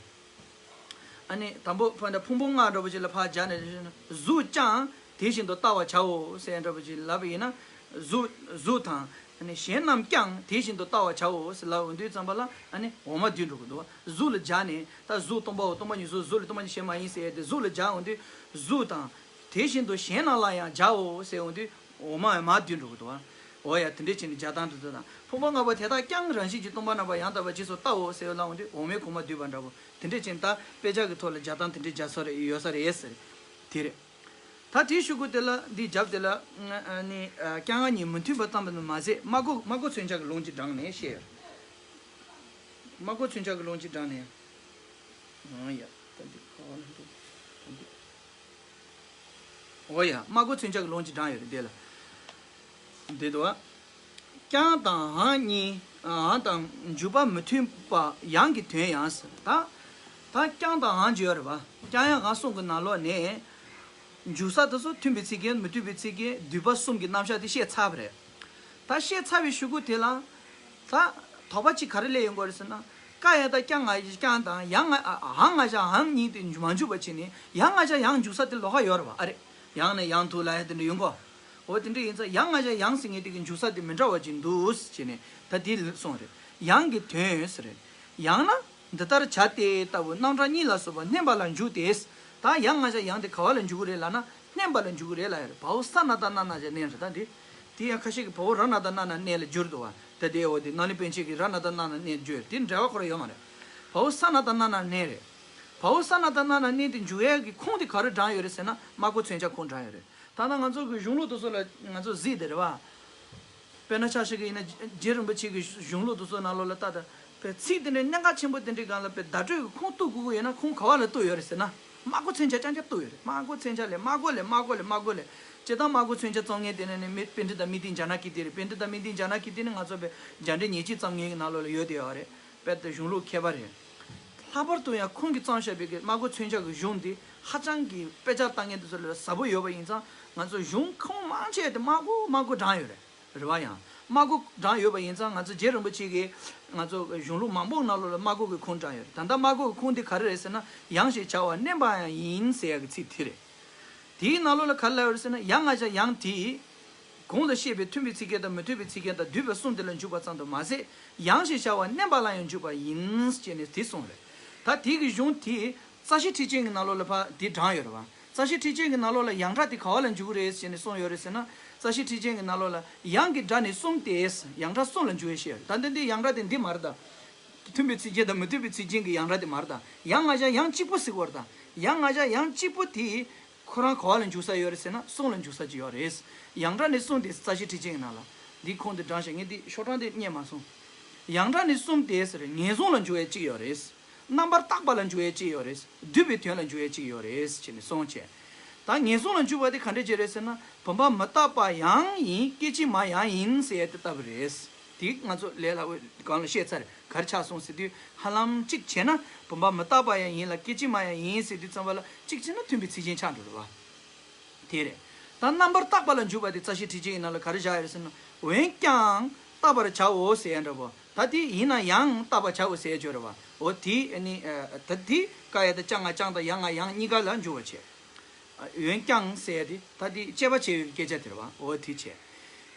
ཨ་ནི་དང་པོ་ཕ་ད་ཕུང་པོ་ལྔ་འདྲ་པོ་ཅིག་ལ་ཕར་སྦྱར་ནས་གཟུགས་ཀྱང་དེ་བཞིན་དུ་བལྟ་བར་བྱའོ་ཟེར་འདྲ་པོ་ཅིག་ལབ་པ་ཡིན་ན། གཟུགས་གཟུགས་དང་ཨ་ནི་གཞན་རྣམས་ཀྱང་དེ་བཞིན་དུ་བལྟ་བར་བྱའོ་ཟེར་ལབ་འོང་དུས་ཙམ་པ་ལ་ཨ་ནི་འོག་མ་བསྡུས་འགྲོ་གི་འདུག་གཟུགས་ལ་སྦྱར་ནས་ད་གཟུགས་སྟོང་པའོ། སྟོང་པ་ཉིད་གཟུགས། གཟུགས་ལས་སྟོང་པ་ཉིད་གཞན་མ་ཡིན་ཟེར་ཡས་དེ་གཟུགས་ལ་སྦྱར་འོང་དུས་གཟུགས་དང་དེ་བཞིན་དུ་གཞན་རྣམས་ལ་ཡང་སྦྱརའོ་ཟེར་འོང་དུས། འོག་མ་མར་བསྡུས་འགྲོ་གི་འདུག་བ། འོ་ཡ། དེ་འདྲས་བྱས་ནས་སྦྱར་སྟངས་དེ་ཚོ་དང་། ཕུང་པོ་ལྔ་པོ་དེ་དག་ཀྱང་རང་བཞིན་གྱིས་སྟོང་པར་རྣམ་པར་ཡང་དག་པར་རྗེས་སུ་བལྟའོ་ཟེར་བའི་ལམ་འོང་དུས་འོག་མའི་གོང་མ་བསྡུས་པ་འདྲ་པོ། དེ་འདྲས་བྱས་ནས་ད་དཔེ་ཆ་གི་ཐོག་ལ་སྦྱར་སྟངས་དེ་འདྲས་སྦྱར་ས་རེད། ཡོད་ས་རེད་ཟེར། དེ་རེད། ད་དེའི་གཞུག་གུ་དེ་ལ་འདི་རྒྱབ་དེ་ལ་ཨ་ནི་ཀྱང་ང་གཉིས་མི་མཐུན་པ་ཙམ་དུ་མ་ཟད་སྨྲ་སྒོ་སྨྲ་སྒོ་མཚོན་ཆ་གི་ལུང་གཅིག་དྲངས་ནས་བཤད་ཡོད། སྨྲ་སྒོ་མཚོན་ཆ་གི་ལུང་གཅིག་དྲངས་ནས། ཨང་ཡ། ད་འདི་ཁ་བ་ལ་འདུག་ད་འདི། འོ་ཡ། སྨྲ་སྒོ་མཚོན་ཆ་གི་ལུང་གཅིག་དྲངས་ཡོད་རེད་དེ་ལ། འདི་འདུག་བ། ཀྱང་དང་འང་གཉིས། འང་དང་འཇུག་པ་མི་མཐུན་པ་ཡང་གི་དོན་ཡང་ཟེར། ད་ད་ཀྱང་དང་འང་གཅིག་ཡོད་རེད་བ། ཀྱང་ཡང་འང་གསུམ་གི་ནང་ལོགས་ནས་འཇུག་ས་དེ་ཚོ་མཐུན་པའི་ཚིག་རྒྱན་མི་མཐུན་པའི་ཚིག་རྒྱན་བསྡུས་པ་གསུམ་གྱི་རྣམ་གཞག་དེ་བཤད་ཚར་བ་རེད། ད་བཤད་ཚར་བའི་གཞུག་གུ་དེ་ལ་ད་དོགས་པ་གཅིག་ག་རེ་སླེབས་ཡོང་གི་རེད་ཟེར་ན། ཀ་ཡ་ད་ཀྱང་ང་ཀྱང་དང་ཡང་ང་འང་ང་ཞ་འང་གཉིས་དེ་མ་འཇུག་པ་བྱས་ནས་ཡང་ང་ཞ་ཡང་འཇུག་ས་དེ་ལོགས་ཀ་ཡོད་རེད་བ། ཨ་རེད། ཡང་ནས་ཡང་དུ་ལ་ཡ་དེ་འདྲ་ཡོང་གོ། འོ་དེ་འདྲ་ཡིན་ཙང་ཡང་ང་ཞ་ཡང་ཟེར་མཁན་དེ་གི་འཇུག་ས་དེ་མི་འདྲ་བ་ཅིག་འདུག་ཟེར་ནས་ད་དེ་གསུངས་རེད། ཡང་གི་དོན་ཟེར་རེད། ཡང་ན་འདི་ལྟར་བྱ་སྟེ་ལྟ་བུ་རྣམ་གྲངས་གཉིས་ལ་སོགས་པ་བསྣན་པ་ལ་འཇུག་སྟེ། ད་ཡང་ང་ཞ་ཡང་དེ་ག་བ་ལ་འཇུག་གི་རེད་ལབ་ན་བསྣན་པ་ལ་འཇུག་གི་རེད་ལབ་ཡ་རེད། བའོ་ས་ན་ད་ན་ན་ཞ་བསྣན་རེད། ད་འདི་དེ་ཡང་ཁ་ཤས་ཀྱིས་བའོ་ར་ན་ད་ན་ན་བསྣན་ལ་འགྱུར་འདུག་བ། ད་དེ་འོ་དེ་རྣམ་གླིང་པཎ་ཆེན་གྱིས་ར་ན་ད་ན་ན་བསྣན་འགྱུར་དེ་འབྲེལ་བ་ཁོ་ར་ཡོད་མ་རེད། བའོ་ས་ན་ད་ན་ན་བསྣན་རེད། བའོ་ས་ན་ད་ན་ན་བསྣན་དེ་འཇུག་ཡས་ཀྱི་ཁུངས་དེ་ག་རེ་དྲངས་ཡོད་རེད་ཟེར་ན་སྨྲ་སྒོ་མཚོན་ཆ་ཁུངས་དྲངས་ཡོད་རེད། ད་ལྟ་ང་ཚོ་གི་གཞུང་ལུགས་དེ་ཚོ་ལ་ང་ཚོ་གཟིགས་དེ་རེད་བ། དཔེར་ན་ཆ་བཞག་གི་ཡིན་ན་རྗེ་རིན་པོ་ཆེ་གི་གཞུང་ལུགས་དེ་ཚོ་ནང་ལོགས་ལ་ལྟ་ད། པའི་ཚིག་དེ་འདྲའི་གནད་འགག་ཆེན་པོ་དེ་འདྲའི་སྒང་ལ་པའི་བརྡ་སྤྲོད་ཀྱི་ཁུངས་གཏུག་དགོས་ཀྱི་ཡོད་ན་ཁུངས་ག་བ་ལ་གཏུག་ཡོད་རེད་ཟེར་ན། སྨྲ་སྒོ་མཚོན་ཆ་རྐྱང་རྐྱང་གཏུག་ཡོད་རེད། སྨྲ་སྒོ་མཚོན་ཆ་ལས་སྨྲ་སྒོ་ལས་སྨྲ་སྒོ་ལས་སྨྲ་སྒོ་ལས། སྤྱིར་བཏང་སྨྲ་སྒོ་མཚོན་ཆ་རྩོམ་མཁན་དེ་ནི་ནི་མི་པཎྜི་ཏ་མི་ཏི་ཛྙཱ་ན་ཀིརྟི་རེད། པཎྜི་ཏ་མི་ཏི་ཛྙཱ་ན་ཀིརྟི་ནི་ང་ཚོ་པའི་རྒྱ་འགྲེལ་ཉེར་གཅིག་རྩོམ་མཁན་གྱི་ནང་ལོགས་ལ་ཡོད་དེ་ཡོད་རེད། དཔེ་དེ་གཞུང་ལུགས་མཁས་པ་རེད། ལྷག་པར་དུ་ཡང་ཁོང་གིས་བརྩམས་བཞག་པའི་གི་སྨྲ་སྒོ་མཚོན་ཆ་གི་གཞུང་འདི་ཧ་ཅང་གི་དཔེ་ཆ་ལྟ་མཁན་དེ་ཚོ་ལ་ཟབ་པོ་ཡོད་པ་ཡིན་ཙང་ང་ཚོ་གཞུང་ཁུངས་མང་ཆེ་དེ་སྨྲ་སྒོ་སྨྲ་སྒོ་དྲངས་ཡོད་རེད། རེད་བ། ཡང་སྨྲ་སྒོ་དྲངས་ཡོད་པ་ཡིན་ཙང་ང་ཚོ་རྗེ་རིན་པོ་ཆེ་གིས་ང་ཚོ་གཞུང་ལུགས་མང་པོ་ནང་ལོགས་ལ་སྨྲ་སྒོ་གི་ཁུངས་དྲངས་ཡོད་རེད། ད་ལྟ་སྨྲ་སྒོ་གི་ཁུངས་དེ་ག་རེ་རེད་ཟེར་ན་ཡང་ཞེས་བྱ་བ་བསྣན་པ་ཡང་ཡིན་ཟེར་ཡག་གི་ཚིག་དེ་རེད། དེའི་ནང་ལོགས་ལ་ག་རེ་ལབ་ཡོད་རེད་ཟེར་ན་ཡང་ང་ཞ་ཡང་དེ། གོང་ལ་བཤད་པའི་མཐུན་པའི་ཚིག་རྒྱན་དང་མི་མཐུན་པའི་ཚིག་རྒྱན་དང་བསྡུས་པ་གསུམ་དེ་ལ་འཇུག་པ་ཙམ་དུ་མ་ཟད་ཡང་ཞེས་བྱ་བ་བསྣན་པ་ལ་ཡང་འཇུག་པ་ཡིན་ཞེས་ནས་དེ་གསུངས་རེད། ད་དེ་གི་གཞུང་དེ་རྩ་ཤེ་ཁྲིད་ཆེན་གྱི་ནང་ལོགས་ལ་ཕ་དེ་དྲངས་ཡོད་རེད་བ། རྩ་ཤེ་ཁྲིད་ཆེན་གྱི་ནང་ལོགས་ལ་ཡང་སྒྲ་དེ་ག་བ་ལ་འཇུག་གི་རེད་ཞེས་ནས་གསུངས་ཡོད་རེད་ཟེར་ན། རྩ་ཤེ་ཁྲིད་ཆེན་གྱི་ནང་ལོགས་ལ་ཡང་གི་སྒྲ་ནི་གསུམ་སྟེ། ཡང་སྒྲ་གསུམ་ལ་འཇུག་པའི་ཕྱིར། ད་འདི་འདི་ཡང་སྒྲ་དེ་འདི་མ་རེད་ད། མཐུན་པའི་ཚིག་རྒྱན་དང་མི་མཐུན་པའི་ཚིག་རྒྱན་གྱི་ཡང་སྒྲ་དེ་མ་རེད་ད། ཡང་ང་ཞ་ཡང་གཅིག་པུ་ཟེར་བ་རེད་ད། ཡང་ང་ཞ་ཡང་གཅིག་པུ་དེ། ཁོ་རང་ག་བ་ལ་འཇུག་ས་ཡོད་རེད་ཟེར་ན་གསུམ་ལ་འཇུག་ས་ཅིག་ཡོད་རེད། ཡང་སྒྲ་ནི་གསུམ་སྟེ་རྩ་ཤེ་ཁྲིད་ཆེན་གྱི་ནང་ལ། འདི་ཁུངས་དེ་དྲངས་ཤག་ངས་འདི་ཤོག་གྲངས་དེ་རྙེད་མ་སོང་། ཡང་སྒྲ་ནི་གསུམ་སྟེ་ཟེར་ངན་སོང་ལ་འཇུག་ཡས་གཅིག་ཡོད་རེད། རྣམ་པར་བརྟག་པ་ལ་འཇུག་ཡས་གཅིག་ཡོད་རེད། བསྡུས་པའི་དོན་ལ་འཇུག་ཡས་གཅིག་ཡོད་རེད་ཅེས་ནས་གསུངས་བྱས། ད་ངན་སོང་ལ་འཇུག་པ་དེ་ག་འདྲ་ཅིག་རེད་ཟེར་ན་བུམ་པ་མི་རྟག་པ་ཡང་ཡིན་སྐད་ཅིག་མ་ཡང་ཡིན་ཟེར་ཡས་དེ་ལྟ་བུ་རེད། དེ་ང་ཚོ་ལས་སླ་བོའི་སྒང་ལ་བཤད་ཚར་ག་རེ་ཆགས་སོང་ཟེར་དུས་ཧ་ལམ་གཅིག་བྱས་ན་བུམ་པ་མི་རྟག་པ་ཡང་ཡིན་ལ་སྐད་ཅིག་མ་ཡང་ཡིན་ཟེར་དུས་ཙམ་པ་ལ་གཅིག་བྱས་ན་མཐུན་པའི་ཚིག་རྒྱན་ཆགས་འགྲོ་རེད་བ། དེ་རེད། ད་རྣམ་པར་བརྟག་པ་ལ་འཇུག་པ་དེ་རྩ་ཤེ་ཁྲིད་ཆེན་གྱི་ནང་ལ་ག་རེ་བཞག་ཡོད་རེད་ཟེར་ན། འོན་ཀྱང་བརྟག་པར་བྱའོ་ཟེར་ཡ་འདྲ་པོ། ད་དེ་ཡིན་ན་ཡང་བརྟག་པར་བྱའོ་ཟེར་ཡ་ཅིག་ཡོད་རེད་བ། འོ་དེ་ནི་ད་དེ་ཀ་ཡ་ད་ཀྱང་ང་ཀྱང་དང་ཡང་ང་ཡང་གཉིས་ཀ་ལ་འཇུག་པ་བྱེད། འོན་ཀྱང་ཟེར་ཡ་དེ་ད་དེ་དཔྱད་པ་བྱེད་ཡོད་ཀྱི་སྐད་ཆ་དེ་རེད་བ། འོ་དེ་བྱེད།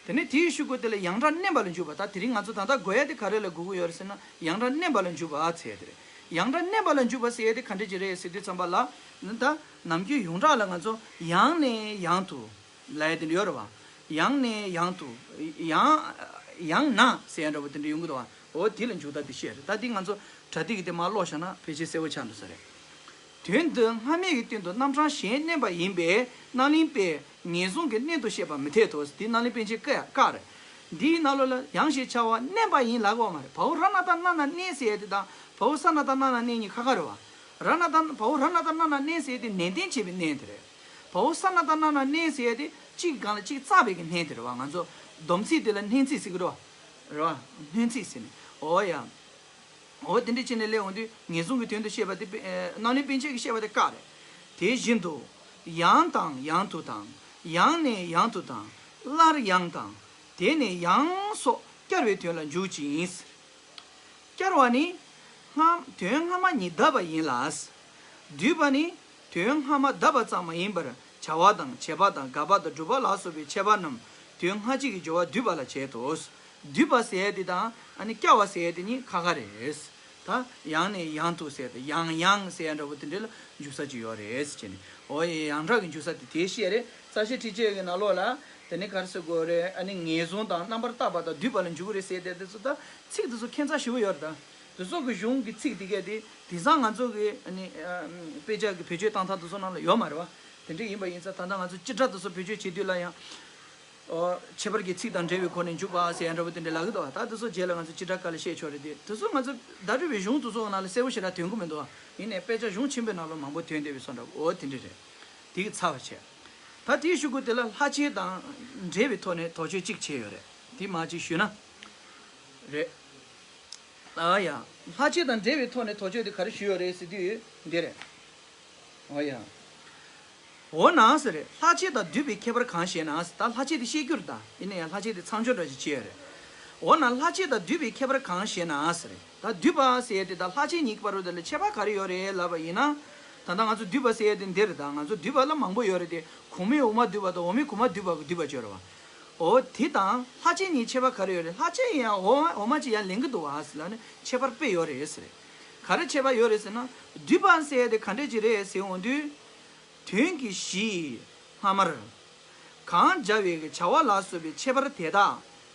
དེ་ནས་དེའི་གཞུག་གུ་དེ་ལ་ཡང་སྒྲ་བསྣན་པ་ལ་འཇུག་པ། ད་དེ་རིང་ང་ཚོ་ད་ལྟ་དགོས་ཡ་དེ་ག་རེ་ལ་དགོས་ཀྱི་ཡོད་རེད་ཟེར་ན་ཡང་སྒྲ་བསྣན་པ་ལ་འཇུག་པ་ཟེར་ཡ་དེ་རེད། ཡང་སྒྲ་བསྣན་པ་ལ་འཇུག་པ་ཟེར་ཡ་དེ་ག་འདྲ་ཅིག་རེད་ཟེར་དུས་ཙམ་པ་ལ། ད་ནམ་རྒྱུན་ཡོངས་གྲགས་ལ་ང་ཚོ་ཡང་ནས་ཡང་དུ་ལབ་ཡ་དེ་འདྲ་ཡོད་རེད་བ། ཡང་ནས་ཡང་དུ། ཡང་ཡང་ན་ཟེར་ཡ་འདྲ་པོ་དེ་འདྲ་ཡོང་གི་འདུག་བ། འོ་དེ་ལ་འཇུག་སྟངས་དེ་བཤད་རེད། ད་འདི་ང་ཚོ་པྲ་ཏི་གི་དེ་མར་ཀློག་བཞག་ན་ཕལ་ཆེར་གསལ་པོ་ཆགས་འགྲོ་ས་རེད། དོན་འདི་སྔ་མའི་གི་སྟེང་དུ་རྣམ་གྲངས་གཞན་བསྣན་པ་ཡིན་པས་རྣམ་གླིང་པས་ངན་སོང་གི་གནས་དུ་བཤད་པ་མི་འཐད་དོ། འདི་རྣམ་གླིང་པཎ་ཆེན་བཀའ་བཀའ་རེད། འདིའི་ནང་ལོགས་ལ་ཡང་ཞེས་བྱ་བ་བསྣན་པ་ཡིན་ལབ་ཀྱི་ཡོད་མ་རེད། བའོ་ར་ན་ད་ན་ན་བསྣན་ཟེར་ཡ་དེ་དང་བའོ་ས་ན་ད་ན་ན་བསྣན་གཉིས་ཁ་ཁ་རེད་བ། ར་ན་ད་བའོ་ར་ན་ད་ན་ན་བསྣན་ཟེར་ཡ་དེ་ནན་ཏན་བྱེད་པའི་བསྣན་དེ་རེད། བའོ་ས་ན་ད་ན་ན་བསྣན་ཟེར་ཡ་དེ་གཅིག་གི་སྒང་ལ་གཅིག་བཙགས་པའི་གི་བསྣན་དེ་རེད་བ། ང་ཚོ་སྡོམ་ཚིག་དེ་ལ་བསྣན་ཚིག་ཟེར་གི་རེད་བ། རེད་བ། བསྣན་ཚིག་ཟེར་ནས། འོ་ཡ། འོ་དེ་འདྲ་བྱས་ནས་སླེབས་འོང་དུས་ངན་སོང་གི་དོན་དུ་བཤད་པ་དེ་པེ་ཨེ་རྣམ་གླིང་པཎ་ཆེན་གྱིས་བཤད་པ་དེ་བཀག་རེད། དེ་བཞིན་དུ་ཡང་དང་ཡང་དུ་དང་ ཡང་ནས་ཡང་དུ་དང་། སླར་ཡང་དང་། དེ་ནས་ཡང་སོགས་བསྐྱར་བའི་དོན་ལ་འཇུག་ཅིང་། བསྐྱར་བ་ནི། སྔ་དོན་སྔ་མ་ཉིད་བསྡུས་པ་ཡིན་ལ། བསྡུས་པ་ནི། དོན་སྔ་མ་བསྡུས་པ་ཙམ་མ་ཡིན་པར་བྱ་བ་དང་བྱེད་པ་དང་དགག་པ་དང་སྒྲུབ་པ་ལ་སོགས་པའི་ཁྱད་པར་རྣམས་དོན་སྔ་ཕྱི་གི་སྦྱོར་བ་བསྡུས་པ་ལ་བྱེད་དོ། བསྡུས་པ་ཟེར་ཡ་དེ་དང་ཨ་ནི་བསྐྱར་བ་ཟེར་ཡ་དེ་གཉིས་ཁ་ཁ་རེད། ད་ཡང་ནས་ཡང་དུ་ཟེར་ཏེ་ཡང་ཡང་ཟེར་ཡ་འདྲ་པོ་དེ་འདྲ་ལ་འཇུག་ས་ཅིག་ཡོད་རེད་ཟེར་ནས། འོ་ཡ་ཡང་གྲགས་ཀྱི་འཇུག་ས་དེ་དེ་བཤད་རེད། རྩ་ཤེ་ཁྲིད་བྱེད་ཀྱི་ནང་ལོགས་ལ་དེ་ནི་ག་རེ་ཟེར་དགོས་རེད། ཨ་ནི་ངེས་བཟུང་དང་རྣམ་པར་བརྟག་པ་དང་བསྡུས་པ་ལ་འཇུག་གི་རེད་ཟེར་ཏེ། དེ་ཚོ་ད་ཚིག་དེ་ཚོ་ཁྱད་མཚར་ཞེ་པོ་ཡོད་རེད། ད་དེ་ཚོ་གི་གཞུང་གི་ཚིག་དེ་གས་དེ་དེང་སང་ང་ཚོ་གི་ཨ་ནི་ཨ་དཔེ་ཆ་གི་བེད་སྤྱོད་བཏང་སྟངས་དེ་ཚོ་ནང་ལ་ཡོད་མ་རེད་བ། དེ་འདྲ་ཡིན་པ་ཡིན་ཙང་ད་ལྟ་ང་ཚོ་སྤྱི་སྒྲ་དེ་ཚོ་བེད་སྤྱོད་བྱེད་དུས་ལ་ཡང་། ཨོ། ཁྱད་པར་གྱི་ཚིག་དང་འབྲེལ་བའི་སྒོ་ནས་འཇུག་པ་ཟེར་ཡ་འདྲ་པོ་དེ་འདྲ་ལབ་ཀྱི་འདུག་བ། ད་དེ་ཚོ་རྗེས་ལ་ང་ཚོ་སྤྱི་སྒྲ་སྐབས་ལ་བཤད་ཆོག་རེད་དེ། དེ་ཚོ་ང་ཚོ་བརྡ་སྤྲོད་པའི་གཞུང་དེ་ཚོ་ནང་ལ་གསལ་པོ་ཞེ་དྲག་ཐོན་གྱི་མི་འདུག་བ། ཡིན་ནའི་དཔེ་ཆ་གཞུང་ཆེན་པོའི་ནང་ལ་མང་པོ་ཐོན་བསྡད་པའི་བཟོ་འདྲ་པོ། འོ་དེ་འདྲ་རེད། དེ་གི་ཚ་བ་བྱས། ད་དེའི་གཞུག་གུ་དེ་ལ་ལྷག་བཅས་དང་འབྲེལ་བའི་ཐོག་ནས་དོགས་གཅོད་གཅིག་བྱས་ཡོད་རེད། དེ་མར་གཅིག་ཞུས་ན། རེད། ཨ་ཡ། ལྷག་བཅས་དང་འབྲེལ་བའི་ཐོག་ནས་དོགས་གཅོད་དེ་ག་རེ་ཞུས་ཡོད་རེད་ཟེར་དུས་འདི་རེད། ཨ་ཡ། འོ་ན་ཟེར་རེད། ལྷག་བཅས་དང་བསྡུས་པའི་ཁྱད་པར་གང་ཞེ་ན་ཟེར། ད་ལྷག་བཅས་དེ་བཤད་རྒྱུ་རེད་ད། ཡིན་ན་ཡང་ལྷག་བཅས་དེ་མཚམས་སྦྱོར་འདྲ་ཞིག་བྱས་ཡོད་རེད། འོ་ན་ལྷག་བཅས་དང་བསྡུས་པའི་ཁྱད་པར་གང་ཞེ་ན་ཟེར་རེད། ད་བསྡུས་པ་ཟེར་ཡས་དེ་དང་ལྷག་བཅས་གཉིས་ཀྱི་བར་དུ་དེ་ལ་ཁྱད་པར་ག་རེ་ཡོད་རེད་ལབ་པ་ཡིན་ན། ད་ལྟ་ང་ཚོ་བསྡུས་པ་ཟེར་ཡས་དེ་འདི་རེད་ད། ང་ཚོ་བསྡུས་པ་ལ་མང་པོ་ཡོད་རེད་དེ། གོང་མའི་འོག་མ་བསྡུས་པ་དང་འོག་མའི་གོང་མ་བསྡུས་པ་གི་བསྡུས་པ་བརྗོད་རེད་བ། འོ་དེ་དང་ལྷག་བཅས་གཉིས་ཁྱད་པར་ག་རེ་ཡོད་རེད། ལྷག་བཅས་ཡིན་ཡང་འོག་མ་འོག་མ་ཅིག་ཡར་ལེན་གི་འདུག་བ་ཟེར་ལབ་ནས་ཁྱད་པར་དཔེ་ཡོད་རེད་ཟེར། ག་རེ་ཁྱད་པར་ཡོད་རེད་ཟེར་ན། བསྡུས་པ་ཟེར་ཡས་དེ་ག་འདྲས་ཅིག་རེད་ཟེར་འོང་དུས། དོན་གྱི་གཞི་སྔ་མར་གང་བྱ་བའི་བྱ་བ་ལ་སོགས་པའི་ཁྱད་པར་དེ་དག་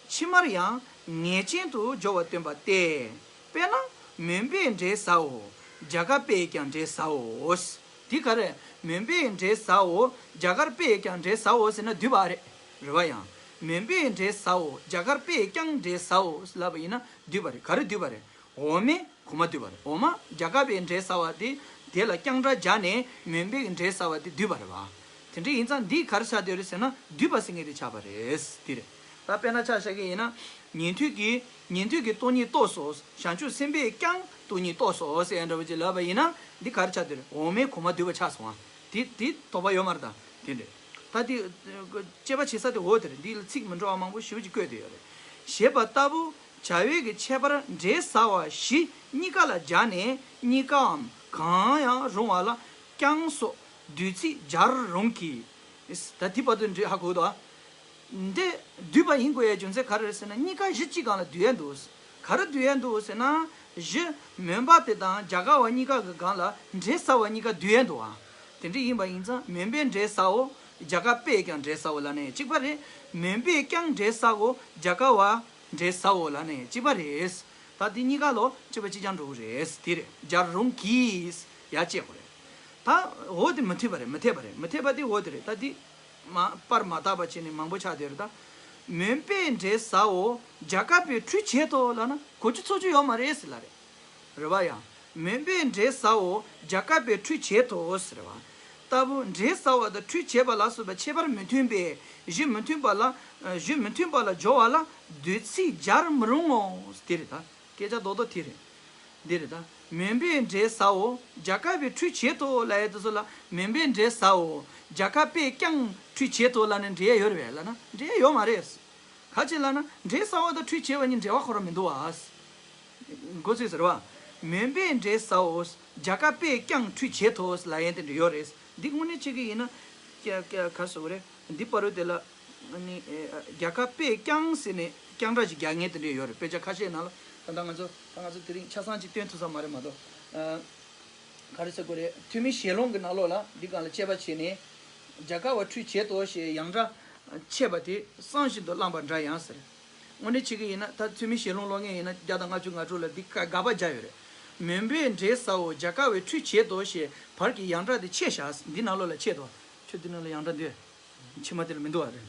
ཕྱི་མར་ཡང་ངེས་ཅན་དུ་སྦྱོར་བ་སྟོན་པ་སྟེ། དཔེར་ན། མུན་པས་འབྲས་ཟའོ། རྒྱ་གར་པས་ཀྱང་འབྲས་ཟའོ། འདི་ག་རེ། མུན་པས་འབྲས་ཟའོ། རྒྱ་གར་པས་ཀྱང་འབྲས་ཟའོ་ཟེར་ན་བསྡུས་པ་རེད། རེད་བ་ཡང་། མུན་པས་འབྲས་ཟའོ། རྒྱ་གར་པས་ཀྱང་འབྲས་ཟའོ་ལབ་པ་ཡིན་ན་བསྡུས་པ་རེད། ག་རེ་བསྡུས་པ་རེད། འོག་མའི་གོང་མ་བསྡུས་པ་རེད། འོག་མ་རྒྱ་གར་པས་འབྲས་ཟ་བ་དེ། དེ་ལ་རྐྱང་སྒྲ་སྦྱར་ནས་མུན་པས་འབྲས་ཟ་བ་དེ་བསྡུས་པ་རེད་བ། དེ་འདྲ་ཡིན་ཙང་འདི་ག་རེ་ཆགས་བསྡད་རེད་ཟེར་ན་བསྡུས་པ་ཟེར་མཁན་དེ་ཆགས་པ་རེད། དེ་རེད། ད་དཔེར་ན་ཆ་བཞག་གི་ཡིན་ན། ཉན་ཐོས་ཀྱིས་ཉན་ཐོས་ཀྱིས་སྟོང་ཉིད་རྟོགས་སོ། བྱང་ཆུབ་སེམས་དཔས་ཀྱང་སྟོང་ཉིད་རྟོགས་སོ་ཟེར་ཡ་འདྲ་བོ་ཅིག་ལབ་པ་ཡིན་ན་འདི་ག་རེ་ཆགས་བསྡད་རེད། འོག་མའི་གོང་མ་བསྡུས་པ་ཆགས་སོང་ང་། དེ་དེ་དོགས་པ་ཡོད་མ་རེད་ད། དེ་འདྲ། ད་དེ། དཔྱད་པ་བྱེད་ས་དེ་འོ་དེ་རེད། འདི་ལ་ཚིག་མི་འདྲ་བ་མང་པོ་ཞེ་པོ་ཅིག་བཀོད་དེ་ཡོད་རེད། ཞེས་པ་ལྟ་བུ། བྱ་བའི་གི་ཁྱད་པར་འབྲས་ཟ་བ་བཞི་གཉིས་ཀ་ལ་སྦྱར་ནས་གཉིས་ཀའམ་གང་ཡང་རུང་བ་ལ་ཀྱང་སོགས་བསྡུས་ཚིག་སྦྱར་རུང་གི། ད་དེ་བར་དུ་འདྲི་ཧ་གོ་དོ། འདི་བསྡུས་པ་ཡིན་དགོས་ཡའི་རྒྱུ་མཚན་ག་རེ་རེད་ཟེར་ན་གཉིས་ཀ་གཞི་གཅིག་སྒང་ལ་བསྡུས་ཡ་འདུག་ག་རེ་བསྡུས་ཡ་འདུག་ཟེར་ན། གཞི་མུན་པ་དེ་དང་རྒྱ་གར་བ་གཉིས་ཀ་གི་སྒང་ལ་འབྲས་ཟ་བ་གཉིས་ཀ་བསྡུས་ཡ་འདུག་ཨ། དེ་འདྲ་ཡིན་པ་ཡིན་ཙང་མུན་པས་འབྲས་ཟའོ། རྒྱ་གར་པས་ཀྱང་འབྲས་ཟའོ་ལབ་ནས་གཅིག་པ་རེད། མུན་པས་ཀྱང་འབྲས་ཟའོ། རྒྱ་གར་བ་འབྲས་ཟའོ་ལབ་ནས་གཅིག་པ་རེད། ད་དེ་གཉིས་ཀ་ལོ་གཅིག་པ་གཅིག་རྐྱང་འགྲོ་གི་རེད། དེ་རེད། སྦྱར་རུང་གིས་ཡ་བཅད་དགོས་རེད། ད་འོ་དེ་མི་འཐད་པ་རེད། མི་འཐད་པ་རེད། མི་འཐད་པ་དེ་འོ་དེ་རེད། ད་དེ་མ་པར་མ་བཏབ་པ་བྱས་ནས་མང་པོ་ཆགས་བསྡད་རེད་ད། མུན་པས་འབྲས་ཟའོ། རྒྱ་གར་པས་ཁྲུས་བྱེད་དོ་ལབ་ན་གོ་རྒྱུ་ཚོར་རྒྱུ་ཡོད་མ་རེད་ཟེར་ལབ་རེད། རེད་བ་ཡ། མུན་པས་འབྲས་ཟའོ། རྒྱ་གར་པས་ཁྲུས་བྱེད་དོ་ཟེར་བ། ལྟ་བུ་འབྲས་ཟ་བ་དང་ཁྲུས་བྱེད་པ་ལ་སོགས་པའི་ཁྱད་པར་མི་མཐུན་པས་གཞི་མི་མཐུན་པ་ལ། གཞི་མི་མཐུན་པ་ལ་སྦྱོར་བ་ལ་བསྡུས་ཚིག་སྦྱར་མི་རུང་ངོ་། དེ་རེད་ད། སྐད་ཆ་རྡོག་རྡོག་དེ་རེད། འདི་རེད་ད། མུན་པས་འབྲས་ཟའོ། རྒྱ་གར་པས་ཁྲུས་བྱེད་དོ་ལབ་ཡས་དེ་ཚོ་ལ་མུན་པས་འབྲས་ཟའོ། རྒྱ་གར་པས་ཀྱང་ཁྲུས་བྱེད་དོ་ལབ་ནས་འབྲེལ་ཡས་ཡོད་རེད་པས་ལབ་ན་འབྲེལ་ཡས་ཡོད་མ་རེད། ག་ཅི་ལབ་ན་འབྲས་ཟ་བ་དང་ཁྲུས་བྱེད་པ་གཉིས་འབྲེལ་བ་ཁོ་རང་མི་འདུག་བ། མགོ་ཚོས་ཟེར་བ། མུན་པས་འབྲས་ཟའོ། རྒྱ་གར་པས་ཀྱང་ཁྲུས་བྱེད་དོ་ལབ་ཡས་དེ་འདྲ་ཡོད་རེད། འདི་དངོས་གནས་བྱེད་ཀྱི་ཡིན་ན། ཀྱ་ཀྱ་ག་རེ་ཟེར་དགོས་རེད། འདི་བར་དུ་དེ་ལ། ཨ་ནི། ཨེ། རྒྱ་གར་པས་ཀྱང་ཟེར་ནས་རྐྱང་སྒྲ་ཞིག་རྒྱག་མཁན་དེ་འདྲ་ཡོད་རེད། དཔེ་ཆ་ཁ་ཤས་ནང་ལ་ད་ལྟ་ང་ཚོ་ད་ང་ཚོ་དེ་རིང་ཆ་ཚང་ཅིག་སྟོན་ཐུབ་ས་མ་རེད་མ་གཏོགས། ཨ། ག་རེ་ཟེར་དགོས་རེད། ཐོན་མིའི་ཞལ་ལུང་གི་ནང་ལོགས་ལ་འདི་སྒང་ལ་དཔྱད་པ་བྱས་ནས། རྒྱ་གར་བ་ཁྲུས་བྱེད་དོ་ཞེས་ཡང་སྒྲ་ཆད་པ་དེ་བསམ་བཞིན་དུ་བླངས་པ་འདྲ་ཡང་ཟེར། དངོས་གནས་བྱེད་ཀྱི་ཡིན་ན་ད་ཐོན་མིའི་ཞལ་ལུང་ཀློག་མཁན་ཡིན་ན་བརྒྱ་དང་ལྔ་བཅུ་ང་དྲུག་ལ་འདི་ཀ་དགག་པ་རྒྱག་ཡོད་རེད། མུན་པས་འབྲས་ཟའོ། རྒྱ་གར་བས་ཁྲུས་བྱེད་དོ་ཞེས་བར་གྱི་ཡང་སྒྲ་དེ་ཆད་བཞག་འདི་ནང་ལོགས་ལ་ཆད་དོ། ཁྱོད་འདི་ནང་ལ་ཡང་སྒྲ་འདུས། ཕྱི་མ་དེ་ལ་མི་འདུག་བ་རེད།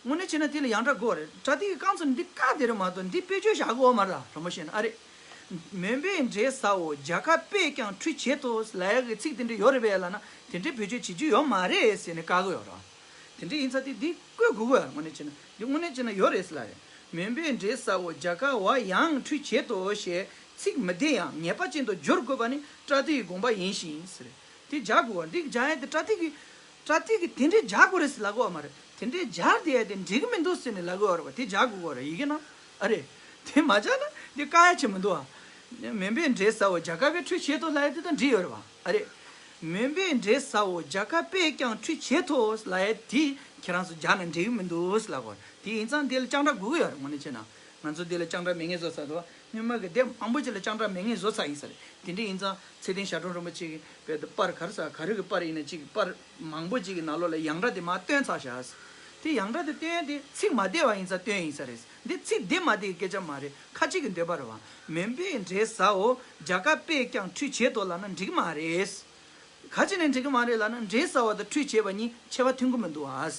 དངོས་གནས་བྱས་ན་དེ་ལ་ཡང་སྒྲ་དགོས་རེད། པྲ་ཏི་གི་རྐང་ཚུགས་ནི་འདི་བཀག་དེ་རེད་མ་གཏོགས་འདི་དཔེ་བརྗོད་བཞག་དགོས་མ་རེད། རང་མོ་བཤད་ན་ཨ་རེད། མུན་པས་འབྲས་ཟའོ། རྒྱ་གར་པས་ཀྱང་ཁྲུས་བྱེད་དོ་ལབ་ཡག་གི་ཚིག་དེ་འདྲ་ཡོད་རེད་པས་ལབ་ན་དེ་འདྲའི་བེད་སྤྱོད་བྱེད་རྒྱུ་ཡོད་མ་རེད་ཟེར་ནས་བཀག་གི་ཡོད་རེད། དེ་འདྲ་ཡིན་ཙང་དེ་འདི་བཀོད་དགོས་ཀྱི་ཡོད་རེད། དངོས་གནས་བྱས་ན་འདི་དངོས་གནས་བྱས་ན་ཡོད་རེད་ཟེར་ལབ་རེད། མུན་པས་འབྲས་ཟའོ། རྒྱ་གར་བ་ཡང་ཁྲུས་བྱེད་དོ་ཞེས་ཚིག་མི་བདེ་ཡང་ངེས་པ་ཅན་དུ་སྦྱོར་དགོས་པ་ནི་པྲ་ཏི་ཡི་དགོངས་པ་ཡིན་ཞིང་ཟེར། དེ་སྦྱར་དགོས་པ་འདི་སྦྱར་ཡག་དེ་པྲ་ཏི་གི་པྲ་ཏི་གིས་དེ་འདྲས་སྦྱར་དགོས་རེད་ཟེར་ལབ་གི་ཡོད་མ་རེད། དེ་འདྲས་སྦྱར་བསྡད་ཡ་དེ་འགྲིག་གི་མི་འདུག་ཟེར་ནས་ལབ་གི་ཡོད་རེད་བ། དེ་སྦྱར་དགོས་གི་རེད་ཡི་གེ་ནང་། ཨ་རེད། དེ་མ་སྦྱར་ན་དེ་དཀའ་ཡ་ཆེ་མི་འདུག་ཨ། མོན་པའི་འབྲས་ཟ་བོ་རྒྱ་གར་པས་ཁྲུས་བྱེད་དོ་ལབ་ཡ་དེ་དང་འགྲིག་ཡོད་རེད་བ། ཨ་རེད། མོན་པའི་འབྲས་ཟ་བོ་རྒྱ་གར་པས་ཀྱང་ཁྲུས་བྱེད་དོ་ལབ་ཡ་དེ་ཁྱེད་རང་ཚོ་སྦྱར་ན་འགྲིག་གི་མི་འདུག་ཟེར་ལབ་གི་ཡོད་རེད། དེ་ཡིན་ཙང་དེ་ལ་སྤྱང་གྲགས་དགོས་གི་ཡོད་རེད། དངོས་གནས་བྱས་ན་ང་ཚོ་དེ་ལ་སྤྱང་གྲགས་མེད་ངེས་བཟོ་ཚར་འདུག་བ། སྔོན་མ་གི་སྡེ་མང་པོ་ཅིག་ལ་སྤྱང་གྲགས་མེད་ངེས་བཟོ་ཚར་ཡིན་ས་རེད། དེ་འདྲ་ཡིན་ཙང་ཚེ་བརྟན་ཞབས་དྲུང་རིན་པོ་ཆེ་གིས་བོད་དུ་པར་ག་རེ་ཟ་ག་རེ་གི་པར་ཡིན་ན་གཅིག་གི་པར་མང་པོ་ཅིག་གི་ནང་ལོགས་ལ་ཡང་སྒྲ་དེ་མར་བཏོན་ཚར་ཤག་དེ་ཡང་སྒྲ་དེ་བཏོན་ཡ་དེ་ཚིག་མ་བདེ་བ་ཡིན་ཙང་བཏོན་ཡིན་ས་རེད། འདི་ཚིག་བདེ་མ་བདེ་གི་སྐད་ཆ་མ་རེད། ཁ་ཅིག་གི་འདོད་པ་རེད་བ། མོན་པའི་འབྲས་ཟ་བོ་རྒྱ་གར་པས་ཀྱང་ཁྲུས་བྱེད་དོ་ལབ་ན་འགྲིག་གི་མ་རེད། ག་ཅི་ནས་འགྲིག་གི་མ་རེད་ལབ་ན་འབྲས་ཟ་བ་དང་ཁྲུས་བྱེད་པ་གཉིས་ཁྱད་པར་མཐུན་གི་མི་འདུག་ཨ།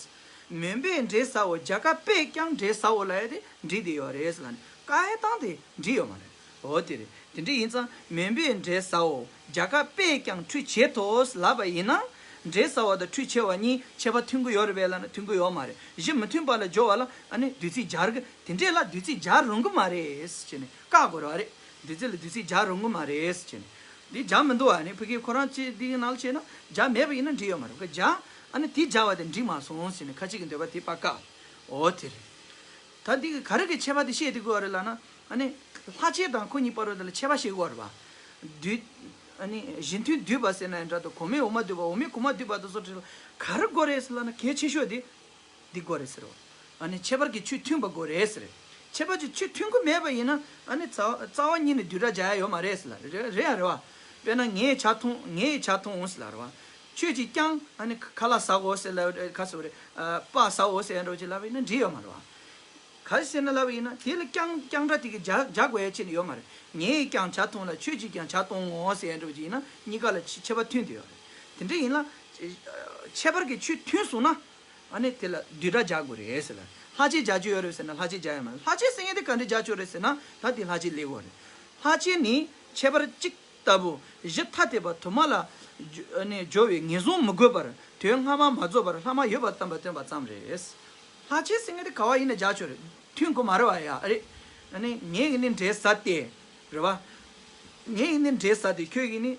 མོན་པའི་འབྲས་ཟ་བོ་རྒྱ་གར་པས་ཀྱང་འབྲས་ཟ་བོ་ལབ་ཡ་དེ་འགྲིག་བསྡད་ཡོད་རེད་ལབ་ནས་བཀག་ཡ་བཏང་སྟེ་འགྲིག་ཡོད་མ་རེད། འོ་དེ་རེད། དེ་འདྲ་ཡིན་ཙང་མོན་པའི་འབྲས་ཟ་བོ་རྒྱ་གར་པས་ཀྱང་ཁྲུས་བྱེད་དོ་ལབ་པ་ཡིན་ན། འབྲས་ཟ་བ་དང་ཁྲུས་བྱེད་པ་གཉིས་ཁྱད་པར་མཐུན་གི་ཡོད་རེད་པས་ལབ་ན་མཐུན་གི་ཡོད་མ་རེད། གཞི་མི་མཐུན་པ་ལ་སྦྱོར་བ་ལ་ཨ་ནི་བསྡུས་ཚིག་སྦྱར་གི། དེ་འདྲས་ལ་བསྡུས་ཚིག་སྦྱར་རུང་གི་མ་རེད་ཟེར་ནས་བཀག་དགོས་རེད་བ་རེད། བསྡུས་ཚིག་ལ་བསྡུས་ཚིག་སྦྱར་རུང་གི་མ་རེད་ཟེར་ནས། འདི་སྦྱར་མི་འདུག་བ། ཨ་ནི་ཕ་གིའི་ཁོ་རང་ཅིག་འདི་ནང་ལ་བྱས་ན་སྦྱར་མེད་པ་ཡིན་ན་འགྲིག་ཡོད་མ་རེད། སྦྱར་ཨ་ནི་དེ་སྦྱར་བ་དེ་འགྲིག་མ་སོང་ཟེར་ནས་ཁ་ཅིག་གི་འདོད་པ་དེ་ཕར་བཀག་འོ་དེ་རེད། ད་འདི་གི་ག་རེ་གི་ཁྱད་པར་དེ་བཤད་དེ་དགོས་པ་རེད་ལབ་ན། ཨ་ནི་ལྷག་བཅས་དང་ཁོ་གཉིས་བར་དུ་ལ་ཁྱད་པར་བཤད་དགོས་པ་རེད་བ། བསྡུས། ཨ་ནི་གཞི་མཐུན་བསྡུས་པ་ཟེར་ན་ཡང་འདྲ་འདུག་གོང་མའི་འོག་མ་བསྡུས་པ། འོག་མའི་གོང་མ་བསྡུས་པ་དེ་ཚོ་བྲིས་ལ་ག་རེ་དགོས་རེད་ཟེར་ལབ་ན་གལ་ཆེ་ཤོས་དེ་འདི་དགོས་རེད་ཟེར་བ། ཨ་ནི་ཁྱད་པར་གྱི་ཆོས་མཐུན་པ་དགོས་རེད་ཟེར། ཁྱད་པར་གྱི་ཆོས་མཐུན་གྱི་མེད་པ་ཡིན་ན་ཨ་ནི་རྩ་རྩ་བ་ཉིད་ནས་བསྡུས་གྲྭ་སྦྱར་ཡ་ཡོད་མ་རེད་ཟེར་ལ། རེད་རེད་ཡ་རེད་བ། དཔེར་ན་ངས་ཇ་འཐུང་། ངས་ཇ་འཐུང་ཟེར་ལ་རེད་བ། ཁྱོད་ཀྱིས་ཀྱང་ཨ་ནི་ཁ་ལག་ཟ་དགོས་ཟེར་ལ་ག་ཟེར་བ་རེད། པ་ཟ་དགོས་ཟེར་ཡ་འདྲ་བོ་ཅིག་ལབ་པ་ཡིན་ན་འགྲིག་ཡོད་མ་རེད་བ། ག་རེ་ཟེར་ན་ལབ་པ་ཡིན་ན་དེ་ལ་ཀྱང་ཀྱང་སྒྲ་དེ་གི་སྦྱར་སྦྱར་དགོས་ཡ་ཅི་ནས་ཡོད་མ་རེད། ངས་ཀྱང་ཇ་འཐུང་ལ་ཁྱོད་ཀྱིས་ཀྱང་ཇ་འཐུང་ངོ་ཟེར་ཡ་འདྲ་བོ་ཅིག་ཡིན་ན་གཉིས་ཀ་ལ་ཁྱད་པར་མཐུན་དེ་ཡོད་རེད། དེ་འདྲ་ཡིན་ལ། ཁྱད་པར་གྱི་ཆོས་མཐུན་སོང་ན། ཨ་ནི་དེ་ལ་བསྡུས་གྲྭ་སྦྱར་དགོས་རེད་ཟེར་ལ། ལྷག་བཅས་སྦྱར་རྒྱུ་ཡོད་རེད་ཟེར་ན་ལྷག་བཅས་སྦྱར་ཡ་མ་རེད། ལྷག་བཅས་ཟེར་མཁན་དེ་ག་འདྲ་སྦྱར་ཆོག་རེད་ཟེར་ན་ད་དེ་ལྷག་བཅས་ལས་དགོས་རེད། ལྷག་བཅས་ནི་ཁྱད་པར་གཅིག་ལྟ་བུ་གཞི་ཐ་དད་པ་དུ་མ་ལ་སྦྱོ་ཨ་ནི་སྦྱོར་བའི་ངེས་བཟུང་མི་དགོས་པར་དོན་སྔ་མ་མ་རྫོགས་པར་ལྷག་མ་ཡོད་པར་བསྟན་པ་སྟོན་པ་ཙམ་རེད། ལྷག་བཅས་ཟེར་མཁན་དེ་ག་བ་ཡིན་ན་སྦྱར་ཆོག་རེད། མཐུན་དགོས་མ་རེད་བ་ཡ། ཨ་རེད། ཨ་ནི་ངས་ཀྱི་ནི་འབྲས་ཟ་སྟེ། རེད་བ། ངས་ཀྱི་ནི་འབྲས་ཟ་སྟེ་ཁྱོད་ཀྱིས་ནི་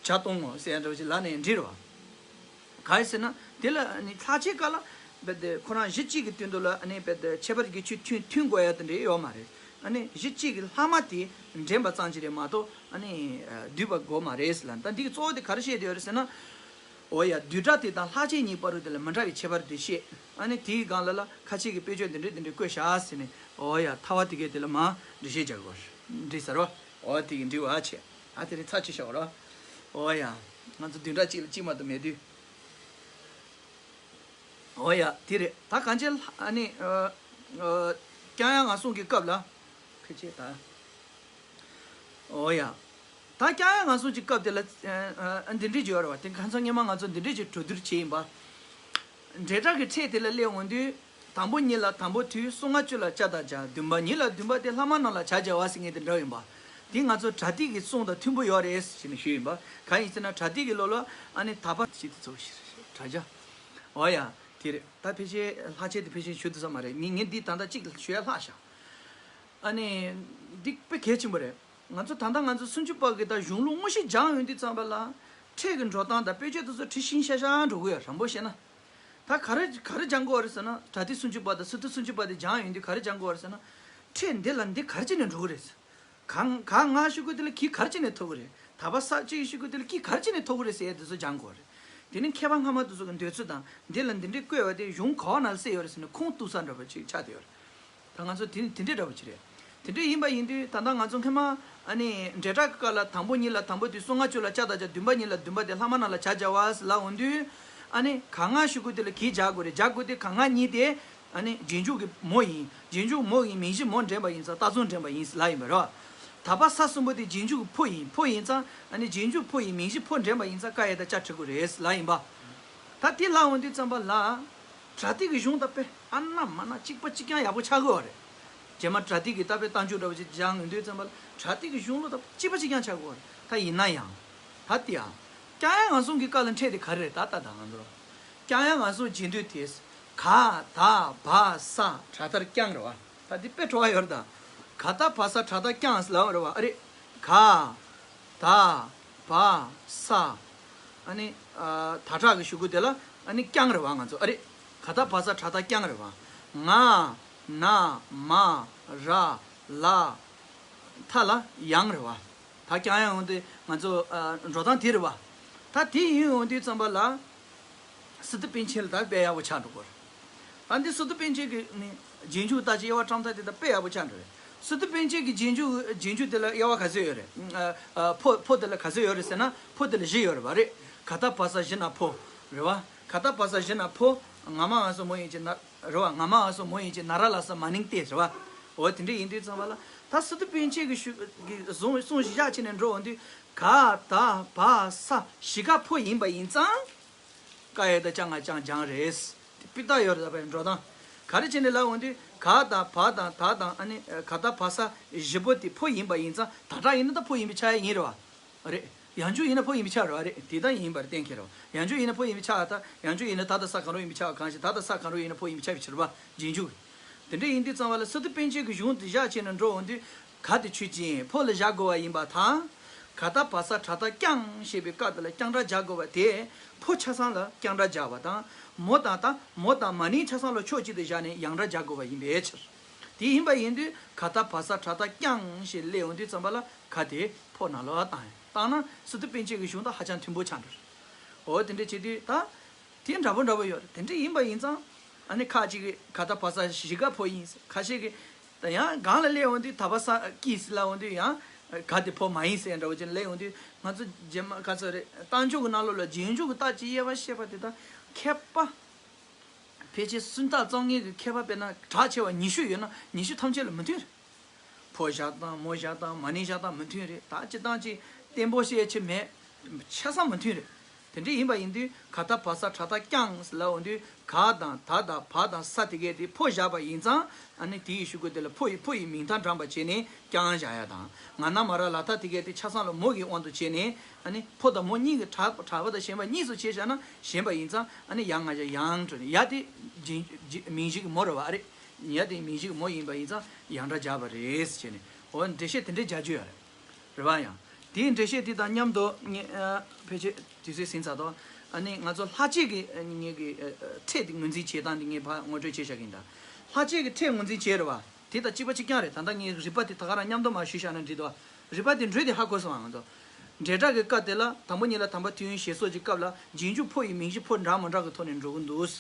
ཇ་འཐུང་ངོ་ཟེར་ཡ་འདྲ་བོ་ཅིག་ལབ་ནས་འགྲིག་རེད་བ། ག་རེ་ཟེར་ན་དེ་ལ་ནི་ལྷག་བཅས་སྐབས་ལ་རྦད་དེ་ཁོ་རང་གཞི་གཅིག་གི་སྟེང་དུ་ལ་ཨ་ནི་རྦད་དེ་ཁྱད་པར་གྱི་ཆོས་མཐུན་མཐུན་དགོས་ཡ་དེ་འདྲ་ཡོད་མ་རེད། ཨ་ནི་གཞི་གཅིག་གི་ལྷག་མ་དེ་འདྲེན་པ་ཙམ་ཅིག་རེད་མ་གཏོགས་ཨ་ནི་བསྡུས་པ་དགོས་མ་རེད་ཟེར་ལ། ད་འདི་གི་གཙོ་བོ་དེ་ག་རེ་བཤད་དེ་ཡོད་རེད་ཟེར་ན། འོ་ཡ། བསྡུས་གྲྭ་དེ་དང་ལྷག་བཅས་གཉིས་བར་དུ་དེ་ལ་མི་འདྲ་བའི་ཁྱད་པར་དེ་བཤད། ཨ་ནི་དེའི་སྒང་ལ་ལ་ཁ་ཅིག་གིས་དཔེ་བརྗོད་འདི་འདྲས་འདི་འདྲས་བཀོད་བཞག་ཟེར་ནས། འོ་ཡ། ཐ་བ་དེ་གས་དེ་ལ་མ་འགྲེལ་བཤད་རྒྱག་དགོས་རེད། འགྲིག་ས་རེད་བ། འོ་དེ་གི་འགྲིག་བ་བྱས། ཨ་དེ་རིང་ཚར་གཅིག་བཞག་རོགས། འོ་ཡ། ང་ཚོ་བདུན་ཕྲག་གཅིག་ལ་གཅིག་མ་གཏོགས་མེད་དུས། འོ་ཡ། དེ་རེད། ད་གང་ཅི་ཨ་ནི་ཨ་ཨ་ཀྱང་ཡང་ངང་སོང་གི་སྐབས་ལ། ཕལ་ཆེར་ད། འོ་ཡ། ད་ཀྱང་ཡང་ངང་སོང་གི་སྐབས་དེ་ལ་ཨ་ཨ་འདི་འདྲས་བརྗོད་རེད་བ། དེ་ཁ་སང་སྔོན་མ་ང་ཚོ་འདི་འདྲས་ཀྱི་གྲོས་བསྡུར་བྱས་ཡིན་པ། འབྲེལ་སྒྲ་གི་ཕྲད་དེ་ལ་སླེབས་འོང་དུས། དང་པོ་ཉིད་ལ་དང་པོ་དུས་གསུམ་ལྔ་བཅུ་ལ་ཅ་དང་ཇ། བདུན་པ་ཉིད་ལ་བདུན་པ་དེ་ལྷག་མ་རྣམས་ལ་ཇ་སྦྱར་བ་ཟེར་མཁན་དེ་འདྲ་ཡིན་པ། དེ་ང་ཚོ་པྲ་ཏི་གི་གསུང་དང་མཐུན་པོ་ཡོད་རེད་ཟེར་ནས་ཞུས་ཡིན་པ། གང་ཡིན་ཟེར་ན་པྲ་ཏི་གི་ལོ་ལ་ཨ་ནི་ད་པ་ཞིག་ཏུ་ཚོགས་ཤིག་དྲ་ཇ། འོ་ཡ། དེ་རེད། ད་ཕལ་ཆེར་ལྷག་བཅས་དེ་ཕལ་ཆེར་ཞུ་ཐུབ་ས་མ་རེད། ངས་ངས་འདི་ད་ལྟ་གཅིག་ཞུ་ཡ་ལྷག་བཞག་ཨ་ནི། འདི་དཔེ་གལ་ཆེན་པོ་རེད། ང་ཚོ་ད་ལྟ་ང་ཚོ་སུམ་ཅུ་པ་གི་ད་གཞུང་ལུགས་དངོས་གཞི་སྦྱངས་ཡོང་དུས་ཙམ་པ་ལ། ཕྲད་ཀྱི་འགྲོ་སྟངས་དང་དཔེ་བརྗོད་དེ་ཚོ་འཁྲུལ་ཤིང་ཤ་ཤ་འགྲོ་གི་ཡོད། རང་པོ་བཤད་ན། ད་ག་རེ་ག་རེ་སྦྱང་དགོས་རེད་ཟེར་ན། པྲ་ཏི་སུམ་ཅུ་པ་དང་སུ་ཏི་སུམ་ཅུ་པ་དེ་སྦྱང་ཡོང་དུས་ག་རེ་སྦྱང་དགོས་རེད་ཟེར་ན། ཕྲད་འདི་ལ་འདི་ག་རེ་བྱས་ནས་འགྲོ་གི་རེད། ག་ག་ང་ཞུ་དགོས་དེ་ལ་གི་ག་རེ་བྱས་ནས་ཐོབ་གི་རེད། ད་པ་ས་གཅིག་ཞུ་དགོས་དེ་ལ་གི་ག་རེ་བྱས་ནས་ཐོབ་གི་རེད་ཟེར་ཡ་དེ་ཚོ་སྦྱང་དགོས་རེད། དེ་ནས་མཁས་པ་སྔ་མ་དེ་ཚོ་གི་འདོད་ཚུལ་དང་འདི་ལ་འདི་འདྲས་བཀོད་པ་དེ་གཞུང་ག་བ་ན་གསལ་ཡོད་རེད་ཟེར་ནས་ཁུངས་གཏུགས་ས་འདྲ་པོ་ཅིག་ཆགས་བསྡད་ཡོད་རེད། ད་ང་ཚོ་དེ་དེ་འདྲའི་འདྲ་པོ་ཅིག་རེད། དེ་འདྲ་ཡིན་པ་ཡིན་དུས་ད་ལྟ་ང་ཚོ་སྔོན་མ་ཨ་ནི་འབྲེལ་སྒྲ་གི་སྐབས་ལ་དང་པོ་ཉིད་ལ་དང་པོ་དུས་གསུམ་ལྔ་བཅུ་ལ་ཅ་དང་ཇ། བདུན་པ་ཉིད་ལ་བདུན་པ་དེ་ལྷག་མ་རྣམས་ལ་ཇ་སྦྱར་བ་ཟེར་ལབ་འོང་དུས། ཨ་ནི་ག་ང་ཞུ་དགོས་དེ་ལ་གི་སྦྱར་དགོས་རེད། སྦྱར་དགོས་དེ་ག་ང་གཉིས་དེ་ཨ་ནི་རྗེས་འཇུག་གི་མོ་ཡིན། རྗེས་འཇུག་མོ་ཡིན། མིང་གཞི་མོ་འདྲེན་པ་ཡིན་ཙང་རྟགས་ཚུལ་འདྲེན་པ་ཡིན་ཟེར་ལབ་ཡིན་པ་རེད་བ། ད་པ་ས་གསུམ་པོ་དེ་རྗེས་འཇུག་གི་ཕོ་ཡིན། ཕོ་ཡིན་ཙང་ཨ་ནི་རྗེས་འཇུག་ཕོ་ཡིན། མིང་གཞི་ཕོ་འདྲེན་པ་ཡིན་ཙང་ཀ་ཡ་དང་ཅ་བྲི་དགོས་རེད་ཟེར་ལབ་ཡིན་པ། ད་དེ་ལབ་འོང་དུས་ཙམ་པ་ལ། པྲ་ཏི་གི་གཞུང་ད་དཔེ་ཨ་ན་མ་ན་གཅིག་པ་གཅིག་རྐྱང་ཡག་པོ་ཆགས་ཀྱི་ཡོད་རེད། རྗེས་མ་པྲ་ཏི་གི་ད་དཔེ་རྟགས་འཇུག་འདྲ་བོ་ཅིག་སྦྱང་འོང་དུས་ཙམ་པ་ལ་པྲ་ཏི་གི་གཞུང་ལུགས་ད་གཅིག་པ་གཅིག་རྐྱང་ཆགས་ཀྱི་ཡོད་རེད། ད་ཡིན་ན་ཡང་། ད་དེ་ཡང་། ཀྱང་ཡང་ངང་སོང་གི་སྐབས་ལ་ཕྲད་དེ་ག་རེ་རེད། ད་ད་ད་ང་ཚོ། ཀྱང་ཡང་ངང་སོང་རྗེས་ཟློས་དེ། ག་ད་བ་ས་དྲག་མཐར་ཀྱང་རེད་བ། ད་འདི་དཔེ་བྲོ་བ་ཡོད་རེད་ད། ག་ད་བ་ས་དྲག་མཐར་ཀྱང་ཟེར་ལབ་པ་རེད་བ། ཨ་རེད། ག་ད་བ་ས། ཨ་ནི་ཨ་ད་དྲག་གི་གཞུག་གུ་དེ་ལ་ ཨ་ནི་རྐྱང་རེད་བ། ང་ཚོ་ཨ་རེད། ག་ད་བ་ས་ད་ད་རྐྱང་རེད་བ། ང་ན་མ་ར་ལ་ཐ་ལ་ཡང་རེད་བ། ད་རྐྱང་ཡང་འོང་དུས་ང་ཚོ་ཨ་འགྲོ་སྟངས་དེ་རེད་བ། ད་དེ་ཡིན་འོང་དུས་ཙམ་པ་ལ། སི་ཏུ་པཎ་ཆེན་ལ་ད་དཔེ་ཡག་པོ་ཆགས་འགྲོ་གི་རེད། ད་འདི་སི་ཏུ་པཎ་ཆེན་གྱི་ནི་རྗེས་འཇུག་ལྟ་ཅི་དབྱེ་བ་བཀྲམ་སྟངས་དེ་ད་དཔེ་ཡག་པོ་ཆགས་འགྲོ་རེད། སི་ཏུ་པཎ་ཆེན་གྱི་རྗེས་འཇུག་རྗེས་འཇུག་དེ་ལ་དབྱེ་བ་ག་ཚོད་ཡོད་རེད། ཨ་ཨ་ཕོ་ཕོ་དེ་ལ་ག་ཚོད་ཡོད་རེད་ཟེར་ན། ཕོ་དེ་ལ་བཞི་ཡོད་རེད་བ། རེད། ག་ད་བ་ས་བཞི་ན་ཕོ། རེད་བ། ག་ད་བ་ས་བཞི་ན་ཕོ། ང་མ་འ་སོ་མོ་ཡིན་གྱི་ན། རེད་བ། ང་མ་འ་སོ་མོ་ཡིན་གྱི་ན་ར་ལ་ས་མ་ནིང་སྟེ་རེད་བ། འོ་དེ་འདྲ་ཡིན་དུས་ཙམ་པ་ལ། ད་སི་ཏུ་པཎ་ཆེན་གྱི་ཞུ་གི་གསུང་གསུང་བཞག་བྱས་ནས་འགྲོ་འོང་དུས། ག་ད་བ་ས་བཞི་ཀ་ཕོ་ཡིན་པ་ཡིན་ཙང་། ཀ་ཡ་ད་ཅ་ང་ཅང་ཅང་རེད། དེ་སྤུས་དག་ཡོད་རེད། ད་བའི་འགྲོ་སྟངས་ག་རེ་བྱས་ནས་ལབ་འོང་དུས། ག་དང་བ་དང་ད་དང་ཨ་ནི་ག་ད་བ་ས་བཞི་པོ་དེ་ཕོ་ཡིན་པ་ཡིན་ཙང་། ད་དྲག་ཡིན་ན་ད་ཕོ་ཡིན་པའི་ཆ་ཡིན་རེད་བ། རེད། ཡང་འཇུག་ཡིན་ན་ཕོ་ཡིན་པའི་ཆ་རེད་བ། རེད། དེ་ལྟར་ཡིན་པར་གཏན་འཁེལ་རེད་བ། ཡང་འཇུག་ཡིན་ན་ཕོ་ཡིན་པའི་ཆ་དང་། ཡང་འཇུག་ཡིན་ན་ད་དང་ས་གང་རུང་ཡིན་པའི་ཆ་གང་ཞིག་ད་དང་ས་གང་རུང་ཡིན་ན་ཕོ་ཡིན་པའི་ཆ་བའི་ཕྱིར་བ། རྗེས་འཇུག་དེ་འདྲ་ཡིན་དུས་ཙམ་པ་ལ། སི་ཏུ་པཎ་ཆེན་གྱི་གཞུང་དེ་བཞག་བྱས་ནས་འགྲོ་འོང་དུས། ག་དེ་ཆོས་ཅན། ཕོ་ལ་བཞག་དགོས་པ་ཡིན་པ་དང་། ག་ད་བ་ས་དྲ་ད་རྐྱང་ཞེས་པའི་སྐབས་དེ་ལ་རྐྱང་སྒྲ་སྦྱར་དགོས་པ་དེ། ཕོ་ཆ་ཚང་ལ་རྐྱང་སྒྲ་སྦྱར་བ་དང་། མོ་དང་ད་མོ་དང་མ་ནིང་ཆ་ཚང་ལ་ཕྱོགས་གཅིག་ཏུ་བཞག་ནས་ཡང་སྒྲ་སྦྱར་དགོས་པ་ཡིན་པའི་ཕྱིར། དེ་ཡིན་པ་ཡིན་དུས། ག་ད་བ་ས་དྲ་ད་རྐྱང་ཞེས་སླེབས་འོང་དུས་ཙམ་པ་ལ། ག་དེ་ཕོ་ནང་ལོགས་བཏང་། བཏང་ན་སི་ཏུ་པཎ་ཆེན་གྱི་གཞུང་དང་ཧ་ཅང་མཐུན་པོ་ཆགས་འགྲོ། འོ་དེ་འདྲ་བྱེད་དུས་ད། དེ་འདྲ་པོ་འདྲ་པོ་ཡོད་རེད། དེ་འདྲ་ཡིན་པ་ཡིན་ཙང་། ཨ་ནི་ཁ་ཅིག་གིས་ག་ད་བ་ས་བཞི་ཀ་ཕོ་ཡིན། ཁ་ཤས་ཀྱིས་ད་ཡང་སྒང་ལ་སླེབས་འོང་དུས། ད་བ་ས་ཀྱིས་ལབ་འོང་དུས་ཡང་ག་དེ་ཕོ་མ་ཡིན་ཟེར་འདྲ་པོ་ཅིག་སླེབས་འོང་དུས། ང་ཚོ་རྗེས་མ་ག་ཚོད་རེད། རྟགས་འཇུག་གི་ནང་ལོགས་ལ་རྗེས་འཇུག་གི་རྟགས་ཀྱི་དབྱེ་བ་བཤད་པ་དེ་དང་མཁས་པ། ཕལ་ཆེར་སུམ་རྟགས་རྩོམ་མཁན་གྱི་མཁས་པ་དཔེར་ན་གྲགས་ཆེ་བ་ཉི་ཤུ་ཡོད་ན། ཉི་ཤུ་ཐམས་ཅད་ལ་མི་མཐུན་རེད། ཕོ་བཞག་སྟངས་མོ་བཞག་སྟངས་མ་ནིང་བཞག་སྟངས་མི་མཐུན་རེད། ད་སྤྱིར་བཏང་ཅིག་བརྟན་པོ་བཤད་ཆེ་མེད། ཆ་ཚང་མི་མཐུན་རེད། དེ་འདྲ་ཡིན་པ་ཡིན་དུས། ག་ད་བ་ས་དྲ་ད་རྐྱང་ལབ་འོང་དུས། ག་དང་ད་དང་བ་དང་ས་དེ་གས་དེ་ཕོ་བཞག་པ་ཡིན་ཙང་། ཨ་ནི་དེ་ཡི་གཞུག་གུ་དེ་ལ་ཕོ་ཡི་ཕོ་ཡི་མིང་མཐའ་འགྲམ་པ་བྱས་ནས་རྐྱང་བཞག་ཡ་དང་། ང་ན་མ་ར་ལ་ཐ་དེ་གས་དེ་ཆ་ཚང་ལ་མོ་གི་དབང་དུ་བྱས་ནས། ཨ་ནི་ཕོ་དང་མོ་གཉིས་ཀྱི་གྲགས་གྲགས་པ་དང་ཞེན་པ་གཉིས་སུ་ཕྱེ་བཞག་ན་ཞེན་པ་ཡིན་ཙང་། ཨ་ནི་ཡ་ང་བཞག་ཡང་འགྲོ་ནས། ཡ་དེ་རྗེས་རྗེས་མིང་གཞི་གི་མོ་རེད་བ། ཨ་རེད། ཡ་དེ་མིང་གཞི་གི་མོ་ཡིན་པ་ཡིན་ཙང་ཡང་སྒྲ་སྦྱར་བ་རེད་ཟེར་ནས། འོ་འགྲེལ་བཤད་དེ་འདྲའི་རྒྱག་རྒྱུ་ཡོད་རེད། རེད་བ། ཡང་དེའི་འགྲེལ་བཤད་དེ་དང་མཉམ་དུ་ངས་ཨ་ཕལ་ཆེར་དུས་ཚོད་ཟིན་ཚར་དོ། ཨ་ནི་ང་ཚོ་ལྷག་བཅས་ཀྱི་ངེད་ཀྱི་ཨ་ཨ་ཕྲད་དེ་ངོས་འཛིན་བྱེད་སྟངས་དེ་ངས་ཕར་ངོ་སྤྲོད་བྱས་བཞག་གི་ཡིན་ད། ལྷག་བཅས་ཀྱི་ཕྲད་ངོས་འཛིན་བྱས་རེད་བ། དེ་དང་གཅིག་པ་གཅིག་རྐྱང་རེད། ད་ལྟ་ངས་རིགས་པ་དེ་ད་ག་རང་མཉམ་དུ་མར་ཞུས་བཞག་ན་འགྲིག་འདུག་བ། རིགས་པ་དེ་འགྲོས་དེ་ཧ་གོ་སོང་ང་ཚོ། འབྲེལ་སྒྲ་གི་སྐབས་དེ་ལ་དང་པོ་ཉིད་ལ་དམ་པ་དུས་ཡུན་ཞེས་སོགས་ཀྱི་སྐབས་ལ་རྗེས་འཇུག་ཕོ་ཡི་མིང་གཞི་ཕོ་འདྲ་མི་འདྲ་གི་ཐོག་ནས་འགྲོ་གི་འདུག་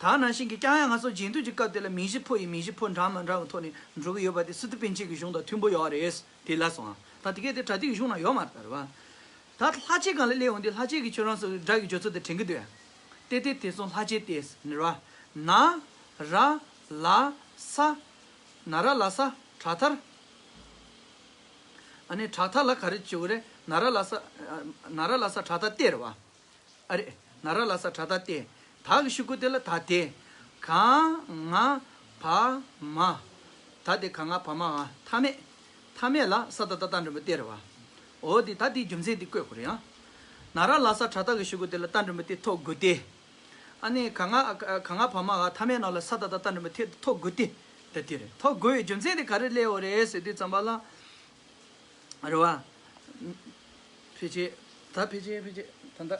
ད་ནང་བཞིན་གྱི་རྐྱང་ཡང་ང་ཚོ་རྗེས་འཇུག་གི་སྐབས་དེ་ལ་མིང་གཞི་ཕོ་ཡི་མིང་གཞི་ཕོ་འདྲ་མི་འདྲ་གི་ཐོག་ནས་འགྲོ་གི་ཡོད་པ་དེ་སི་ཏུ་པཎ་ཆེན་གྱི་གཞུང་དང་མཐུན་པོ་ཡོད་རེད། དེ་ལ་སོང་ང་། ད་དེ་གས་དེ་པྲ་ཏི་གི་གཞུང་ན་ཡོད་མ་རེད་ད། རེད་བ། ད་ལྷག་བཅས་སྒང་ལ་སླེབས་འོང་དུས། ལྷག་བཅས་ཀྱི་ཁྱོད་རང་ཚོ་སྒྲ་གི་སྦྱོར་ཚུལ་དེ་དྲན་གྱི་འདུག་ཡ། ཏེ་ཏེ་དེ་སོང་ལྷག་བཅས་ཏེ་ཟེར་ནི་རེད་བ། ན་ར་ལ་ས། ན་ར་ལ་ས་དྲག་མཐར། ཨ་ནི་དྲག་མཐར་ལ་ག་རེ་བྱེད་དགོས་རེད། ན་ར་ལ་ས། ན་ར་ལ་ས་དྲག་མཐར་ཏེ་རེད་བ། ཨ་རེད། ན་ར་ལ་ས་དྲག་མཐར་ཏེ། ད་གི་གཞུག་གུ་དེ་ལ་ད་དེ། ག་ང་བ་མ། ད་དེ་ག་ང་བ་མ་འ་མཐའ་མེད། མཐའ་མེད་ལ་ས་ད་བཏགས་རྟ་མགྲིན་པ་སྟེ་རེད་བ། འོ་དེ་ད་དེའི་རྒྱུ་མཚན་དེ་བཀོད་དགོས་རེད་ཡ། ན་ར་ལ་ས་དྲག་མཐར་གི་གཞུག་གུ་དེ་ལ་རྟ་མགྲིན་པ་སྟེ་ཐོབ་དགོས་ཏེ། ཨ་ནི་ག་ང་ག་ང་བ་མ་འ་མཐའ་མེད་ནང་ལ་ས་ད་བཏགས་རྟ་མགྲིན་པ་སྟེ་ཐོབ་དགོས་ཏེ། ད་དེ་རེད། ཐོབ་དགོས་པའི་རྒྱུ་མཚན་དེ་ག་རེ་སླེབས་ཡོད་རེད་ཟེར་དུས་ཙམ་པ་ལ། རེད་བ། ཕལ་ཆེར། ད་ཕལ་ཆེར་ཕལ་ཆེར་ད་ལྟ་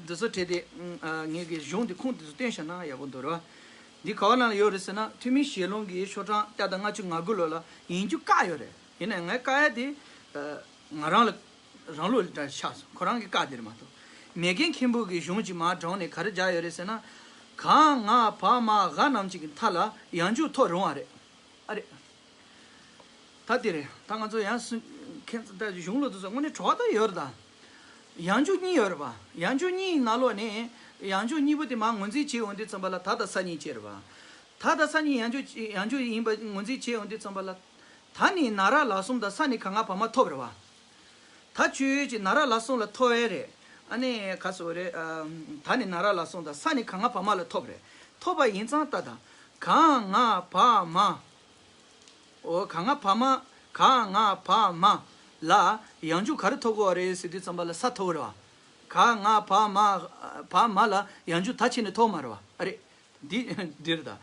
འདི་ཚོ་བྲིས་ཏེ། ཨ་ངེད་ཀྱི་གཞུང་འདི་ཁུངས་འདི་ཚོ་བསྟན་བཞག་ན་ཡག་པོ་འདུག་རེད་བ། འདི་ག་བ་ནང་ལ་ཡོད་རེད་ཟེར་ན། ཐོན་མིའི་ཞལ་ལུང་གི་ཤོག་གྲངས་བརྒྱ་དང་ལྔ་བཅུ་ང་དགུ་ལོ་ལ་ཡིན་རྒྱུ་བཀག་ཡོད་རེད། ཡིན་ནའི་ངས་བཀག་ཡ་དེ་ཨ་ང་རང་ལ་རང་ལུགས་འདྲ་ཆགས་སོང་། ཁོ་རང་གིས་བཀག་དེ་རེད་མ་གཏོགས། མེས་རྒྱལ་མཁན་པོ་གི་གཞུང་གཅིག་མར་དྲངས་ནས་ག་རེ་སྦྱར་ཡོད་རེད་ཟེར་ན། ག་ང་བ་མ་འ་རྣམས་ཀྱི་མཐའ་ལ་ཡང་འཇུག་ཐོབ་རུང་བ་རེད། ཨ་རེད། ད་དེ་རེད། ད་ང་ཚོ་ཡང་སུ་མཁན་ད་གཞུང་ལུགས་དེ་ཚོ་དངོས་གནས་གྲོགས་ད་ཡོད་རེད་ད། ཡང་འཇུག་གཉིས་ཡོད་རེད་པ། ཡང་འཇུག་གཉིས་ནང་ལོགས་ནས་ཡང་འཇུག་གཉིས་པོ་དེ་མར་ངོས་འཛིན་བྱེད་འོང་དུས་ཙམ་པ་ལ་ད་དང་ས་གཉིས་བྱས་རེད་པ། ད་དང་ས་གཉིས་ཡང་འཇུག་ཡང་འཇུག་ཡིན་པ་ངོས་འཛིན་བྱེད་འོང་དུས་ཙམ་པ་ལ། ད་ནི་ན་ར་ལ་གསུམ་དང་ས་ནི་ག་ང་བ་མ་ཐོབ་རེད་པ། ད་ཁྱོད་ཀྱི་ན་ར་ལ་གསུམ་ལ་ཐོབ་ཡས་རེད། ཨ་ནི་ག་སོ་རེད། ཨ་ད་ནི་ན་ར་ལ་གསུམ་དང་ས་ནི་ག་ང་བ་མ་ལ་ཐོབ་རེད། ཐོབ་པ་ཡིན་ཙང་ད་དང་ག་ང་བ་མ། འོ་ག་ང་བ་མ། ག་ང་བ་མ་ལ་ཡང་འཇུག་ག་རེ་ཐོབ་དགོས་པ་རེད་ཟེར་དུས་ཙམ་པ་ལ་ས་ཐོབ་རེད་པ། ག་ང་བ་མ། བ་མ་ལ་ཡང་འཇུག་ད་ཕྱིན་ནས་ཐོབ་མ་རེད་པ། ཨ་རེད། འདི་འདི་རེད་ད།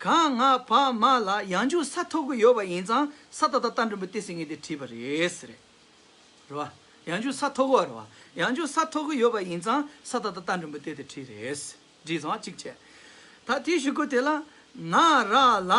ག་ང་བ་མ་ལ་ཡང་འཇུག་ས་ཐོབ་ཀྱི་ཡོད་པ་ཡིན་ཙང་ས་ད་བཏགས་རྟ་མགྲིན་པ་སྟེ་ཟེར་མཁན་དེ་བྲིས་པ་རེད་ཟེར། རེད་པ། ཡང་འཇུག་ས་ཐོབ་ཀྱི་ཡོད་རེད་བ། ཡང་འཇུག་ས་ཐོབ་ཀྱི་ཡོད་པ་ཡིན་ཙང་ས་ད་བཏགས་རྟ་འགྲེང་བུ་སྟེ་དེ་བྲིས་རེད། བྲིས་སོང་གཅིག་བྱས། ད་དེའི་གཞུག་གུ་དེ་ལ་ན་ར་ལ་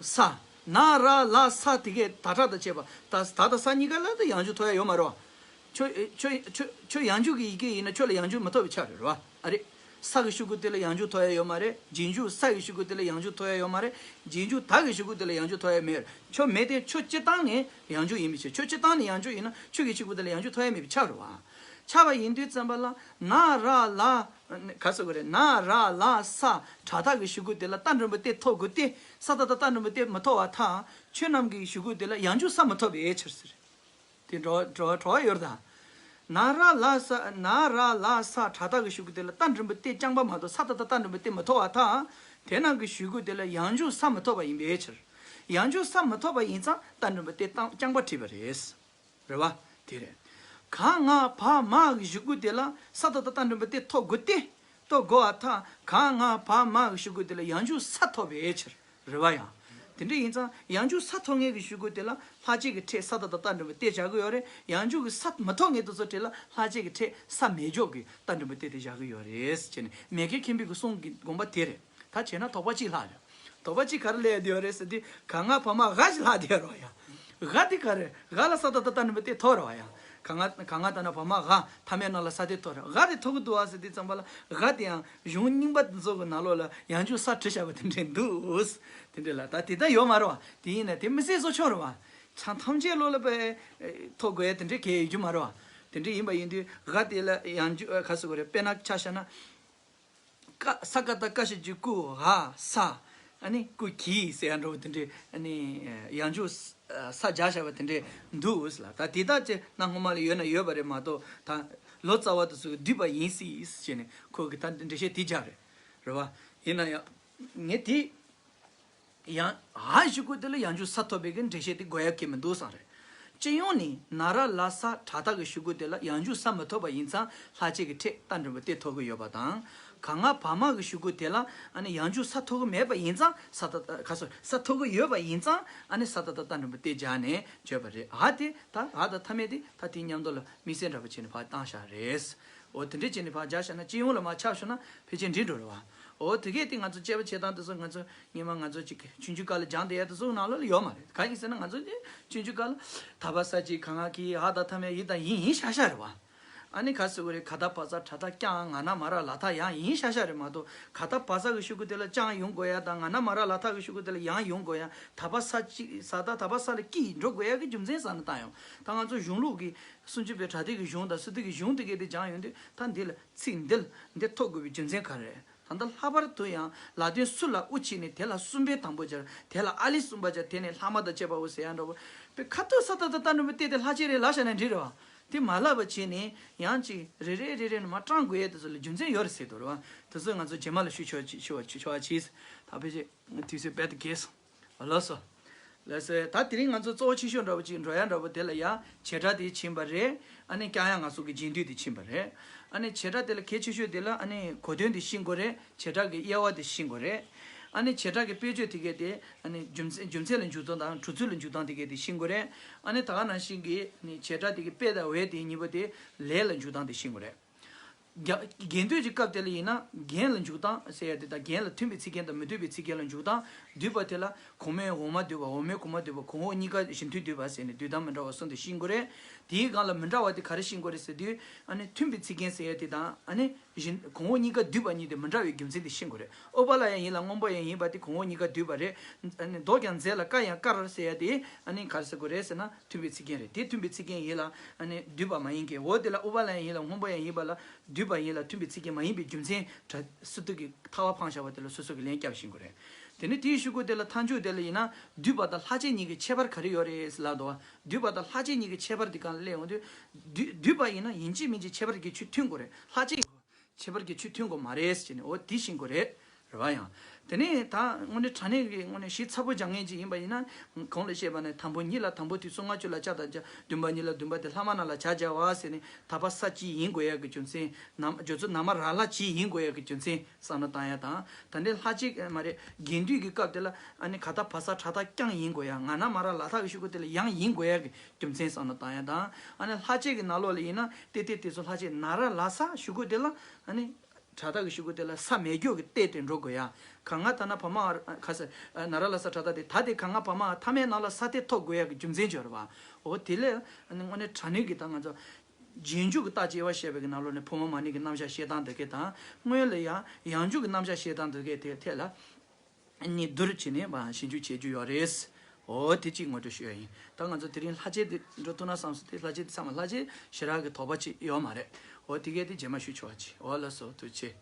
ས། ན་ར་ལ་ས་དེ་གས་ད་དྲག་དང་བཅས་པ་ད་ད་དང་ས་གཉིས་ཀ་ལ་ད་ཡང་འཇུག་ཐོབ་ཡ་ཡོད་མ་རེད་བ། ཁྱོད་ཁྱོད་ཁྱོད་ཁྱོད་ཡང་འཇུག་གི་ཡི་གེ་ཡིན་ན་ཁྱོད་ལ་ཡང་འཇུག་མི་ཐོབ་པའི་ཆ་རེད་རེད་བ། ཨ་རེད། ས་གི་གཞུག་གུ་དེ་ལ་ཡང་འཇུག་ཐོབ་ཡ་ཡོད་མ་རེད། རྗེས་འཇུག་ས་གི་གཞུག་གུ་དེ་ལ་ཡང་འཇུག་ཐོབ་ཡ་ཡོད་མ་རེད། རྗེས་འཇུག་ད་གི་གཞུག་གུ་དེ་ལ་ཡང་འཇུག་ཐོབ་ཡ་མེད། ཁྱོད་མེད་དེ་ཁྱོད་སྤྱིར་བཏང་ནས་ཡང་འཇུག་ཡིན་པའི་ཕྱིར། ཁྱོད་སྤྱིར་བཏང་ནས་ཡང་འཇུག་ཡིན་ན་ཆུ་གི་གཞུག་གུ་དེ་ལ་ཡང་འཇུག་ཐོབ་ཡ་མེད་པའི་ཆ་རེད་བ། ཆ་བ་ཡིན་དུས་ཙམ་པ་ལ་ན་ར་ལ། ག་ཟེར་དགོས་རེད། ན་ར་ལ་ས་དྲག་མཐའ་གི་གཞུག་གུ་དེ་ལ་རྟ་འགྲེང་བུ་སྟེ་ཐོབ་དགོས་ཏེ། ས་ད་བཏགས་རྟ་འགྲེང་བུ་སྟེ་མི་ཐོབ་པར་ཐལ། ཁྱོད་རྣམས་ཀྱི་གཞུག་གུ་དེ་ལ་ཡང་འཇུག་ས་མི་ཐོབ་པའི་ཕྱིར་ཟེར། དེ་འགྲོ་འགྲོ་འགྲོ་བ་ཡོད་རེད་ད། ན་ར་ལ་ས། ན་ར་ལ་ས་དྲག་མཐའ་གི་གཞུག་གུ་དེ་ལ་རྟ་འགྲེང་བུ་སྟེ་རྐྱང་པ་མ་གཏོགས་ས་ད་བཏགས་རྟ་འགྲེང་བུ་སྟེ་མི་ཐོབ་པར་ཐལ། དེ་རྣམས་ཀྱི་གཞུག་གུ་དེ་ལ་ཡང་འཇུག་ས་མི་ཐོབ་པ་ཡིན་པའི་ཕྱིར། ཡང་འཇུག་ས་མི་ཐོབ་པ་ཡིན་ཙང་རྟ་འགྲེང་བུ་སྟེ་རྐྱང་པ་བྲིས་པ་རེད། རེད་བ། དེ་རེད། ག་ང་བ་མ་གི་གཞུག་གུ་དེ་ལ་ས་ད་བཏགས་རྟ་འགྲེང་བུ་སྟེ་ཐོབ་དགོས་ཏེ། ཐོབ་དགོས་པར་ཐལ། ག་ང་བ་མ་གི་གཞུག་གུ་དེ་ལ་ཡང་འཇུག་ས་ཐོབ་པའི་ཕྱིར། རེད་བ་ཡ། དེ་འདྲ་ཡིན་ཙང་ཡང་འཇུག་ས་ཐོབ་མཁན་གྱི་གཞུག་གུ་དེ་ལ་ལྷག་བཅས་ཀྱི་ཕྲད་ས་ད་བཏགས་རྟ་འགྲེང་བུ་སྟེ་བཞག་གི་ཡོད་རེད། ཡང་འཇུག་གི་ས་མི་ཐོབ་མཁན་དེ་ཚོ་གྲས་ལ་ལྷག་བཅས་ཀྱི་ཕྲད་ས་མེད་འཇོག་གི་རྟ་འགྲེང་བུ་སྟེ་དེ་བཞག་གི་ཡོད་རེད་ཅེས་ནས་མེ་ཁེ་མཁན་པོའི་གི་གསུང་གི་དགོངས་པ་དེ་རེད། ད་བྱས་ན་དོགས་པ་གཅིག་ལྷག་རེད། དོགས་པ་གཅིག་ག་རེ་སླེབས་བསྡད་ཡོད་རེད་ཟེར་དུས་ག་ང་བ་མ་ག་ཞིག་ལྷག་བསྡད་ཡོད་རེད་བ་ཡ། ག་དེ་ག་རེ། ག་ལ་ས་ད་བཏགས་རྟ་འགྲེང་བུ་སྟེ་ཐོབ་རེད་བ་ཡ། ག་ང་ག་ང་ད་ན་བ་མ་ག་མཐའ་མའི་ནང་ལ་ས་དེ་ཐོབ་རེད། ག་དེ་ཐོབ་ཀྱི་འདུག་བ་ཟེར་དུས་ཙམ་པ་ལ་ག་དེ་ཡང་གཞུང་རྙིང་པ་འདི་ཚོ་གི་ནང་ལོགས་ལ་ཡང་འཇུག་ས་བྲིས་བཞག་པ་དེ་འདྲས་འདུག་དེ་འདྲས་ལ་ད་དེ་ལྟ་ཡོད་མ་རེད་བ། དེ་ཡིན་ན་དེ་མི་སྲིད་བཟོ་ཆོག་རེད་བ། ཆང་ཐམས་ཅད་ལོ་ལ་པའི་ཐོབ་དགོས་ཡ་དེ་འདྲས་གལ་ཡོད་རྒྱུ་མ་རེད་བ། དེ་འདྲས་ཡིན་པ་ཡིན་དུས་ག་དེ་ལ་ཡང་འཇུག་ག་ཟེར་དགོས་རེད། དཔེར་ན་ཆ་བཞག་ན། ཀ་ས་ཀ་བཏགས་ཀ་ཞབས་ཀྱུ་ཀུ་ག་ས། ཨ་ནི་ཀུ་གི་ཟེར་ཡ་འདྲ་བོ་དེ་འདྲས་ཨ་ནི་ཡང་འཇུག་ས་སྦྱར་བཞག་པ་དེ་འདྲས་འདུག་ལ། ད་དེ་དག་ཅེ་ན་སྔོན་མ་ལ་ཡོད་ན་ཡོད་པ་རེད་མ་གཏོགས་ད་ལོ་ཙཱ་བ་དེ་ཚོས་བསྡུས་པ་ཡིན་སྲིད་ཟེར་ནས་ཁོ་གི་ད་འགྲེལ་བཤད་དེ་སྦྱར་རེད། རེད་བ། ཡིན་ན་ཡང་ངས་དེ། ཡང་འ་གཞུག་གུ་དེ་ལ་ཡང་འཇུག་ས་ཐོབ་པའི་གི་འགྲེལ་བཤད་དེ་དགོས་ཡ་གི་མི་འདུག་བསམ་རེད། སྤྱི་ཡོངས་ནས་ན་ར་ལ་ས་དྲག་མཐའ་གི་གཞུག་གུ་དེ་ལ་ཡང་འཇུག་ས་མི་ཐོབ་པ་ཡིན་ཙང་ལྷག་བཅས་ཀྱི་ཕྲད་རྟ་འགྲེང་བུ་སྟེ་ཐོབ་ཀྱི་ཡོད་པ་དང་། ག་ང་བ་མ་གི་གཞུག་གུ་དེ་ལ་ཨ་ནི་ཡང་འཇུག་ས་ཐོབ་ཀྱི་མེད་པ་ཡིན་ཙང་ས་ད་ད་ག་སོ་ས་ཐོབ་ཀྱི་ཡོད་པ་ཡིན་ཙང་ཨ་ནི་ས་ད་བཏགས་རྟ་འགྲེང་བུ་སྟེ་སྦྱར་ནས་བརྗོད་པ་རེད། འ་དེ་ད་འ་དང་མཐའ་མེད་དེ་ད་དེ་མཉམ་དུ་ལ་དམིགས་བསལ་འདྲ་པོ་བྱས་ནས་ཕར་བཏང་བཞག་རེད། འོ་དེ་འདྲས་བྱས་ནས་ཕར་སྦྱར་བཞག་ན་སྤྱི་ཡོངས་ལ་མར་ཁྱབ་ཤོར་ན་ཕལ་ཆེར་འགྲིག་འགྲོ་རེད་བ། འོ་དེ་གས་དེ་ང་ཚོ་དཔྱད་པ་བྱེད་སྟངས་དེ་ཚོ་ང་ཚོ་སྔོན་མ་ང་ཚོ་ཅིག་ཆུང་ཆུང་སྐབས་ལ་སྦྱངས་བསྡད་ཡ་དེ་ཚོ་ནང་ལོགས་ལ་ཡོད་མ་རེད། གང་ཡིན་ཟེར་ན་ང་ཚོ་དེ་ཆུང་ཆུང་སྐབས་ལ་ད་བ་ས་ཅིག་ག་ང་གི་འ་ད་མཐའ་མེད་ཡི་ད་ཡིན་ཡིན་ཤག་ཤག་རེད་བ། ཨ་ནི་ག་ཟེར་དགོས་རེད། ག་ད་བ་ས་དྲག་མཐའ་རྐྱང་། ང་ན་མ་ར་ལ་མཐའ་ཡང་ཡིན་ཤག་ཤག་རེད་མ་གཏོགས་ག་ད་བ་ས་གི་གཞུག་གུ་དེ་ལ་རྐྱང་ཡོང་དགོས་ཡ་དང་ང་ན་མ་ར་ལ་མཐའ་གི་གཞུག་གུ་དེ་ལ་ཡང་ཡོང་དགོས་ཡ། ད་བ་ས་ཅིག་ས་ད་ད་བ་ས་ལ་སྐྱིད་འགྲོ་དགོས་ཡ་གི་རྒྱུ་མཚན་ཟ་ན་བཏང་ཡོང་། ད་ང་ཚོ་གཞུང་ལུགས་ཀྱི་སུམ་ཅུ་པའི་པྲ་ཏིའི་གཞུང་དང་སི་ཏུ་གི་གཞུང་དེ་གས་དེ་སྦྱངས་ཡོང་དུས་ད་འདི་ལ་ཚིག་འདི་ལ་འདི་ཐོབ་དགོས་པའི་རྒྱུ་མཚན་ག་རེ་རེད། ད་ལྟ་ལྷག་པར་དུ་ཡང་ལ་དོན་སུ་ལ་དབུ་བྱས་ནས་དེ་ལ་གསུམ་པའི་དང་པོ་སྦྱར། དེ་ལ་ཨ་ལི་གསུམ་པ་སྦྱར། དེ་ནས་ལྷག་མ་དང་བཅས་པའོ་ཟེར་ཡ་འདྲ་བོ། པའི་ཁ་ཐུག་ས་ད་ད་ད་འགྲེང་བུ་སྟེ་དེ་ལྷག་བཅས་རེད་ལབ་བཞག་ན་འགྲིག་རེད་བ། དེ་མ་ལབ་པ་བྱས་ནས་ཡང་ཅིག་རེ་རེ་རེ་རེ་ནས་མར་བགྲང་དགོས་ཡས་དེ་ཚོ་ལ་རྒྱུ་མཚན་ཡོད་རེད་ཟེར་འདུག་རེད་བ། དེ་ཚོ་ང་ཚོ་རྗེས་མ་ལ་ཞུ་ཆོག་ཆོག་ཆོག་ཆོག་ཆེས། ད་ཕལ་ཆེར་དུས་ཚོད་རྦད་དེ་རྒས་སོང་། ལགས་སོ། ལགས་སོ། ད་དེ་རིང་ང་ཚོ་གཙོ་བོ་ཆེ་ཤོས་འདྲ་པོ་ཅིག་འགྲོ་ཡ་འདྲ་པོ་དེ་ལ་ཡ་བྱེད་སྒྲ་དེ་ཕྱིན་པ་རེད། ཨ་ནི་བསྐྱར་ཡང་ང་ཚོ་གི་རྗེས་ཟློས་དེ་ཕྱིན་པ་རེད། ཨ་ནི་བྱེད་སྒྲ་དེ་ལ་གལ་ཆེ་ཤོས་དེ་ལ་ཨ་ནི་གོ་དོན་དེ་ཤེས་དགོས་རེད། བྱེད་སྒྲ་གི་དབྱེ་བ་དེ་ཤེས་དགོས་རེད། ཨ་ནི་བྱེད་སྒྲ་གི་དཔེ་བརྗོད་དེ་གས་དེ་ཨ་ནི་རྒྱུ་མཚན་རྒྱུ་མཚན་ལ་འཇུག་སྟངས་དང་གྲུབ་ཚུལ་ལ་འཇུག་སྟངས་དེ་གས་དེ་ཤེས་དགོས་རེད། ཨ་ནི་ད་ག་ནང་བཞིན་གྱི་ནི་བྱེད་སྒྲ་དེ་གི་དཔེ་དང་འོས་དེ་གཉིས་པོ་དེ་ལས་ལ་འཇུག་སྟངས་དེ་ཤེས་དགོས་རེད། རྒྱ་རྒྱན་སྡུད་ཀྱི་སྐབས་དེ་ལ་ཡིན་ན་རྒྱན་ལ་འཇུག་སྟངས་ཟེར་ཡ་དེ་དང་རྒྱན་ལ་མཐུན་པའི་ཚིག་རྒྱན་དང་མི་མཐུན་པའི་ཚིག་རྒྱན་ལ་འཇུག་སྟངས། སྡུད་པ་དེ་ལ་གོང་མའི་འོག་མ་སྡུད་པ། འོག་མའི་གོང་མ་སྡུད་པ། གོང་འོག་གཉིས་ཀ་གཞི་མཐུན་སྡུད་པ་ཟེར་ནས་སྡུད་སྟངས་མི་འདྲ་བ་གསུམ་དེ་ཤེས་དགོས་རེད། དེའི་སྒང་ལ་མི་འདྲ་བ་དེ་ག་རེ་ཤེས་དགོས་རེད་ཟེར་དུས་ཨ་ནི་མཐུན་པའི་ཚིག་རྒྱན་ཟེར་ཡ་དེ་དང་ཨ་ནི་གཞི་གོང་འོག་གཉིས་ཀ་སྡུད་པ་གཉིས་དེ་མི་འདྲ་བའི་རྒྱུ་མཚན་དེ་ཤེས་དགོས་རེད། ཨུ་པ་ལ་ཡང་ཡིན་ལ་སྔོན་པོ་ཡང་ཡིན་པ་དེ་གོང་འོག་གཉིས་ཀ་སྡུད་པ་རེད། ཨ་ནི་ལྡོག་ཀྱང་མཛེས་ལ་དཀར་ཡང་དཀར་ཟེར་ཡ་དེ་ཨ་ནི་ག་རེ་ཟེར་དགོས་རེད་ཟེར་ན་མཐུན་པའི་ཚིག་རྒྱན་རེད། དེ་མཐུན་པའི་ཚིག་རྒྱན་ཡིན་ལ་ཨ་ནི་སྡུད་པ་མ་ཡིན་གྱི། འོ་དེ་ལ་ཨུ་པ་ལ་ཡང་ཡིན་ལ་སྔོན་པོ་ཡང་ཡིན་པ་ལ་སྡུད་པ་ཡིན་ལ་མཐུན་པའི་ཚིག་རྒྱན་མ་ཡིན་པའི་རྒྱུ་མཚན་དྲ་སི་ཏུ་གི་ཐ་བ་འཕངས་བཞག་པ་དེ་ལ་སོ་སོ་གི་ལན་བརྒྱབ་ཤེས་དགོས་རེད། དེ་ནས་དེའི་གཞུག་གུ་དེ་ལ་མཐའ་མཇུག་དེ་ལ་ཡིན་ན་སྡུད་པ་དང་ལྷག་བཅས་གཉིས་ཀྱི་ཁྱད་པར་ག་རེ་ཡོད་རེད་ལབ་འདུག་བ། སྡུད་པ་དང་ལྷག་བཅས་གཉིས་ཀྱི་ཁྱད་པར་དེ་གང་ལ་སླེབས་ཡོང་དུས་སྡུད་སྡུད་པ་ཡིན་ན་ཡིན་གཅིག་མིན་གཅིག་ཁྱད་པར་གྱི་ཆོས་མཐུན་དགོས་རེད། ལྷག་བཅས་ཁྱད་པར་གྱི་ཆོས་མཐུན་དགོས་མ་རེད་ཟེར་ནས་འོ་དེ་ཤེས་དགོས་རེད། རེད་བ། ཡང་དེ་ནས་ད་དངོས་གནས་དྲང་གནས་ཀྱི་དངོས་གནས་གཞི་ཚ་པོ་སྦྱང་མཁན་ཅིག་ཡིན་པ་ཡིན་ན། གོང་ལ་བཤད་པ་ནས་དང་པོ་ཉིད་ལ་དང་པོ་དུས་གསུམ་ལྔ་བཅུ་ལ་ཕྱག་དང་བརྒྱ། བདུན་པ་ཉིད་ལ་བདུན་པ་དེ་ལྷག་མ་རྣམས་ལ་ཕྱག་བྱ་བ་ཟེར་ནས། ད་ཕར་ས་གཅིག་ཡིན་དགོས་ཡག་གི་རྒྱུ་མཚན། ནམ་རྗེ་བཙུན་ན་མ་ར་ལ་གཅིག་ཡིན་དགོས་ཡག་གི་རྒྱུ་མཚན་བསམ་བློ་བཏང་ཡག་དང་། ད་འདི་ལྷ་གཅིག་མ་རེད། དགེ་འདུན་གྱི་སྐབས་དེ་ལ་ཨ་ནི་ག་ད་བ་ས་ཁྲ་ད་རྐྱང་ཡིན་དགོས་ཡག་ང་ན་མ་ར་ལ་ཐག་གི་ཤུ་གུ་དེ་ལ་ཡང་ཡིན་དགོས་ཡག་གི་རྒྱུ་མཚན་བསམ་བློ་བཏང་ཡག་དང་། ཨ་ནི་ལྷ་གཅིག་གི་ནང་ལོགས་ལ་ཡིན་ན་ཏེ་ཏེ་དེ་ཚོ་ལྷ་གཅིག་ན་ར་ལ་ས་ཤུ་གུ་དེ་ལ་ཨ་ནི། ཁྲ་ཐག་གི་ཤུ་གུ་དེ་ལ་ས་མེད་རྒྱུ་གི་གཏེར་དེ་འགྲོ་དགོས་ཡ། ག་ང་ད་ན་བ་མ་ཁ་ས་ན་ར་ལ་ས་ཁྲ་ཐག་དེ་ད་དེ་ག་ང་བ་མ་ཐ་མའི་ནང་ལ་ས་དེ་ཐོབ་དགོས་ཡ་གི་རྒྱུ་མཚན་བྱོས་ར་བ། འོ་དེ་ལས་ཨ་ནི་དངོས་གནས་དྲང་གནས་ཀྱི་ད་ང་ཚོ་རྗེས་འཇུག་གི་རྟགས་ཅེས་པ་བཤད་པའི་གི་ནང་ལོགས་ནས་ཕུང་པོ་མ་ནིང་གི་རྣམ་གཞག་བཤད་སྟངས་དེ་གས་དང་། སྔོན་ལ་ཡང་ཡང་འཇུག་གི་རྣམ་གཞག་བཤད་སྟངས་དེ་གས་དེ་ཐད་ལ་གཉིས་བསྡུར་བྱས་ནས་བ་ཞིབ་འཇུག་བྱེད་རྒྱུ་ཡོད་རེད། འོ་དེ་གཅིག་ངོ་སྤྲོད་ཞུ་ཡ་ཡིན། ད་ང་ཚོ་དེ་རིང་ལྷ་ཆས་དེ་འགྲོ་ཐུབ་ན་བསམ་སོང་། དེ་ལྷ་ཆས་དེ་ཚང་མ་ལྷ་ཆས་ཞེ་དྲག་གི་དོགས་པ་ཅིག་ཡོད་མ་རེད། འོ་དེ་གས་དེ་རྗེས་མ་ཞུ་ཆོག་པ་ཅིག་འོ་ལགས་སོ། ཐུགས་རྗེ་ཆེ།